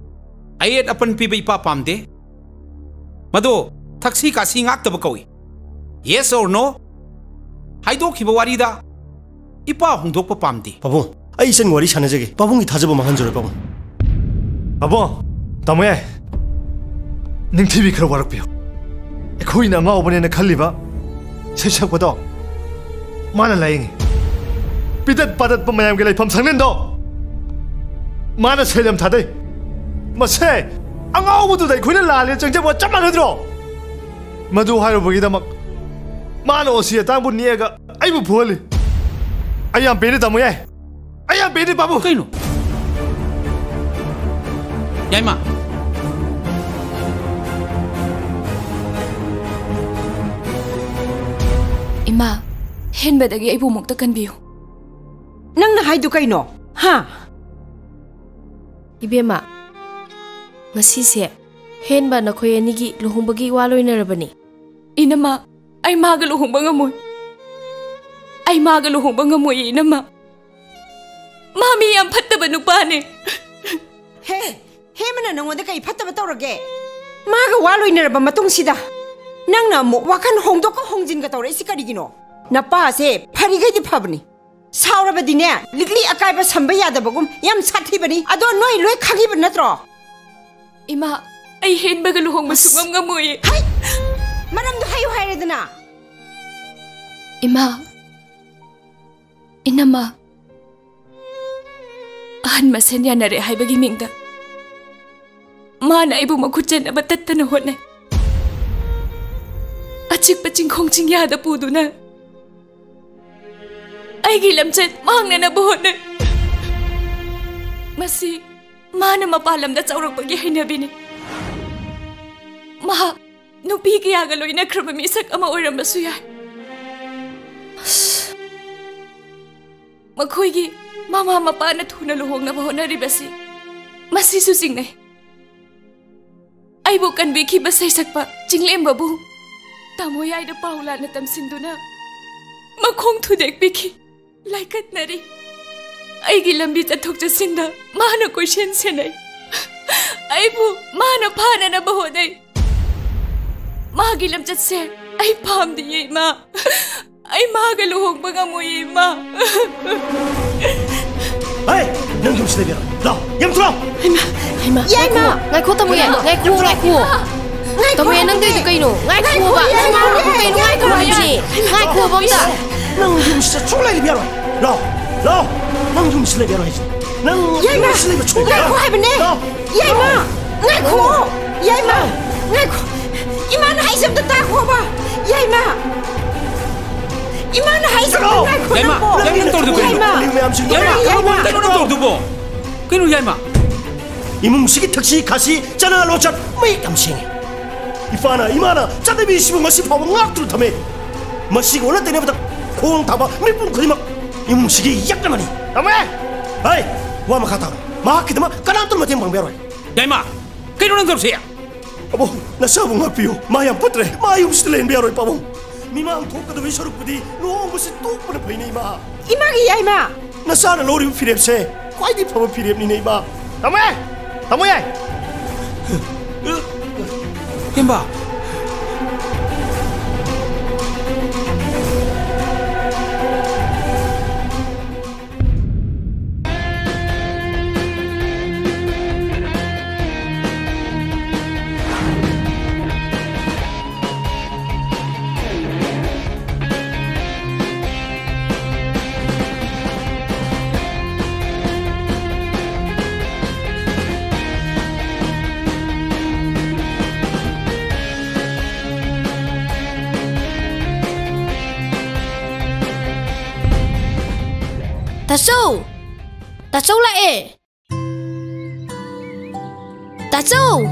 ꯑꯌꯦꯠ ꯑꯄꯟ ꯄꯤꯕ ꯏꯄꯥ ꯄꯥꯝꯗꯦ꯫ ꯃꯗꯣ ꯊꯛꯁꯤ ꯈꯥꯁꯤ ꯉꯥꯛꯇꯕ ꯀꯧꯏ꯫ Yes or no? ꯍꯥꯏꯗꯣꯛꯈꯤꯕ ꯋꯥꯔꯤꯗ ꯏꯄꯥ ꯍꯣꯡꯗꯣꯛꯄ ꯄꯥꯝꯗꯦ꯫ ꯄꯥꯕꯨꯡ, ꯑꯩ ꯏꯆꯟ ꯋꯥꯔꯤ ꯁꯥꯟꯅꯖꯒꯦ꯫ ꯄꯥꯕꯨꯡꯒꯤ ꯊꯥꯖꯕ ꯃꯥꯡꯍꯟꯖꯔꯣꯏ ꯄꯥꯕꯨꯡ꯫ ꯄꯥꯕꯨꯡ, ꯇꯥꯃꯣ ꯌꯥꯏ꯫ ꯅꯤꯡꯊꯤꯕꯤ ꯈꯔ ꯋꯥꯔꯛꯄꯤꯌꯨ꯫ ꯑꯩꯈꯣꯏꯅ ꯑꯉꯥꯎꯕꯅꯦꯅ ꯈꯜꯂꯤꯕ ꯁꯩꯁꯛꯄꯗꯣ ꯃꯥꯅ ꯂꯥꯌꯦꯡꯉꯤ꯫ ꯄꯤꯗꯠ ꯄꯥꯗꯠꯄ ꯃꯌꯥꯝꯒꯤ ꯂꯩꯐꯝ ꯁꯪꯂꯦꯟꯗꯣ ꯃꯥꯅ ꯁꯦꯜ ꯌꯥꯝ ꯊꯥꯗꯩ꯫ ꯃꯁꯦ ꯑꯉꯥꯎꯕꯗꯨꯗ ꯑꯩꯈꯣꯏꯅ ꯂꯥꯜꯂꯦ ꯆꯪꯖꯕ ꯆꯞ ꯃꯥꯟꯅꯗ꯭ꯔꯣ? ꯃꯗꯨ ꯍꯥꯏꯔꯨꯕꯒꯤꯗꯃꯛ ꯃꯥꯅ ꯑꯣꯁꯤ ꯑꯇꯥꯡꯕꯨ ꯅꯦꯛꯑꯒ ꯑꯩꯕꯨ ꯐꯨꯍꯜꯂꯤ꯫ ꯑꯩ ꯌꯥꯝ ꯄꯦꯟꯗꯦ ꯇꯥꯃꯣ ꯌꯥꯏ꯫ ꯑꯩ ꯌꯥꯝ ꯄꯦꯟꯗꯦ ꯄꯥꯕꯨꯡ꯫ ꯀꯩꯅꯣ? ꯌꯥꯏꯃ꯫ ꯍꯦꯟꯕꯗꯒꯤ ꯑꯩꯕꯨ ꯑꯃꯨꯛꯇ ꯀꯟꯕꯤꯌꯨ꯫ ꯅꯪꯅ ꯍꯥꯏꯗꯨ ꯀꯩꯅꯣ? ꯍꯥ? ꯏꯕꯦꯝꯃ, ꯉꯁꯤꯁꯦ ꯍꯦꯟꯕ ꯅꯈꯣꯏ ꯑꯅꯤꯒꯤ ꯂꯨꯍꯣꯡꯕꯒꯤ ꯋꯥ ꯂꯣꯏꯅꯔꯕꯅꯤ꯫ ꯏꯅꯝꯃ, ꯑꯩ ꯃꯥꯒ ꯂꯨꯍꯣꯡꯕ ꯉꯝꯃꯣꯏ꯫ ꯑꯩ ꯃꯥꯒ ꯂꯨꯍꯣꯡꯕ ꯉꯝꯃꯣꯏ, ꯏꯅꯝꯃ꯫ ꯃꯥ ꯃꯤ ꯌꯥꯝ ꯐꯠꯇꯕ ꯅꯨꯄꯥꯅꯦ꯫ ꯍꯦ, ꯍꯦꯃꯅ ꯅꯉꯣꯟꯗ ꯀꯩ ꯐꯠꯇꯕ ꯇꯧꯔꯒꯦ? ꯃꯥꯒ ꯋꯥ ꯂꯣꯏꯅꯔꯕ ꯃꯇꯨꯡꯁꯤꯗ ꯅꯪꯅ ꯑꯃꯨꯛ ꯋꯥꯈꯜ ꯍꯣꯡꯗꯣꯛꯀ ꯍꯣꯡꯖꯤꯟꯒ ꯇꯧꯔꯛꯏꯁꯤ ꯀꯔꯤꯒꯤꯅꯣ? ꯅꯄꯥꯁꯦ ꯐꯔꯤꯈꯩꯗꯤ ꯐꯕꯅꯤ꯫ ꯁꯥꯎꯔꯕꯗꯤꯅꯦ, ꯂꯤꯛꯂꯤ ꯑꯀꯥꯏꯕ ꯁꯝꯕ ꯌꯥꯗꯕꯒꯨꯝ ꯌꯥꯝ ꯁꯥꯊꯤꯕꯅꯤ꯫ ꯑꯗꯣ ꯅꯣꯏ ꯂꯣꯏ ꯈꯪꯉꯤꯕ ꯅꯠꯇ꯭ꯔꯣ? ꯏꯃꯥ, ꯑꯩ ꯍꯦꯟꯕꯒ ꯂꯨꯍꯣꯡꯕ ꯑꯁ! ꯁꯨꯡꯉꯝ ꯉꯝꯃꯣꯏꯌꯦ꯫ ꯍꯩ! ꯃꯔꯝꯗꯣ ꯍꯥꯏꯌꯨ ꯍꯥꯏꯔꯦꯗꯅ꯫ ꯏꯃꯥ, ꯏꯅꯝꯃ, ꯑꯍꯟ ꯃꯁꯦꯟ ꯌꯥꯅꯔꯦ ꯍꯥꯏꯕꯒꯤ ꯃꯤꯡꯗ ꯃꯥꯅ ꯑꯩꯕꯨ ꯃꯈꯨꯠ ꯆꯟꯅꯕ ꯇꯠꯇꯅ ꯍꯣꯠꯅꯩ꯫ ꯑꯆꯤꯛꯄ ꯆꯤꯡꯈꯣꯡ ꯆꯤꯡꯌꯥꯗ ꯄꯨꯗꯨꯅ ꯑꯩꯒꯤ ꯂꯝꯆꯠ ꯃꯥꯡꯅꯅꯕ ꯍꯣꯠꯅꯩ꯫ ꯃꯁꯤ ꯃꯥꯅ ꯃꯄꯥꯟ ꯂꯝꯗ ꯆꯥꯎꯔꯛꯄꯒꯤ ꯍꯩꯅꯕꯤꯅꯤ꯫ ꯃꯍꯥꯛ ꯅꯨꯄꯤ ꯀꯌꯥꯒ ꯂꯣꯏꯅꯈ꯭ꯔꯕ ꯃꯤꯁꯛ ꯑꯃ ꯑꯣꯏꯔꯝꯕꯁꯨ ꯌꯥꯏ꯫ ꯑꯁ! ꯃꯈꯣꯏꯒꯤ ꯃꯃꯥ ꯃꯄꯥꯅ ꯊꯨꯅ ꯂꯨꯍꯣꯡꯅꯕ ꯍꯣꯠꯅꯔꯤꯕꯁꯤ ꯃꯁꯤꯁꯨ ꯆꯤꯡꯅꯩ꯫ ꯑꯩꯕꯨ ꯀꯟꯕꯤꯈꯤꯕ ꯁꯩꯁꯛꯄ ꯆꯤꯡꯂꯦꯝꯕꯕꯨ ꯇꯥꯃꯣ ꯌꯥꯏꯗ ꯄꯥꯎ ꯂꯥꯟꯅ ꯇꯝꯁꯤꯟꯗꯨꯅ ꯃꯈꯣꯡ ꯊꯨꯗꯦꯛꯄꯤꯈꯤ꯫ ꯂꯥꯏꯀꯠꯅꯔꯤ꯫ ꯑꯩꯒꯤ ꯂꯝꯕꯤ ꯆꯠꯊꯣꯛ ꯆꯠꯁꯤꯟꯗ ꯃꯥꯅ ꯀꯣꯏꯁꯦꯟ ꯁꯦꯟꯅꯩ꯫ ꯑꯩꯕꯨ ꯃꯥꯅ ꯐꯥꯅꯅꯕ ꯍꯣꯠꯅꯩ꯫ ꯃꯥꯒꯤ ꯂꯝꯆꯠꯁꯦ ꯑꯩ ꯄꯥꯝꯗꯤꯌꯦ, ꯏꯃꯥ꯫ ꯑꯩ ꯃꯥꯒ ꯂꯨꯍꯣꯡꯕ ꯉꯝꯃꯣꯏꯌꯦ, ꯏꯃꯥ꯫ ꯍꯩ! ꯅꯪ ꯌꯨꯝꯁꯤꯗ ꯂꯩꯕꯤꯔꯣ꯫ ꯂꯥꯎ, ꯌꯨꯝ ꯊꯣꯛꯂꯥꯎ꯫ ꯍꯩꯃꯥ, ꯍꯩꯃꯥ꯫ ꯌꯥꯏꯃ! ꯉꯥꯏꯈꯣ, ꯇꯥꯃꯣ ꯌꯥꯏ, ꯉꯥꯏꯈꯣ, ꯉꯥꯏꯈꯣ꯫ ꯇꯥꯃꯣ ꯌꯥꯏ, ꯅꯪ ꯇꯧꯔꯤꯗꯣ ꯀꯩꯅꯣ? ꯉꯥꯏꯈꯣꯕ, ꯉꯥꯏꯈꯣ, ꯅꯪ ꯉꯥꯏꯈꯣ, ꯀꯩꯅꯣ? ꯉꯥꯏꯈꯣ ꯍꯥꯏꯕꯅꯦ꯫ ꯉꯥꯏꯈꯣꯕ ꯑꯝꯇ꯫ ꯅꯪ ꯌꯨꯝꯁꯤꯗ ꯁꯨꯡꯂꯩ ꯂꯩꯕ ꯌꯥꯔꯣꯏ꯫ ꯂꯥꯎ, ꯂꯥꯎ꯫ ꯅꯪ ꯌꯨꯝꯁꯤꯗ ꯂꯩꯕ ꯌꯥꯔꯣꯏ ꯍꯥꯏꯁꯤꯅꯤ꯫ ꯅꯪ ꯌꯥꯏꯃ! ꯌꯨꯝꯁꯤꯗ ꯂꯩꯕ ꯁꯨꯡꯌꯥ ꯌꯥꯔꯣꯏ꯫ ꯉꯥꯏꯈꯣ ꯍꯥꯏꯕꯅꯦ! ꯂꯥꯎ꯫ ꯌꯥꯏꯃ! ꯉꯥꯏꯈꯣ! ꯌꯥꯏꯃ! ꯉꯥꯏꯈꯣ! ꯏꯃꯥꯅ ꯍꯥꯏꯁꯦ ꯑꯝꯇ ꯇꯥꯈꯣꯕ! ꯌꯥꯏꯃ! ꯏꯃꯥꯅ ꯍꯥꯏꯁꯦ ꯑꯝꯇ ꯉꯥꯏꯈꯣ ꯌꯥꯏꯃ! ꯅꯪꯕꯣ! ꯌꯥꯏꯃ, ꯅꯪ ꯇꯧꯔꯤꯗꯣ ꯀꯩꯅꯣ? ꯌꯥꯏꯃ! ꯃꯌꯥꯝꯁꯤꯡꯗꯣ ꯌꯥꯏꯃ! ꯌꯥꯏꯃ! ꯀꯩꯅꯣ ꯅꯪ ꯇꯧꯔꯤꯗꯨꯕꯣ? ꯀꯩꯅꯣ ꯌꯥꯏꯃ? ꯏꯃꯨꯡꯁꯤꯒꯤ ꯊꯛꯁꯤ ꯈꯥꯁꯤ, ꯆꯅꯥ ꯂꯣꯆꯠ ꯃꯌꯦꯛ ꯌꯥꯝ ꯁꯦꯡꯉꯤ꯫ ꯏꯄꯥꯅ ꯏꯃꯥꯅ ꯆꯠꯅꯕꯤꯁꯤꯕꯨ ꯉꯁꯤ ꯐꯥꯎꯕ ꯉꯥꯛꯇꯨꯅ ꯊꯝꯃꯦ꯫ ꯃꯁꯤꯒ ꯑꯣꯟꯅ ꯇꯩꯅꯕꯗ ꯈꯣꯡ ꯊꯥꯕ ꯃꯤꯄꯨꯝ ꯈꯨꯗꯤꯡꯃꯛ ꯏꯃꯨꯡꯁꯤꯒꯤ ꯌꯦꯛꯅꯕꯅꯤ꯫ ꯇꯥꯃꯣ! ꯍꯩ! ꯋꯥ ꯃꯈꯥ ꯇꯥꯔꯣꯏ꯫ ꯃꯍꯥꯛꯀꯤꯗꯃꯛ ꯀꯅꯥꯝꯇꯅ ꯃꯇꯦꯡ ꯄꯥꯡꯕ ꯌꯥꯔꯣꯏ꯫ ꯌꯥꯏꯃ! ꯀꯩꯅꯣ ꯅꯪ ꯇꯧꯔꯤꯁꯦ? ꯄꯥꯕꯨꯡ, ꯅꯆꯥꯕꯨ ꯉꯥꯛꯄꯤꯌꯨ꯫ ꯃꯥ ꯌꯥꯝ ꯐꯠꯇ꯭ꯔꯦ꯫ ꯃꯥ ꯌꯨꯝꯁꯤꯗ ꯂꯩꯍꯟꯕ ꯌꯥꯔꯣꯏ, ꯄꯥꯕꯨꯡ꯫ ꯃꯤꯃꯥꯡ ꯊꯣꯛꯀꯗꯕꯒꯤ ꯁꯔꯨꯛꯄꯨꯗꯤ ꯂꯨꯍꯣꯡꯕꯁꯤ ꯇꯣꯛꯄꯅ ꯐꯩꯅꯦ, ꯏꯃꯥ꯫ ꯏꯃꯥꯒꯤ ꯌꯥꯏꯃ! ꯅꯆꯥꯅ ꯂꯧꯔꯤꯕ ꯐꯤꯔꯦꯞꯁꯦ ꯈ꯭ꯋꯥꯏꯗꯒꯤ ꯐꯕ ꯐꯤꯔꯦꯞꯅꯤꯅꯦ, ꯏꯃꯥ꯫ ꯇꯥꯃꯣ ꯌꯥꯏ! ꯇꯥꯃꯣ ꯌꯥꯏ! ꯏꯃꯥ! ꯇꯥꯆꯧ! ꯇꯥꯆꯧ ꯂꯥꯛꯑꯦ! ꯇꯥꯆꯧ!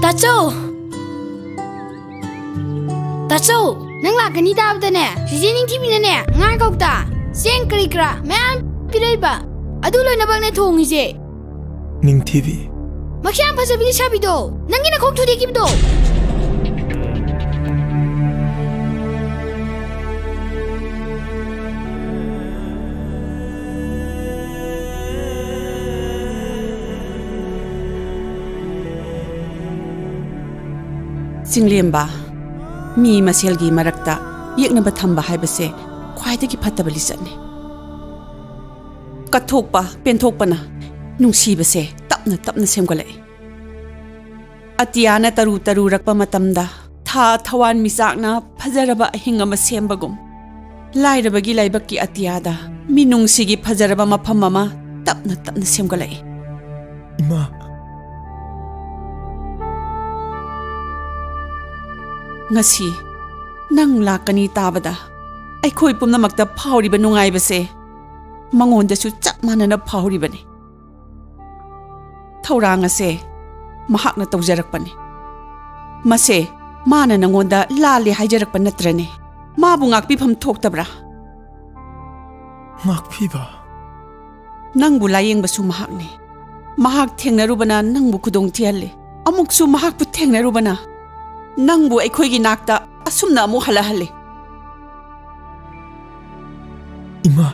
ꯇꯥꯆꯧ! ꯇꯥꯆꯧ! ꯅꯪ ꯂꯥꯛꯀꯅꯤ ꯇꯥꯕꯗꯅꯦ, ꯆꯤꯆꯦ ꯅꯤꯡꯊꯤꯕꯤꯅꯅꯦ ꯉꯥ ꯀꯧꯇꯥ, ꯆꯦꯡ ꯀꯔꯤ ꯀꯔꯥ ꯃꯌꯥꯝ ꯄꯤꯔꯛꯏꯕ꯫ ꯑꯗꯨ ꯂꯣꯏꯅꯃꯛꯅꯦ ꯊꯣꯡꯉꯤꯁꯦ꯫ ꯅꯤꯡꯊꯤꯕꯤ꯫ ꯃꯈꯌꯥꯝ ꯐꯖꯕꯤ ꯂꯩꯁꯥꯕꯤꯗꯣ, ꯅꯪꯒꯤ ꯅꯈꯣꯡ ꯊꯨꯗꯦꯛꯈꯤꯕꯗꯣ꯫ ꯆꯤꯡꯂꯦꯝꯕ, ꯃꯤ ꯃꯁꯦꯜꯒꯤ ꯃꯔꯛꯇ ꯌꯦꯛꯅꯕ ꯊꯝꯕ ꯍꯥꯏꯕꯁꯦ ꯈ꯭ꯋꯥꯏꯗꯒꯤ ꯐꯠꯇꯕ ꯂꯤꯆꯠꯅꯤ꯫ ꯀꯠꯊꯣꯛꯄ, ꯄꯦꯟꯊꯣꯛꯄꯅ ꯅꯨꯡꯁꯤꯕꯁꯦ ꯇꯞꯅ ꯇꯞꯅ ꯁꯦꯝꯒꯠꯂꯛꯏ꯫ ꯑꯇꯤꯌꯥꯅ ꯇꯔꯨ ꯇꯔꯨꯔꯛꯄ ꯃꯇꯝꯗ, ꯊꯥ ꯊꯋꯥꯟ ꯃꯤꯆꯥꯛꯅ ꯐꯖꯔꯕ ꯑꯍꯤꯡ ꯑꯃ ꯁꯦꯝꯕꯒꯨꯝ, ꯂꯥꯏꯔꯕꯒꯤ ꯂꯥꯏꯕꯛꯀꯤ ꯑꯇꯤꯌꯥꯗ ꯃꯤꯅꯨꯡꯁꯤꯒꯤ ꯐꯖꯔꯕ ꯃꯐꯝ ꯑꯃ ꯇꯞꯅ ꯇꯞꯅ ꯁꯦꯝꯒꯠꯂꯛꯏ꯫ ꯏꯃꯥ꯫ ꯉꯁꯤ ꯅꯪ ꯂꯥꯛꯀꯅꯤ ꯇꯥꯕꯗ ꯑꯩꯈꯣꯏ ꯄꯨꯝꯅꯃꯛꯇ ꯐꯥꯎꯔꯤꯕ ꯅꯨꯡꯉꯥꯏꯕꯁꯦ ꯃꯉꯣꯟꯗꯁꯨ ꯆꯞ ꯃꯥꯟꯅꯅ ꯐꯥꯎꯔꯤꯕꯅꯤ꯫ ꯊꯧꯔꯥꯡ ꯑꯁꯦ ꯃꯍꯥꯛꯅ ꯇꯧꯖꯔꯛꯄꯅꯤ꯫ ꯃꯁꯦ ꯃꯥꯅ ꯅꯪꯉꯣꯟꯗ ꯂꯥꯜꯂꯦ ꯍꯥꯏꯖꯔꯛꯄ ꯅꯠꯇ꯭ꯔꯅꯦ? ꯃꯥꯕꯨ ꯉꯥꯛꯄꯤꯐꯝ ꯊꯣꯛꯇꯕ꯭ꯔꯥ? ꯉꯥꯛꯄꯤꯕ? ꯅꯪꯕꯨ ꯂꯥꯌꯦꯡꯕꯁꯨ ꯃꯍꯥꯛꯅꯤ꯫ ꯃꯍꯥꯛ ꯊꯦꯡꯅꯔꯨꯕꯅ ꯅꯪꯕꯨ ꯈꯨꯗꯣꯡ ꯊꯤꯍꯜꯂꯦ꯫ ꯑꯃꯨꯛꯁꯨ ꯃꯍꯥꯛꯄꯨ ꯊꯦꯡꯅꯔꯨꯕꯅ ꯅꯪꯕꯨ ꯑꯩꯈꯣꯏꯒꯤ ꯅꯥꯛꯇ ꯑꯁꯨꯝꯅ ꯑꯃꯨꯛ ꯍꯜꯂꯛꯍꯜꯂꯦ꯫ ꯏꯃꯥ,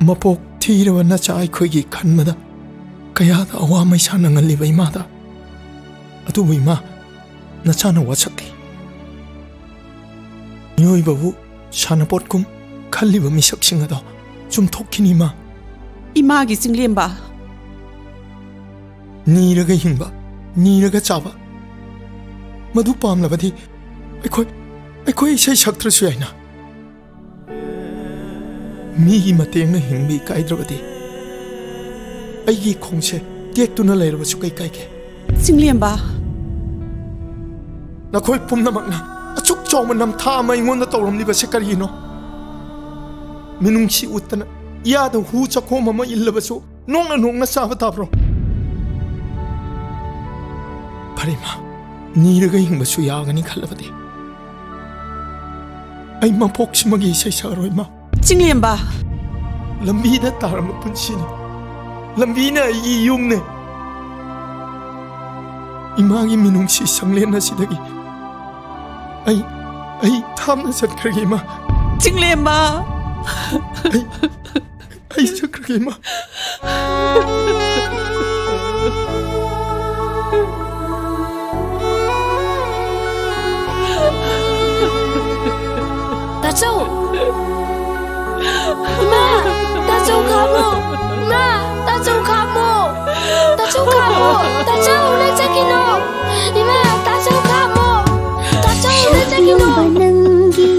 ꯃꯄꯣꯛ ꯊꯤꯔꯕ ꯅꯆꯥ ꯑꯩꯈꯣꯏꯒꯤ ꯈꯟꯕꯗ ꯀꯌꯥꯗ ꯑꯋꯥ ꯃꯩꯁꯥ ꯅꯪꯍꯜꯂꯤꯕ ꯏꯃꯥꯗ꯫ ꯑꯗꯨꯕꯨ ꯏꯃꯥ, ꯅꯆꯥꯅ ꯋꯥꯁꯛꯂꯤ꯫ ꯃꯤꯑꯣꯏꯕꯕꯨ ꯁꯥꯟꯅꯄꯣꯠꯀꯨꯝ ꯈꯜꯂꯤꯕ ꯃꯤꯁꯛꯁꯤꯡ ꯑꯗꯣ ꯆꯨꯝꯊꯣꯛꯈꯤꯅꯤ, ꯏꯃꯥ꯫ ꯏꯃꯥꯒꯤ ꯆꯤꯡꯂꯦꯝꯕ꯫ ꯅꯤꯔꯒ ꯍꯤꯡꯕ, ꯅꯤꯔꯒ ꯆꯥꯕ, ꯃꯗꯨ ꯄꯥꯝꯂꯕꯗꯤ ꯑꯩꯈꯣꯏ, ꯑꯩꯈꯣꯏ ꯏꯁꯩ ꯁꯛꯇ꯭ꯔꯁꯨ ꯌꯥꯏꯅ꯫ ꯃꯤꯒꯤ ꯃꯇꯦꯡꯅ ꯍꯤꯡꯕ ꯏꯀꯥꯏꯗ꯭ꯔꯕꯗꯤ ꯑꯩꯒꯤ ꯈꯣꯡꯁꯦ ꯇꯦꯛꯇꯨꯅ ꯂꯩꯔꯕꯁꯨ ꯀꯩ ꯀꯥꯏꯒꯦ? ꯆꯤꯡꯂꯦꯝꯕ꯫ ꯅꯈꯣꯏ ꯄꯨꯝꯅꯃꯛꯅ ꯑꯁꯨꯛ ꯆꯥꯎꯕ ꯅꯝꯊꯥꯛ ꯑꯃ ꯑꯩꯉꯣꯟꯗ ꯇꯧꯔꯝꯂꯤꯕꯁꯦ ꯀꯔꯤꯒꯤꯅꯣ? ꯃꯤꯅꯨꯡꯁꯤ ꯎꯠꯇꯅ ꯏꯌꯥꯗ ꯍꯨ ꯆꯈꯣꯝ ꯑꯃ ꯏꯜꯂꯕꯁꯨ ꯅꯣꯛꯅ ꯅꯣꯛꯅ ꯆꯥꯕ ꯇꯥꯕ꯭ꯔꯣ? ꯐꯔꯦ ꯏꯃꯥ, ꯅꯤꯔꯒ ꯍꯤꯡꯕꯁꯨ ꯌꯥꯒꯅꯤ ꯈꯜꯂꯕꯗꯤ ꯑꯩ ꯃꯄꯣꯛꯁꯤꯃꯒꯤ ꯏꯁꯩ ꯁꯛꯑꯔꯣꯏ ꯏꯃꯥ꯫ ꯆꯤꯡꯂꯦꯝꯕ꯫ ꯂꯝꯕꯤꯗ ꯇꯥꯔꯝꯕ ꯄꯨꯟꯁꯤꯅꯤ꯫ ꯂꯝꯕꯤꯅ ꯑꯩꯒꯤ ꯌꯨꯝꯅꯦ꯫ ꯏꯃꯥꯒꯤ ꯃꯤꯅꯨꯡꯁꯤ ꯁꯪꯂꯦꯟ ꯑꯁꯤꯗꯒꯤ ꯑꯩ, ꯑꯩ ꯊꯥꯞꯅ ꯆꯠꯈ꯭ꯔꯒꯦ ꯏꯃꯥ꯫ ꯆꯤꯡꯂꯦꯝꯕ꯫ ꯑꯩ, ꯑꯩ ꯆꯠꯈ꯭ꯔꯒꯦ ꯏꯃꯥ꯫ ꯇꯥꯆꯧ! ꯏꯃꯥ! ꯇꯥꯆꯧ ꯈꯥꯝꯃꯣ! ꯏꯃꯥ! ꯇꯥꯆꯧ ꯈꯥꯝꯃꯣ! ꯇꯥꯆꯧ ꯈꯥꯝꯃꯣ! ꯇꯥꯆꯧ, ꯅꯪ ꯆꯠꯈꯤꯅꯣ! ꯏꯃꯥ! ꯇꯥꯆꯧ ꯈꯥꯝꯃꯣ! ꯇꯥꯆꯧ, ꯅꯪ ꯆꯠꯈꯤꯅꯣ! ꯅꯪꯒꯤ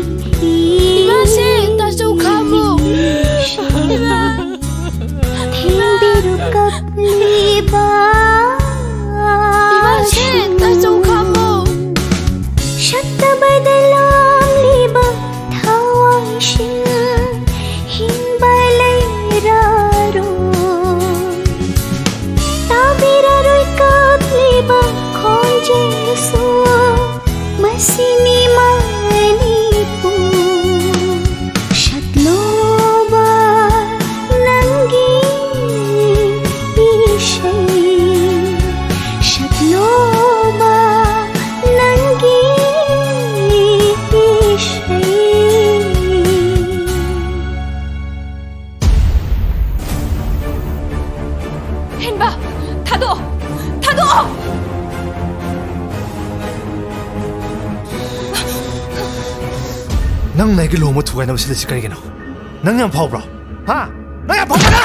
ꯏꯃꯥꯁꯦ! ꯇꯥꯆꯧ ꯈꯥꯝꯃꯣ! ꯏꯃꯥ! ꯊꯦꯡꯕꯤꯔꯨ ꯀꯞꯂꯤꯕ ꯏꯃꯥꯁꯦ! ꯇꯥꯆꯧ ꯈꯥꯝꯃꯣ! ꯁꯛꯇꯕꯗ ꯂꯥꯡꯂꯤꯕ ꯊꯋꯥꯏꯁꯤꯡ ꯍꯤꯡꯕ ꯂꯩꯔꯔꯣꯏ꯫ ꯇꯥꯕꯤꯔꯔꯣꯏ ꯅꯪꯅ ꯑꯩꯒꯤ ꯂꯨꯍꯣꯡꯕ ꯊꯨꯒꯥꯏꯅꯕ ꯁꯤꯜꯂꯤꯁꯤ ꯀꯔꯤꯒꯤꯅꯣ? ꯅꯪ ꯌꯥꯝ ꯐꯥꯎꯕ꯭ꯔꯣ? ꯍꯥ? ꯅꯪ ꯌꯥꯝ ꯐꯥꯎꯕ꯭ꯔꯥ?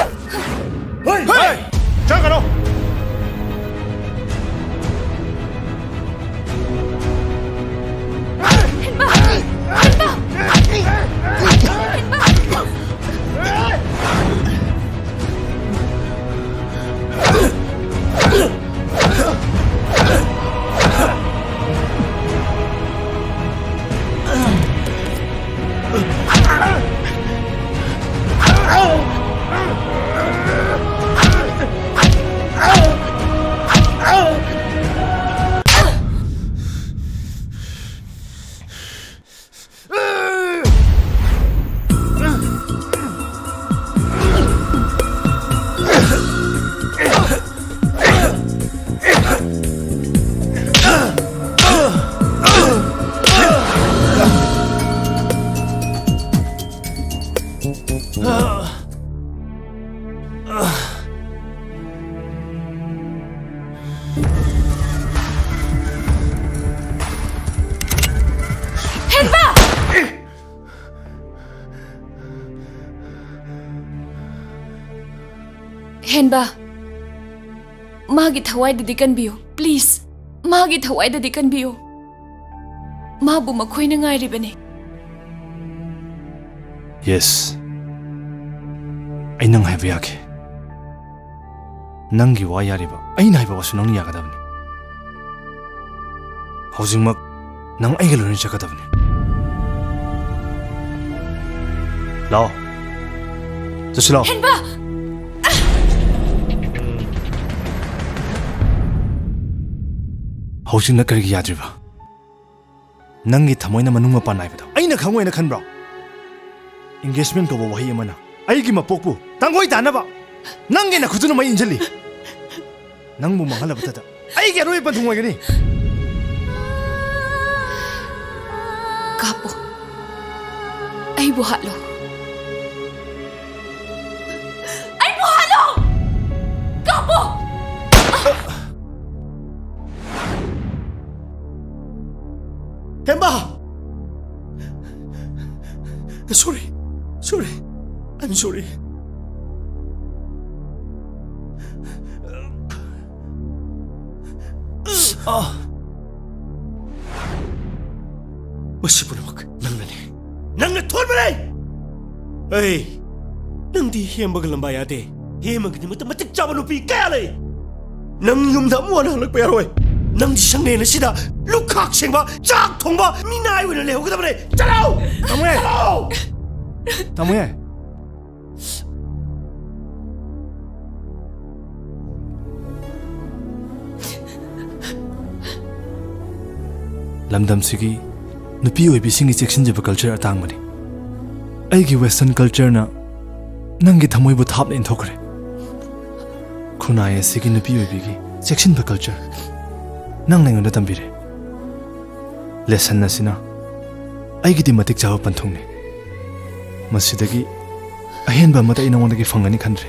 ꯍꯣꯏ! ꯍꯣꯏ! ꯆꯪꯒꯅꯣ! ꯍꯦꯟꯕ! ꯍꯦꯟꯕ, ꯃꯥꯒꯤ ꯊꯋꯥꯏꯗꯗꯤ ꯀꯟꯕꯤꯌꯨ, please. ꯃꯥꯒꯤ ꯊꯋꯥꯏꯗꯗꯤ ꯀꯟꯕꯤꯌꯨ꯫ ꯃꯥꯕꯨ ꯃꯈꯣꯏꯅ ꯉꯥꯏꯔꯤꯕꯅꯤ꯫ Yes. ꯑꯩ ꯅꯪ ꯍꯥꯏꯕ ꯌꯥꯈꯤ꯫ ꯅꯪꯒꯤ ꯋꯥ ꯌꯥꯔꯤꯕ, ꯑꯩꯅ ꯍꯥꯏꯕ ꯋꯥꯁꯨ ꯅꯪꯅ ꯌꯥꯒꯗꯕꯅꯤ꯫ ꯍꯧꯖꯤꯛꯃꯛ ꯅꯪ ꯑꯩꯒ ꯂꯣꯏꯅ ꯆꯠꯀꯗꯕꯅꯤ꯫ ꯂꯥꯛꯑꯣ꯫ ꯆꯠꯁꯤ ꯂꯥꯛꯑꯣ꯫ ꯍꯦꯟꯕ! ꯍꯧꯖꯤꯛꯅ ꯀꯔꯤꯒꯤ ꯌꯥꯗ꯭ꯔꯤꯕ? ꯅꯪꯒꯤ ꯊꯃꯣꯏꯅ ꯃꯅꯨꯡ ꯃꯄꯥꯟ ꯅꯥꯏꯕꯗꯣ ꯑꯩꯅ ꯈꯪꯉꯣꯏꯅ ꯈꯟꯕ꯭ꯔꯣ? Engagement ꯀꯧꯕ ꯋꯥꯍꯩ ꯑꯃꯅ ꯑꯩꯒꯤ ꯃꯄꯣꯛꯄꯨ ꯇꯥꯡꯒꯣꯏ ꯇꯥꯅꯕ ꯅꯪꯒꯤ ꯅꯈꯨꯠꯇꯨꯅ ꯃꯩ ꯏꯟꯁꯤꯜꯂꯤ꯫ ꯅꯪꯕꯨ ꯃꯥꯡꯍꯜꯂꯕꯗꯇ ꯑꯩꯒꯤ ꯑꯔꯣꯏꯕ ꯄꯟꯊꯨꯡ ꯑꯣꯏꯒꯅꯤ꯫ ꯀꯥꯞꯄꯨ꯫ ꯑꯩꯕꯨ ꯍꯥꯠꯂꯨ꯫ ꯑꯩꯕꯨ ꯍꯥꯠꯂꯨ! ꯀꯥꯞꯄꯨ! ꯍꯦꯝꯕꯥ! Sorry. Sorry. I'm sorry. ꯃꯁꯤ ꯄꯨꯝꯅꯃꯛ ꯅꯪꯅꯅꯤ꯫ ꯅꯪꯅ ꯊꯣꯟꯕꯅꯦ꯫ ꯑꯩ, ꯅꯪꯗꯤ ꯍꯦꯝꯕꯒ ꯂꯝꯕꯥ ꯌꯥꯗꯦ꯫ ꯍꯦꯝꯕꯒꯤꯗꯃꯛꯇ ꯃꯇꯤꯛ ꯆꯥꯕ ꯅꯨꯄꯤ ꯀꯌꯥ ꯂꯩ꯫ ꯅꯪ ꯌꯨꯝꯗ ꯑꯃꯨꯛ ꯍꯟꯅ ꯍꯜꯂꯛꯄ ꯌꯥꯔꯣꯏ꯫ ꯅꯪꯗꯤ ꯁꯪꯂꯦꯟ ꯑꯁꯤꯗ ꯂꯨꯈꯥꯛ ꯁꯦꯡꯕ, ꯆꯥꯛ ꯊꯣꯡꯕ ꯃꯤꯅꯥꯏ ꯑꯣꯏꯅ ꯂꯩꯍꯧꯒꯗꯕꯅꯦ꯫ ꯆꯠꯂꯣ! ꯇꯥꯃꯣ ꯌꯥꯏ꯫ ꯆꯠꯂꯣ! ꯇꯥꯃꯣ ꯌꯥꯏ꯫ ꯂꯝꯗꯝꯁꯤꯒꯤ ꯅꯨꯄꯤ ꯑꯣꯏꯕꯤꯁꯤꯡꯒꯤ ꯆꯦꯛꯁꯤꯟꯖꯕ culture ꯑꯇꯥꯡꯕꯅꯤ꯫ ꯑꯩꯒꯤ western cultureꯅ ꯅꯪꯒꯤ ꯊꯃꯣꯏꯕꯨ ꯊꯥꯞꯅ ꯏꯟꯊꯣꯛꯈ꯭ꯔꯦ꯫ ꯈꯨꯟꯅꯥꯏ ꯑꯁꯤꯒꯤ ꯅꯨꯄꯤ ꯑꯣꯏꯕꯤꯒꯤ ꯆꯦꯛꯁꯤꯟꯕ culture ꯅꯪꯅ ꯑꯩꯉꯣꯟꯗ ꯇꯝꯕꯤꯔꯦ꯫ Lesson ꯑꯁꯤꯅ ꯑꯩꯒꯤꯗꯤ ꯃꯇꯤꯛ ꯆꯥꯕ ꯄꯟꯊꯨꯡꯅꯤ꯫ ꯃꯁꯤꯗꯒꯤ ꯑꯍꯦꯟꯕ ꯑꯃꯠꯇ ꯑꯩ ꯅꯉꯣꯟꯗꯒꯤ ꯐꯪꯒꯅꯤ ꯈꯟꯗ꯭ꯔꯦ꯫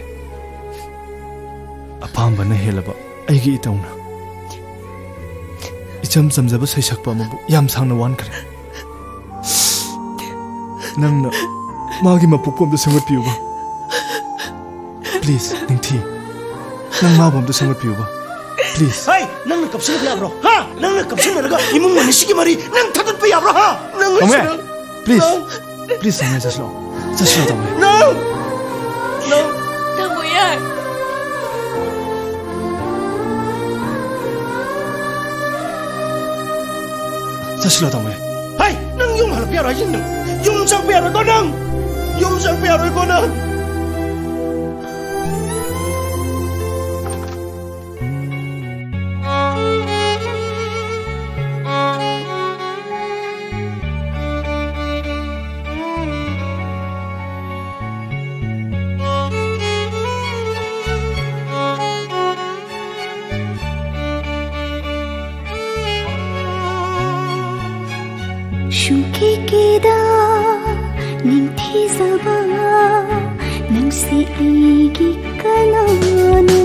ꯑꯄꯥꯝꯕꯅ ꯍꯦꯜꯂꯕ ꯑꯩꯒꯤ ꯏꯇꯧꯅ ꯏꯆꯝ ꯆꯝꯖꯕ ꯁꯩꯁꯛꯄ ꯑꯃꯕꯨ ꯌꯥꯝ ꯁꯥꯡꯅ ꯋꯥꯟꯈ꯭ꯔꯦ꯫ ꯅꯪꯅ ꯃꯥꯒꯤ ꯃꯄꯣꯛꯄꯣꯝꯗ ꯁꯦꯝꯒꯠꯄꯤꯌꯨꯕ꯫ Please, ꯅꯤꯡꯊꯤ꯫ ꯅꯪ ꯃꯥꯕꯨ ꯑꯝꯇ ꯁꯦꯝꯒꯠꯄꯤꯌꯨꯕ꯫ Please꯫ ꯍꯩ, ꯅꯪꯅ ꯀꯞꯁꯤꯟꯕ ꯌꯥꯕ꯭ꯔꯣ? ꯍꯥ? ꯅꯪꯅ ꯀꯞꯁꯤꯟꯅꯔꯒ ꯏꯃꯨꯡ ꯃꯅꯨꯡꯁꯤꯒꯤ ꯃꯔꯤ ꯅꯪ ꯊꯗꯠꯄ ꯌꯥꯕ꯭ꯔꯣ? ꯍꯥ? ꯅꯪ ꯇꯥꯃꯣ ꯌꯥꯏ꯫ Please꯫ Please, ꯇꯥꯃꯣ ꯌꯥꯏ, ꯆꯠꯁꯤꯂꯣ꯫ ꯆꯠꯁꯤꯂꯣ, ꯇꯥꯃꯣ ꯌꯥꯏ꯫ No! No! ꯇꯥꯃꯣ ꯌꯥꯏ꯫ ꯆꯠꯁꯤꯂꯣ, ꯇꯥꯃꯣ ꯌꯥꯏ꯫ ꯍꯩ, ꯅꯪ ꯌꯨꯝ ꯍꯜꯂꯛꯄ ꯌꯥꯔꯣꯏ ꯍꯥꯏꯁꯤꯅꯤ ꯅꯪ꯫ ꯌꯨꯝ ꯆꯪꯉꯛꯄ ꯌꯥꯔꯣꯏꯀꯣ ꯅꯪ꯫ ꯌꯨꯝ ꯆꯪꯉꯛꯄ ꯌꯥꯔꯣꯏꯀꯣ ꯅꯪ꯫ ꯁꯨꯡꯀꯤ ꯀꯤꯗ ꯅꯤꯡꯊꯤꯖꯕ ꯅꯪꯁꯤ ꯑꯩꯒꯤ ꯀꯅꯥꯅꯣ?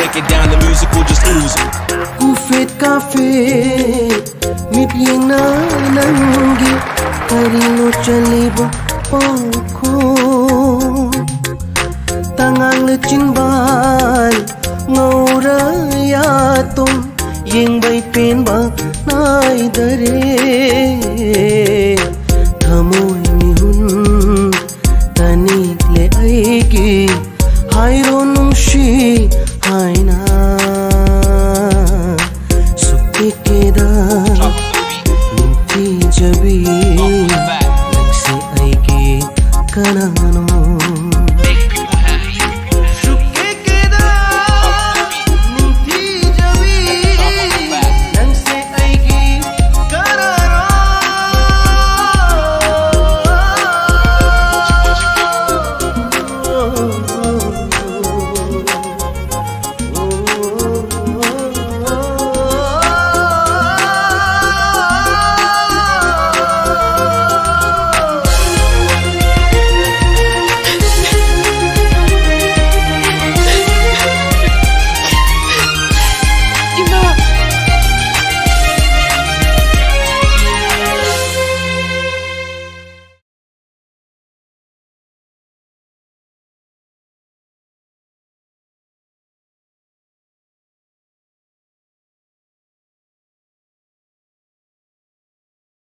Break it down, the music will just ooze. Kufet kafe, mityengna nangi, karino chaliba pako. Tangang le chinbal, ngaura yatom, yengbai penba naidare. Thamoi mihun, tani le aigi, hairo nungshi haina. Sukikeda, nungki jabi, naksi aigi, kanano.